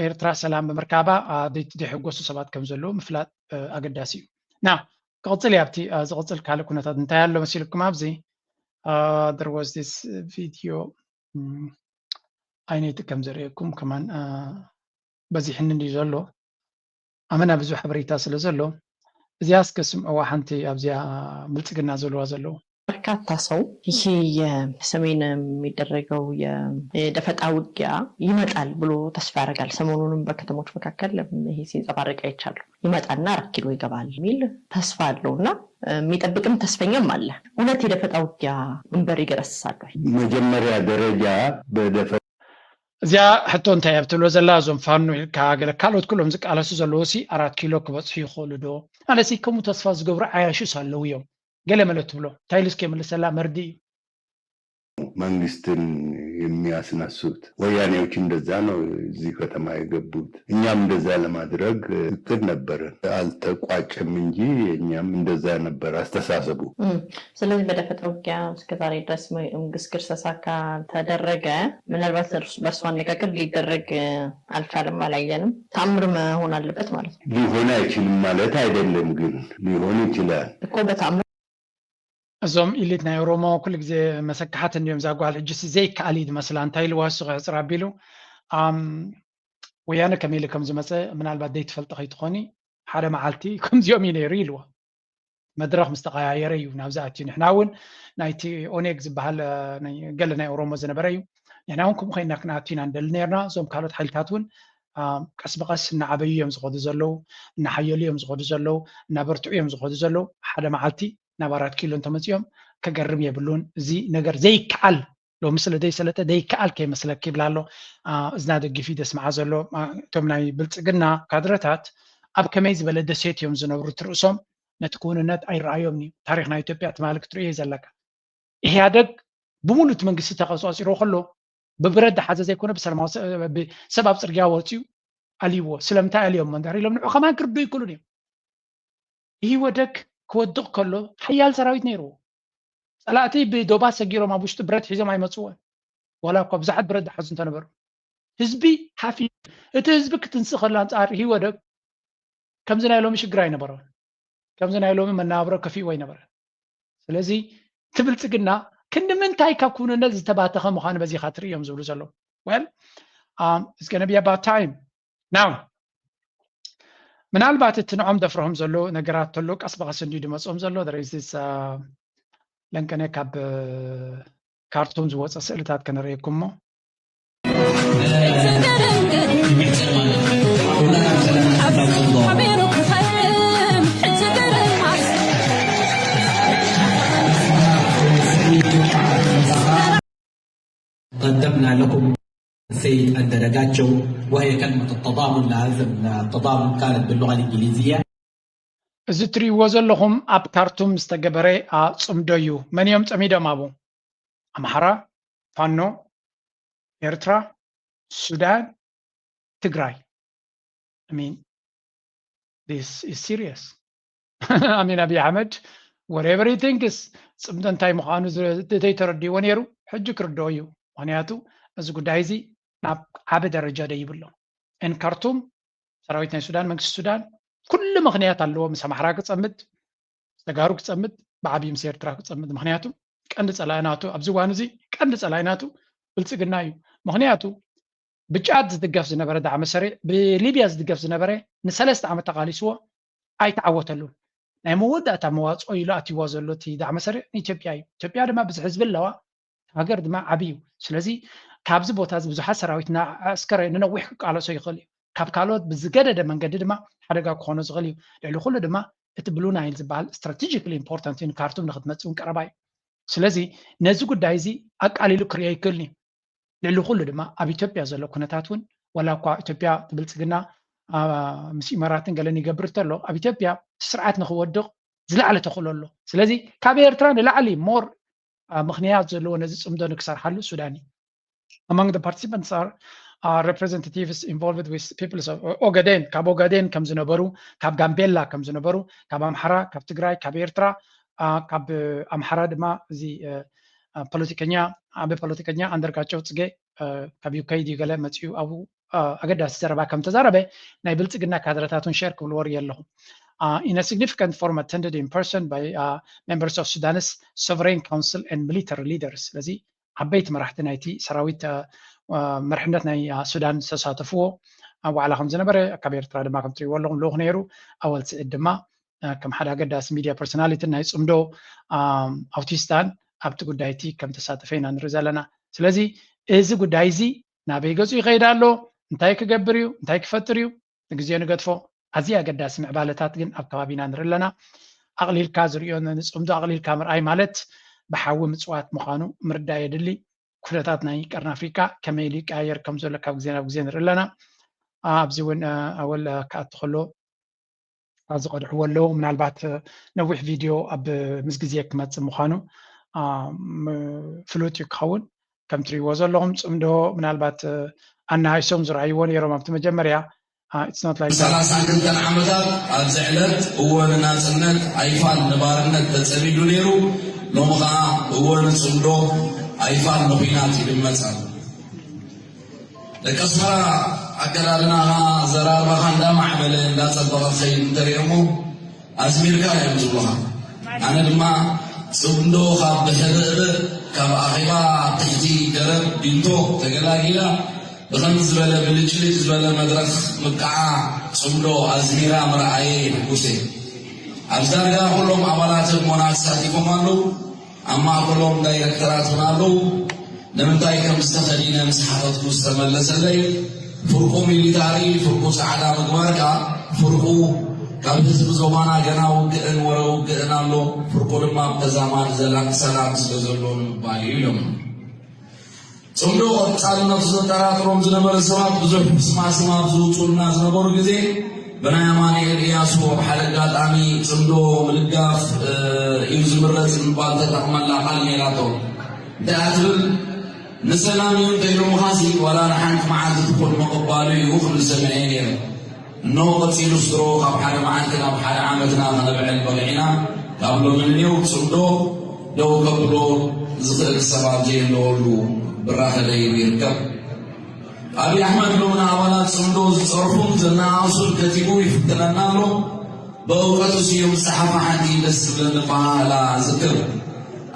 ኤርትራ ሰላም ብምርካባ ዘይሕጎሱ ሰባት ከም ዘለዉ ምፍላጥ ኣገዳሲ እዩ ና ክቕፅል እየ ኣብቲ ዝቕፅል ካልእ ኩነታት እንታይ ኣሎ መሲልኩም ኣብዚ there was this video ኣይነይቲ ከም ዘርእየኩም ከማን በዚሕኒ እንድዩ ዘሎ ኣመና ብዙሕ ሓበሬታ ስለ ዘሎ እዚኣ እስከ ስምዕዋ ሓንቲ ኣብዚኣ ብልፅግና ዝብልዋ ዘለዉ በርካታ ሰው ይሄ የሰሜን የሚደረገው የደፈጣ ውጊያ ይመጣል ብሎ ተስፋ ያደርጋል። ሰሞኑንም በከተሞች መካከል ይሄ ሲንጸባረቅ አይቻለሁ። ይመጣና አራት ኪሎ ይገባል የሚል ተስፋ አለው እና የሚጠብቅም ተስፈኛም አለ። እውነት የደፈጣ ውጊያ ድንበር ይገረስሳል ወይ? መጀመሪያ ደረጃ በደፈ እዚኣ ሕቶ እንታይ እያ ብትብሎ ዘላ እዞም ፋኖ ኢልካ ገለ ካልኦት ኩሎም ዝቃለሱ ዘለዉ ሲ ኣራት ኪሎ ክበፅሑ ይኽእሉ ዶ? ኣነሲ ከምኡ ተስፋ ዝገብሩ ዓያሹስ ኣለዉ እዮም። ገለ መለ ትብሎ እንታይ ኢሉ እስከ የምልሰላ መርዲ እዩ። መንግስትን የሚያስነሱት ወያኔዎች እንደዛ ነው እዚህ ከተማ የገቡት። እኛም እንደዛ ለማድረግ እቅድ ነበረን፣ አልተቋጨም እንጂ የእኛም እንደዛ ነበር አስተሳሰቡ። ስለዚህ በደፈጣ ውጊያ እስከዛሬ ድረስ መንግስት ግርሰሳ ካልተደረገ ምናልባት በእርሱ አነጋገር ሊደረግ አልቻለም፣ አላየንም። ተአምር መሆን አለበት ማለት ነው። ሊሆን አይችልም ማለት አይደለም፣ ግን ሊሆን ይችላል። እኮ በተአምር እዞም ኢሊት ናይ ኦሮሞ ኩሉ ግዜ መሰካሓት እንዲዮም እዛ ጓል ሕጂ ሲ ዘይከኣል እዩ ዝመስላ እንታይ ኢልዋ እሱ ክሕፅር ኣቢሉ ኣም ወያነ ከመይ ኢሉ ከም ዝመፀ ምናልባት ዘይትፈልጢ ከይትኾኒ ሓደ መዓልቲ ከምዚኦም እዩ ነይሩ ኢልዋ መድረኽ ምስ ተቐያየረ እዩ ናብዚ ኣትዩ ንሕና እውን ናይቲ ኦኔግ ዝበሃል ገለ ናይ ኦሮሞ ዝነበረ እዩ ንሕና እውን ከምኡ ኮይና ክንኣቱ ኢና ንደሊ ነርና እዞም ካልኦት ሓይልታት እውን ቀስ ብቐስ እናዓበዩ እዮም ዝኸዱ ዘለዉ እናሓየሉ እዮም ዝኸዱ ዘለዉ እናበርትዑ እዮም ዝኸዱ ዘለዉ ሓደ መዓልቲ ናብ ኣራት ኪሎ እንተመፂኦም ከገርም የብሉን እዚ ነገር ዘይከዓል ሎሚ ስለ ዘይሰለጠ ዘይከኣል ከይመስለኪ ይብላ ኣሎ እዝና ደጊፊ ደስምዓ ዘሎ እቶም ናይ ብልፅግና ካድረታት ኣብ ከመይ ዝበለ ደሴት እዮም ዝነብሩ ትርእሶም ነቲ ክውንነት ኣይረኣዮም እዩ ታሪክ ናይ ኢትዮጵያ ትማሊ ክትርእዮ ዘለካ ኢህያደግ ብሙሉ እቲ መንግስቲ ተቆፃፂሮ ከሎ ብብረት ዝሓዘ ዘይኮነ ብሰላማዊ ሰብ ኣብ ፅርግያ ወፂኡ ኣልይዎ ስለምንታይ ኣልዮም መንዳር ኢሎም ንዑ ከማን ክርዱ ይክእሉን እዮም ኢህወደግ ክወድቕ ከሎ ሓያል ሰራዊት ነይርዎ ፀላእቲ ብዶባት ሰጊሮም ኣብ ውሽጢ ብረት ሒዞም ኣይመፅዎን ዋላ እኳ ብዙሓት ብረት ዝሓዙ እንተነበሩ ህዝቢ ሓፊ እቲ ህዝቢ ክትንስእ ከሎ ኣንፃር ኢህወደግ ከምዚ ናይ ሎሚ ሽግር ኣይነበሮን ከምዚ ናይ ሎሚ መናብሮ ከፊእዎ ኣይነበረን ስለዚ እቲ ብልፅግና ክንዲ ምንታይ ካብ ክውንነት ዝተባተኸ ምዃኑ በዚኻ ትርእዮም ዝብሉ ዘለዉ well um, it's going to be about time. Now, ምናልባት እቲ ንዖም ደፍርሆም ዘሎ ነገራት ተሎ ቀስ ብቐስ እንዲዩ ድመፅኦም ዘሎ። There is this, uh, ለንቀነ ካብ ካርቱም ዝወፀ ስእልታት ከነርእየኩም እሞ قدمنا لكم السيد أندرجاتشو، وهي كلمة التضامن لهذا التضامن كانت باللغة الإنجليزية. እዚ እትሪእዎ ዘለኹም ኣብ ካርቱም ዝተገበረ ጽምዶ እዩ። መን እዮም ጸሚዶም ኣብኡ? ኣምሓራ፣ ፋኖ፣ ኤርትራ፣ ሱዳን፣ ትግራይ። I mean, this is serious. I mean, ኣቢይ ኣሕመድ whatever he thinks ጽምዶ እንታይ ምዃኑ ዘይተረድእዎ ነይሩ፣ ሕጂ ክርድኦ እዩ። ምኽንያቱ እዚ ጉዳይ እዚ ናብ ዓቢ ደረጃ ደይብሎ። እን ካርቱም ሰራዊት ናይ ሱዳን፣ መንግስቲ ሱዳን ኩሉ ምኽንያት ኣለዎ ምስ ኣምሓራ ክጸምድ፣ ምስ ተጋሩ ክጸምድ፣ ብዓብዪ ምስ ኤርትራ ክጸምድ። ምኽንያቱ ቀንዲ ጸላኢ ናቱ ኣብዚ እዋን እዚ ቀንዲ ጸላኢ ናቱ ብልጽግና እዩ። ምኽንያቱ ብጫድ ዝድገፍ ዝነበረ ዳዕመ ሰሪዕ ብሊብያ ዝድገፍ ዝነበረ ንሰለስተ ዓመት ተቓሊስዎ ኣይተዓወተሉን። ናይ መወዳእታ መዋፅኦ ኢሉ ኣትይዋ ዘሎ እቲ ዳዕመ ሰሪዕ ንኢትዮጵያ እዩ። ኢትዮጵያ ድማ ብዙሕ ህዝቢ ኣለዋ፣ ሃገር ድማ ዓብዪ እዩ። ስለዚ ካብዚ ቦታ እዚ ብዙሓት ሰራዊት ንኣስከረ ንነዊሕ ክቃለሶ ይኽእል እዩ። ካብ ካልኦት ብዝገደደ መንገዲ ድማ ሓደጋ ክኾኖ ዝኽእል እዩ። ልዕሊ ኩሉ ድማ እቲ ብሉ ናይል ዝበሃል strategically important እዩ፣ ንካርቱም ንክትመፅእ እውን ቀረባ እዩ። ስለዚ ነዚ ጉዳይ እዚ ኣቃሊሉ ክርእዮ ይክእልን እዩ። ልዕሊ ኩሉ ድማ ኣብ ኢትዮጵያ ዘሎ ኩነታት እውን ዋላ እኳ ኢትዮጵያ ብልፅግና ምስ ኢመራትን ገለን ይገብር እንተሎ ኣብ ኢትዮጵያ እቲ ስርዓት ንክወድቕ ዝለዓለ ተኽእሎ ኣሎ። ስለዚ ካብ ኤርትራ ንላዕሊ more ምኽንያት ዘለዎ ነዚ ፅምዶ ንክሰርሓሉ ሱዳን እዩ። Among the participants are uh, representatives involved with peoples of Ogaden, ካብ ኦጋዴን ከም ዝነበሩ፣ ካብ ጋምቤላ ከም ዝነበሩ፣ ካብ ኣምሓራ፣ ካብ ትግራይ፣ ካብ ኤርትራ፣ uh, ካብ ኣምሓራ ድማ እዚ uh, ፖለቲከኛ ዓቢ ፖለቲከኛ ኣንደርጋቸው ጽጌ ካብ ዩኬ ድዩ ገለ መጺኡ ኣብኡ ኣገዳሲ ዘረባ ከም ተዛረበ ናይ ብልጽግና ካድረታት እውን ሸር ክብልዎ ርእየ ኣለኹ። In a significant forum attended in person by uh, members of Sudanese sovereign council and military leaders. ስለዚ ዓበይቲ መራሕቲ ናይቲ ሰራዊት መርሕነት ናይ ሱዳን ዝተሳተፍዎ ዋዕላ ከም ዝነበረ ካብ ኤርትራ ድማ ከም ትሪእዎ ኣለኹም ልኡኽ ነይሩ። ኣወል ስዒድ ድማ ከም ሓደ ኣገዳሲ ሚድያ ፐርሶናሊቲ ናይ ጽምዶ ኣውቲስታን ኣብቲ ጉዳይ እቲ ከም ተሳተፈ ኢና ንርኢ ዘለና። ስለዚ እዚ ጉዳይ እዚ ናበይ ገጹ ይኸይድ ኣሎ፣ እንታይ ክገብር እዩ፣ እንታይ ክፈጥር እዩ፣ ንግዜ ንገድፎ። ኣዝዩ ኣገዳሲ ምዕባለታት ግን ኣብ ከባቢና ንርኢ ኣለና። ኣቕሊልካ ዝርእዮ ንጽምዶ ኣቕሊልካ ምርኣይ ማለት ብሓዊ ምጽዋት ምዃኑ ምርዳእ የድሊ። ኩነታት ናይ ቀርኒ ኣፍሪቃ ከመይ ኢሉ ይቀያየር ከም ዘሎ ካብ ግዜ ናብ ግዜ ንርኢ ኣለና። ኣብዚ እውን ኣወል ክኣቱ ከሎ ዝቐድሕዎ ኣለዉ። ምናልባት ነዊሕ ቪድዮ ኣብ ምስ ግዜ ክመጽእ ምዃኑ ፍሉጥ እዩ ክኸውን። ከም ትሪእዎ ዘለኹም ጽምዶ ምናልባት ኣናሃይሶም ዝረኣይዎ ነይሮም ኣብቲ መጀመርያ። It's not like that. ሰላሳን ክልተን ዓመታት ኣብዚ ዕለት እወ ንናጽነት ኣይፋል ንባርነት ተጸሚዱ ነይሩ። ሎሚ ኸኣ እወ ንጽምዶ ኣይፋል ንኹናት ይድመጽ ኣሎ። ደቂ ኣስመራ ኣከዳድናኻ ኣዘራርባኻ እንዳማዕበለ እንዳጸበቐ ክኸይድ እንተሪኦሞ ኣዝሚርካ እዮም ዝብሉኻ። ኣነ ድማ ጽምዶ ካብ ብሕብእብእ ካብ ኣኼባ ኣብ ትሕቲ ገረብ ቢንቶ ተገላጊላ ብኸምዚ ዝበለ ብልጭልጭ ዝበለ መድረኽ ምብቃዓ ጽምዶ ኣዝሚራ ምርኣየይ ሕጉስ እየ። ኣብዚ ዳርጋ ኩሎም ኣባላት ህድሞና ተሳቲፎም ኣለዉ። ኣብ ማእከሎም ዳይረክተራት እውን ኣለዉ። ንምንታይ ከም ዝተኸዲነ ምስ ሓተትኩ ዝተመለሰለይ ፍርቁ ሚሊታሪ ፍርቁ ጻዕዳ ምግባርካ ፍርቁ ካብ ህዝቢ ዞባና ገና ውግእን ወረ ውግእን ኣሎ። ፍርቁ ድማ ብተዛማዲ ዘላቂ ሰላም ስለ ዘሎ ንምባል እዩ ኢሎም። ጽምዶ ቀጻልነቱ ዘጠራጥሮም ዝነበረ ሰባት ብዙሕ ስማስም ኣብ ዝውጽኡልና ዝነበሩ ግዜ ብናይ ኣማኑኤል እያሱ ኣብ ሓደ ኣጋጣሚ ጽምዶ ምድጋፍ እዩ ዝምረጽ ንምባል ተጠቕመላ ቃል ነይራቶ። እንታይ እያ ትብል? ንሰላም እዩ እንተኢሎምኻሲ ዋላ ንሓንቲ መዓልቲ ትኹን ምቕባሉ እዩ ክብል ሰሚዐ ነይረ። እነሆ ቀጺሉስ ድሮ ካብ ሓደ መዓልቲ ናብ ሓደ ዓመትና ከነብዕል በቒዕና። ካብ ሎሚ ንኔው ጽምዶ ደው ከብሎ ዝኽእል ሰብ ኣብ ዘየለወሉ ብራኸ ደይቡ ይርከብ። ኣብይ ኣሕመድ ሎሚ ንኣባላት ጽምዶ ዝጸርፉን ዘነኣእሱን ከቲቡ ይፍትነና ኣሎ። ብእውቀቱ ስዩም ዝጸሓፋ ሓንቲ ደስ ትብለኒ ኣበሃህላ እዝክር።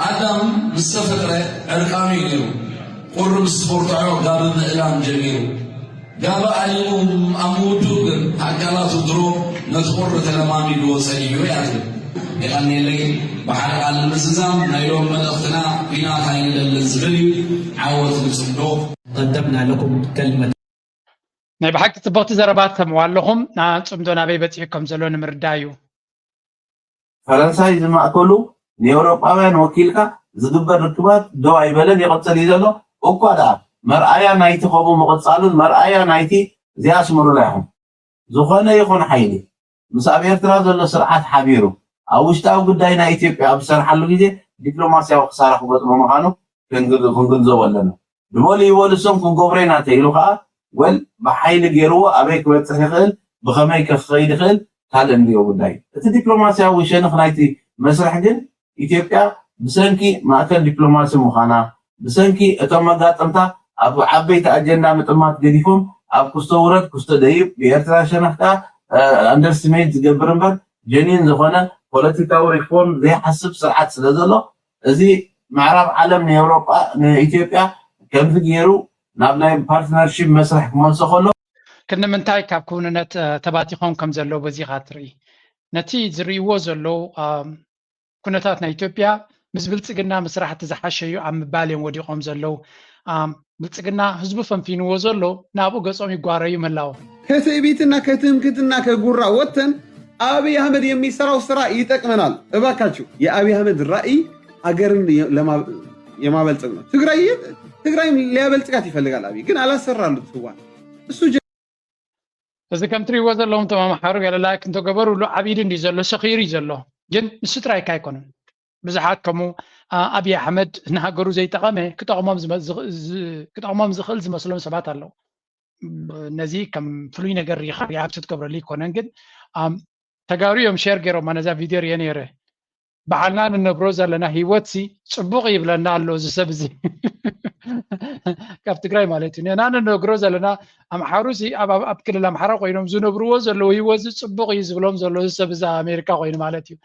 ኣዳም ምስ ተፈጥረ ዕርቃኑ እዩ ነይሩ። ቁሪ ምስ ተኾርትዖ ጋቢ ምእላም ጀሚሩ። ጋባእ ኣሊሙ ኣብ ምውድኡ ግን ኣካላቱ ድሮ ነቲ ቁሪ ተለማሚድዎ ጸኒሑ እያ ትብል። የቐንየለይ። ብሓደ ቃል ንምዝዛም ናይ ሎም መልእኽትና ኲናት ኣይንደልን ዝብል እዩ። ዓወት ንጽምዶ። قدمنا لكم كلمة ናይ ብሓቂ ጽብቕቲ ዘረባ ትሰምዑ ኣለኹም። ና ጽምዶ ናበይ በጺሑ ከም ዘሎ ንምርዳእ እዩ። ፈረንሳይ ዝማእከሉ ንኤውሮጳውያን ወኪልካ ዝግበር ርክባት ደው ኣይበለን ይቕጽል እዩ ዘሎ። እኳ ደኣ መርኣያ ናይቲ ከምኡ ምቕጻሉን መርኣያ ናይቲ ዘይኣስምሩላ ኢኹም። ዝኾነ ይኹን ሓይሊ ምስ ኣብ ኤርትራ ዘሎ ስርዓት ሓቢሩ ኣብ ውሽጣዊ ጉዳይ ናይ ኢትዮጵያ ኣብ ዝሰርሓሉ ግዜ ዲፕሎማስያዊ ክሳራ ክገጥሞ ምዃኑ ክንግንዘቦ ኣለና። ድበሉ ይበሉ እሶም ክንገብሮ ኢና ተይሉ ከኣ ወል ብሓይሊ ገይርዎ ኣበይ ክበጽሕ ይኽእል ብኸመይ ከ ክኸይድ ይኽእል ካልእ እንድዮ ጉዳይ። እቲ ዲፕሎማስያዊ ሸነኽ ናይቲ መስርሕ ግን ኢትዮጵያ ብሰንኪ ማእከል ዲፕሎማሲ ምዃና ብሰንኪ እቶም መጋጥምታ ኣብ ዓበይቲ ኣጀንዳ ምጥማት ገዲፎም ኣብ ክስቶ ውረድ ክስቶ ደይብ ብኤርትራ ሸነኽ ከኣ underestimate ዝገብር እምበር genuine ዝኾነ ፖለቲካዊ ሪፎርም ዘይሓስብ ስርዓት ስለ ዘሎ እዚ ምዕራብ ዓለም ንኤውሮጳ ንኢትዮጵያ ከምዚ ገይሩ ናብ ናይ partnership መስርሕ ክመልሶ ከሎ ክንዲ ምንታይ ካብ ክውንነት ተባቲኾም ከም ዘለዉ በዚ ኢኻ ትርኢ። ነቲ ዝርእይዎ ዘለዉ ኩነታት ናይ ኢትዮጵያ ምስ ብልጽግና ምስራሕ እቲ ዝሓሸ እዩ ኣብ ምባል እዮም ወዲቖም ዘለዉ። ብልጽግና ህዝቡ ፈንፊንዎ ዘሎ ናብኡ ገጾም ይጓረዩ ምህላዎም። ከትዕቢትና ከትምክትና ከጉራ ወጥተን አብይ አህመድ የሚሰራው ስራ ይጠቅመናል። እባካችሁ የአብይ አህመድ ራዕይ አገርን የማበልጸግ ነው። ትግራይ ትግራይም ሊያበልጽጋት ይፈልጋል። አብይ ግን አላሰራሉት ህዋ እሱ እዚ ከም ትሪእዎ ዘለኹም እቶም ኣምሓሩ ገለ ላይክ እንተገበሩሉ ዓብ ኢዱ እንዲ ዘሎ ሰኺሩ እዩ ዘሎ። ግን ንሱ ጥራይካ ኣይኮነን። ብዙሓት ከምኡ ኣብይ ኣሕመድ ንሃገሩ ዘይጠቐመ ክጠቕሞም ዝኽእል ዝመስሎም ሰባት ኣለዉ። ነዚ ከም ፍሉይ ነገር ሪኢኻ ሪኣክት ትገብረሉ ኣይኮነን። ግን ተጋሩ እዮም ሼር ገይሮማ ነዛ ቪድዮ ሪኤ ነይረ። ባዕልና ንነብሮ ዘለና ህይወት ሲ ጽቡቕ ይብለና ኣሎ እዚ ሰብ እዚ ካብ ትግራይ ማለት እዩ። ንሕና ንነግሮ ዘለና ኣምሓሩ ሲ ኣብ ክልል ኣምሓራ ኮይኖም ዝነብርዎ ዘለዉ ህይወት ሲ ጽቡቕ እዩ ዝብሎም ዘሎ እዚ ሰብ እዚ ኣሜሪካ ኮይኑ ማለት እዩ።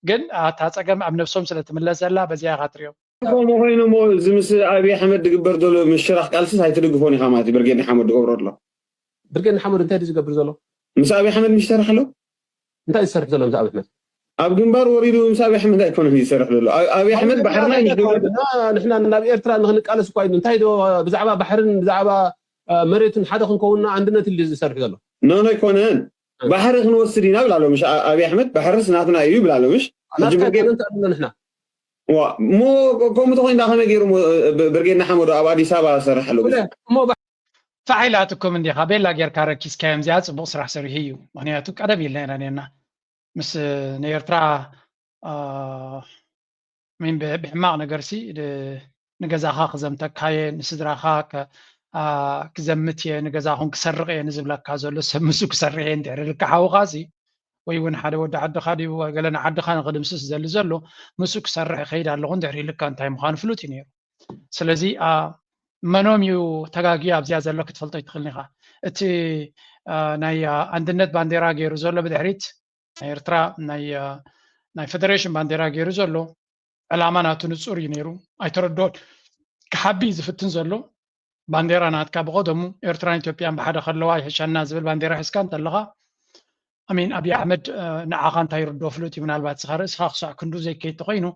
ግን ኣታ ጸገም ኣብ ነብሶም ስለ ትምለስ ዘላ በዚኣ ኢኻ ትሪኦም። ከምኡ ኮይኑ እሞ እዚ ምስ ኣብይ ኣሕመድ ዝግበር ዘሎ ምሽራኽ ቃልስስ ኣይትድግፎን ኢኻ ማለት እዩ። ብርጌድ ንሓመዱ ዝገብሮ ኣሎ። ብርጌድ ንሓመዱ እንታይ ድዩ ዝገብር ዘሎ? ምስ ኣብይ ኣሕመድ ምሽ ይሰርሕ ኣሎ። እንታይ ዝሰርሕ ዘሎ ምስ ኣብይ ኣሕመድ? ኣብ ግንባር ወሪዱ ምስ ኣብይ ኣሕመድ ኣይኮነን ዝሰርሕ ዘሎ። ኣብይ ኣሕመድ ባሕርና እዩ ዝገብር። ንሕና ናብ ኤርትራ ንክንቃለስ እኳ ኢሉ እንታይ ዶ ብዛዕባ ባሕርን ብዛዕባ መሬትን ሓደ ክንከውንና ኣንድነት ኢሉ ዝሰርሕ ዘሎ? ኖ ኖ ኣይኮነን። ባሕሪ ክንወስድ ኢና ብላ ኣሎ ምሽ ኣብይ ኣሕመድ ባሕርስ ናትና እዩ ብላ ኣሎ ምሽ። ሕጂ ናትካ ብርጌድ ኣይኮነን ትኣምኖ ንሕና። ዋ እሞ ከምኡ ተኮይንዳ ከመይ ገይሩ እሞ ብርጌድ ንሓመዱ ኣብ ኣዲስ ኣበባ ዝሰርሕ ኣሎ? እሞ ፋሕ ኢላትኩም እንዲኻ ቤላ ጌርካ ረኪስካዮም እዚኣ ጽቡቕ ስራሕ ሰሪሑ እዩ። ምኽንያቱ ቀደም ኢልና ኢና ነርና ምስ ንኤርትራ ሚን ብሕማቕ ነገርሲ ንገዛኻ ክዘምተካ እየ ንስድራኻ ክዘምት እየ ንገዛኹም ክሰርቕ እየ ንዝብለካ ዘሎ ሰብ ምስኡ ክሰርሕ እየ እንድሕሪ ኢልካ ሓውኻ ሲ ወይ እውን ሓደ ወዲ ዓድኻ ድዩ ገለ ንዓድኻ ንኽድምስስ ዝደሊ ዘሎ ምስኡ ክሰርሕ እኸይድ ኣለኹ እንድሕሪ ኢልካ እንታይ ምዃኑ ፍሉጥ እዩ ነይሩ። ስለዚ መኖም እዩ ተጋግዩ ኣብዚኣ ዘሎ ክትፈልጦ ኣይትኽእልን ኢኻ። እቲ ናይ ኣንድነት ባንዴራ ገይሩ ዘሎ ብድሕሪት ናይ ኤርትራ ናይ ናይ ፌደሬሽን ባንዴራ ገይሩ ዘሎ ዕላማ ናቱ ንጹር እዩ ነይሩ። ኣይተረድኦን። ክሓቢ እዩ ዝፍትን ዘሎ። ባንዴራ ናትካ ብቐደሙ ኤርትራን ኢትዮጵያን ብሓደ ከለዋ ይሕሸና ዝብል ባንዴራ ሒዝካ እንተለኻ ኣሚን ኣብይ ኣሕመድ ንዓኻ እንታይ ይርድኦ ፍሉጥ እዩ። ምናልባት ስኻ ርእስኻ ክሳዕ ክንዱ ዘይከይድ ተኾይኑ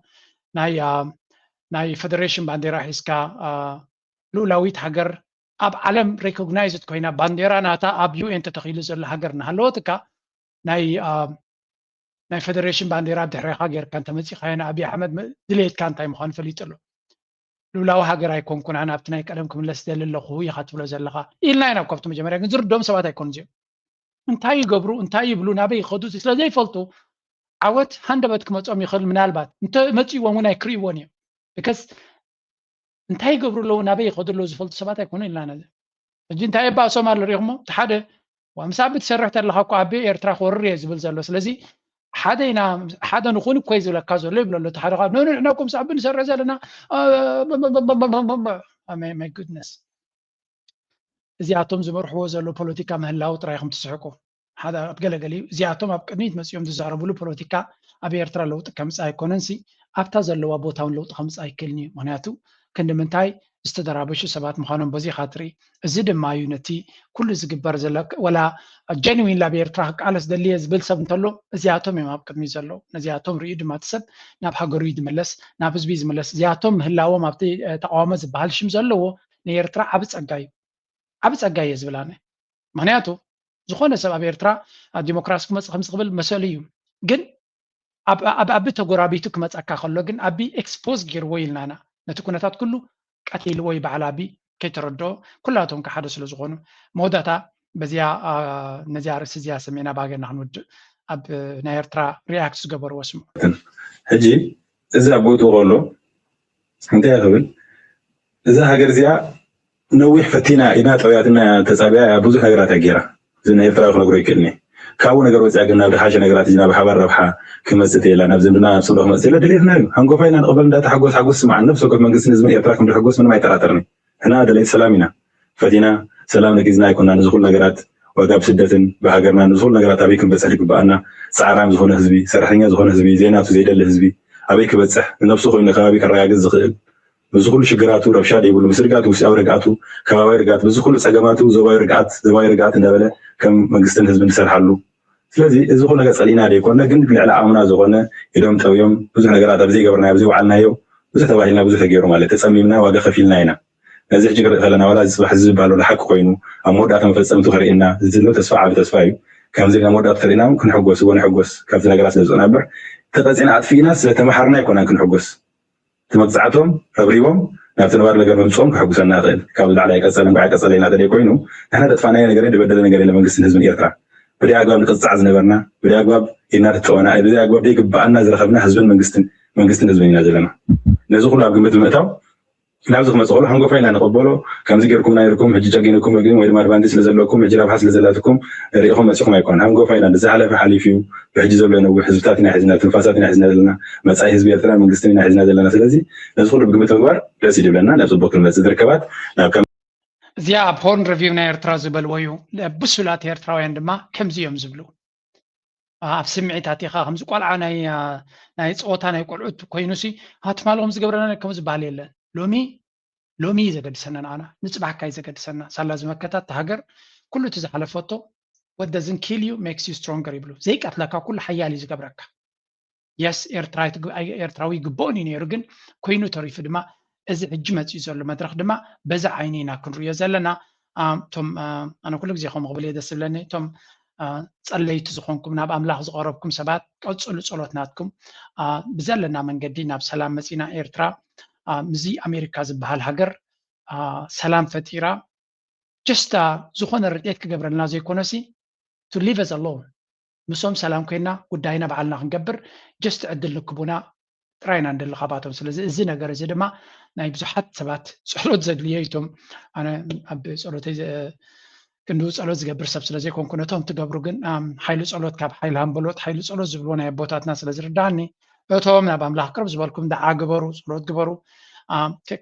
ናይ ናይ ፌደሬሽን ባንዴራ ሒዝካ ልኡላዊት ሃገር ኣብ ዓለም ሬኮግናይዝድ ኮይና ባንዴራ ናታ ኣብ ዩ ኤን ተተኺሉ ዘሎ ሃገር እናሃለወት እካ ናይ ናይ ፌደሬሽን ባንዴራ ድሕሬኻ ጌርካ እንተመፂኻዮ ንኣብይ ኣሕመድ ድሌትካ እንታይ ምዃኑ ፈሊጡ ኣሎ። ልኡላዊ ሃገር ኣይኮንኩን ኣነ ኣብቲ ናይ ቀደም ክምለስ ደሊ ኣለኹ ኢኻ ትብሎ ዘለኻ ኢልና ኢና ካብቲ መጀመርያ ግን ዝርድኦም ሰባት ኣይኮኑ እዚኦም እንታይ ይገብሩ እንታይ ይብሉ ናበይ ይኸዱ ስለ ዘይፈልጡ ዓወት ሃንደበት ክመፆም ይኽእል ምናልባት እንተመፅዎም እውን ኣይክርእይዎን እዮም because እንታይ ይገብሩ ኣለዉ ናበይ ይኸዱ ኣለዉ ዝፈልጡ ሰባት ኣይኮኑ ኢልና ነዚ ሕጂ እንታይ የባእሶም ኣሎ ሪኢኹሞ እቲ ሓደ ዋ ምስ ኣቢ ትሰርሕ ተለኻ እኮ ኣቢ ኤርትራ ክወርር እየ ዝብል ዘሎ ስለዚ ሓደ ኢና ሓደ ንኹን እኮ ዝብለካ ዘሎ ይብሎ ኣሎ ሓደ ካብ ንሕና እኮ ምስ ኣቢ ንሰርሕ ዘለና my goodness እዚኣቶም ዝመርሕዎ ዘሎ ፖለቲካ ምህላው ጥራይ ኢኹም ትስሕቁ ሓደ ኣብ ገለገሊ እዚኣቶም ኣብ ቅድሚት መፂኦም ዝዛረብሉ ፖለቲካ ኣብ ኤርትራ ለውጢ ከምፅእ ኣይኮነን ሲ ኣብታ ዘለዋ ቦታ እውን ለውጢ ከምፅእ ኣይክእልን እዩ ምክንያቱ ክንዲ ምንታይ ዝተደራበሹ ሰባት ምዃኖም በዚ ኢኻ ትርኢ። እዚ ድማ እዩ ነቲ ኩሉ ዝግበር ዘሎ፣ ወላ ጀንዊን ኣብ ኤርትራ ክቃለስ ደልየ ዝብል ሰብ እንተሎ፣ እዚኣቶም እዮም ኣብ ቅድሚ ዘለዉ። ነዚኣቶም ርእዩ ድማ እቲ ሰብ ናብ ሃገሩ እዩ ዝምለስ፣ ናብ ህዝቢ እዩ ዝምለስ። እዚኣቶም ምህላዎም ኣብቲ ተቃውሞ ዝበሃል ሽም ዘለዎ ንኤርትራ ዓቢ ጸጋ እዩ። ዓቢ ጸጋ እየ ዝብል ኣነ። ምኽንያቱ ዝኾነ ሰብ ኣብ ኤርትራ ኣብ ዲሞክራሲ ክመጽእ ከምዚ ክብል መሰሉ እዩ። ግን ኣብ ኣብ ኣቢ ተጎራቢቱ ክመጻካ ከሎ ግን ኣቢ ኤክስፖዝ ገይርዎ ኢልናና ነቲ ኩነታት ኩሉ ቀቲልዎ እዩ በዓል ኣቢ ከይተረድኦ ኩላቶም ከሓደ ስለ ዝኾኑ መወዳእታ በዚያ ነዚኣ ርእሲ እዚኣ ሰሚዕና ባገና ክንውድእ ኣብ ናይ ኤርትራ ሪያክት ዝገበርዎ ስምዑ። ሕጂ እዚ ኣብ ቦትኡ ከሎ እንታይ ክብል እዛ ሃገር እዚኣ ነዊሕ ፈቲና ኢድና ጠውያትና ተጻቢያ ብዙሕ ነገራት ኣገይራ እዚ ናይ ኤርትራ ክነግሮ ይክእልኒ ካብኡ ነገር ወፅያ ግን ናብ ድሓሸ ነገራት እዚ ናብ ሓባር ረብሓ ክመፅእ የላ ናብ ዝምድና ናብ ፅሎ ክመፅእ የለ ድሌትና እዩ ሃንጎፋ ኢና ንቕበል እንዳተሓጎስ ሓጎስ ስማዕ ነብሲ ወከፍ መንግስትን ህዝብን ኤርትራ ከም ድሕጎስ ምንም ኣይጠራጠርኒ ሕና ደለይቲ ሰላም ኢና ፈቲና ሰላም ነጊዝና ኣይኮና ንዝኩሉ ነገራት ዋጋ ብስደትን ብሃገርና ንዝኩሉ ነገራት ኣበይ ክንበፅሕ ዝግበኣና ፃዕራም ዝኾነ ህዝቢ ሰራሕተኛ ዝኾነ ህዝቢ ዘይናቱ ዘይደሊ ህዝቢ ኣበይ ክበፅሕ ንነብሱ ኮይኑ ከባቢ ከረጋግፅ ዝኽእል እዚ ኩሉ ሽግራቱ ረብሻ ደይብሉ ምስርጋቱ ውሽጣዊ ርግኣቱ ከባባዊ ርግኣት በዚ ኩሉ ፀገማቱ ዞባዊ ርግኣት ዞባዊ ርግኣት እንዳበለ ከም መንግስትን ህዝብን ንሰርሓሉ ስለዚ እዚ ኩሉ ነገር ፀሊእና ደይኮነ ግን ልዕሊ ዓቕምና ዝኾነ ኢዶም ጠውዮም ብዙሕ ነገራት ኣብ ዘይገበርናዮ ኣብ ዘይወዓልናዮ ብዙሕ ተባሂልና ብዙሕ ተገይሩ ማለት ተፀሚምና ዋጋ ከፊልና ኢና ነዚ ሕጂ ክርኢ ከለና ዋላ እዚ ፅባሕ እዚ ዝበሃል ወላ ሓቂ ኮይኑ ኣብ መወዳእታ መፈፀምቱ ከርእየና ዝህልው ተስፋ ዓቢ ተስፋ እዩ ከምዚ ናብ መወዳእቱ ተርእና እውን ክንሕጎስ እዎ ንሕጎስ ካብዚ ነገራት ስለ ዝፅና እምበር ተቐፂና ኣጥፊእና ስለ ተመሓርና ኣይኮናን ክንሕጎስ እቲ መቅፃዕቶም ረብሪቦም ናብቲ ነባር ነገር ምምፅኦም ከሕጉሰና ይኽእል ካብ ላዕሊ ኣይቀፀለ እንኳ ኣይቀፀለ ኢልና ተደይ ኮይኑ ንሕና ተጥፋናዮ ነገር ድበደለ ነገር የለ መንግስትን ህዝብን ኤርትራ ብደይ ኣግባብ ንቅፃዕ ዝነበርና ብደይ ኣግባብ ኢድና ተጠወና ብደይ ኣግባብ ደይ ግበኣና ዝረኸብና ህዝብን መንግስትን መንግስትን ህዝብን ኢና ዘለና ነዚ ኩሉ ኣብ ግምት ብምእታው ናብዚ ክመፅእ ከሎ ሓንጎፋ ኢና ንቕበሎ ከምዚ ጌርኩም ናይርኩም ሕጂ ጨጊንኩም ግን ወይ ድማ ኣድቫንቴጅ ስለ ዘለኩም ሕጂ ረብሓ ስለ ዘላትኩም ርኢኹም መፂኹም ኣይኮን ሓንጎፋ ኢና ዝሓለፈ ሓሊፍ እዩ ብሕጂ ዘሎ ነዊሕ ህዝብታት ኢና ሒዝና ትንፋሳት ኢና ሒዝና ዘለና መፃኢ ህዝቢ ኤርትራ መንግስትን ኢና ሒዝና ዘለና ስለዚ ነዚ ኩሉ ብግምት ምግባር ደስ ይድብለና ናብ ፅቡቅ ክንመፅእ ዝርከባት ናብ ከም እዚኣ ኣብ ሆርን ሪቪው ናይ ኤርትራ ዝበልዎ እዩ ብሱላት ኤርትራውያን ድማ ከምዚ እዮም ዝብሉ ኣብ ስምዒት ኣቲኻ ከምዚ ቆልዓ ናይ ናይ ፀወታ ናይ ቆልዑት ኮይኑ ሲ ትማሊ ከም ዝገብረና ከም ዝበሃል የለን ሎሚ ሎሚ እዩ ዘገድሰና ንዓና ንፅባሕካ እዩ ዘገድሰና ሳላ ዝመከታት ሃገር ኩሉ እቲ ዝሓለፈቶ what doesn't kill you makes you stronger ይብሉ ዘይቀትለካ ኩሉ ሓያል እዩ ዝገብረካ የስ ኤርትራዊ ግብኦን እዩ ነይሩ ግን ኮይኑ ተሪፉ ድማ እዚ ሕጂ መፅኡ ዘሎ መድረክ ድማ በዚ ዓይኒ ኢና ክንሪዮ ዘለና እቶም ኣነ ኩሉ ግዜ ከም ክብል እየ ደስ ዝብለኒ እቶም ፀለይቲ ዝኾንኩም ናብ ኣምላኽ ዝቐረብኩም ሰባት ቀፅሉ ፀሎት ናትኩም ብዘለና መንገዲ ናብ ሰላም መፂና ኤርትራ ምስዚ ኣሜሪካ ዝበሃል ሃገር ሰላም ፈጢራ ጀስታ ዝኾነ ርድኤት ክገብረልና ዘይኮነሲ to leave us alone ምስኦም ሰላም ኮይና ጉዳይና ባዕልና ክንገብር ጀስት ዕድል ንክቡና ጥራይ ኢና ንደሊ ካባቶም ስለዚ እዚ ነገር እዚ ድማ ናይ ብዙሓት ሰባት ጸሎት ዘድልዮ እቶም ኣነ ኣብ ጸሎተይ ክንድኡ ጸሎት ዝገብር ሰብ ስለ ዘይኮንኩ ነቶም ትገብሩ ግን ሓይሊ ጸሎት ካብ ሓይሊ ሃምበሎት ሓይሊ ጸሎት ዝብልዎ ናይ ኣቦታትና ስለ ዝርዳኣኒ እቶም ናብ ኣምላኽ ቅርብ ዝበልኩም ደዓ ግበሩ ጸሎት ግበሩ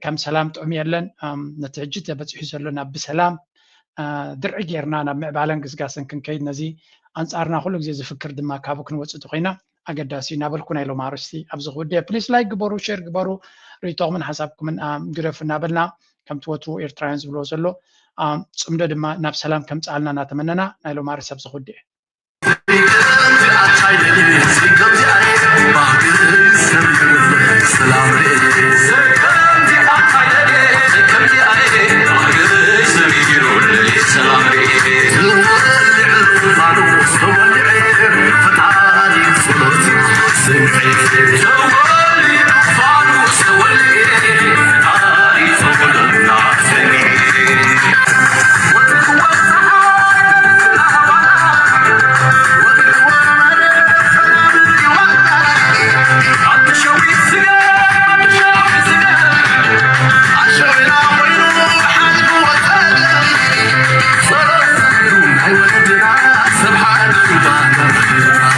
ከም ሰላም ጥዑም የለን ነቲ ሕጂ ተበፂሑ ዘሎ ናብ ብሰላም ድርዒ ጌርና ናብ ምዕባለን ግስጋስን ክንከይድ ነዚ ኣንፃርና ኩሉ ግዜ ዝፍክር ድማ ካብኡ ክንወፅእ ተኮይና ኣገዳሲ እዩ እናበልኩ ናይ ሎም ኣርስቲ ኣብዚ ክውድእ ፕሊስ ላይክ ግበሩ ሼር ግበሩ ርእቶኹምን ሓሳብኩምን ግደፉ እናበልና ከምቲ ወትሩ ኤርትራውያን ዝብልዎ ዘሎ ፅምዶ ድማ ናብ ሰላም ከምፅኣልና እናተመነና ናይ ሎም ኣርስቲ ኣብዚ ክውድእ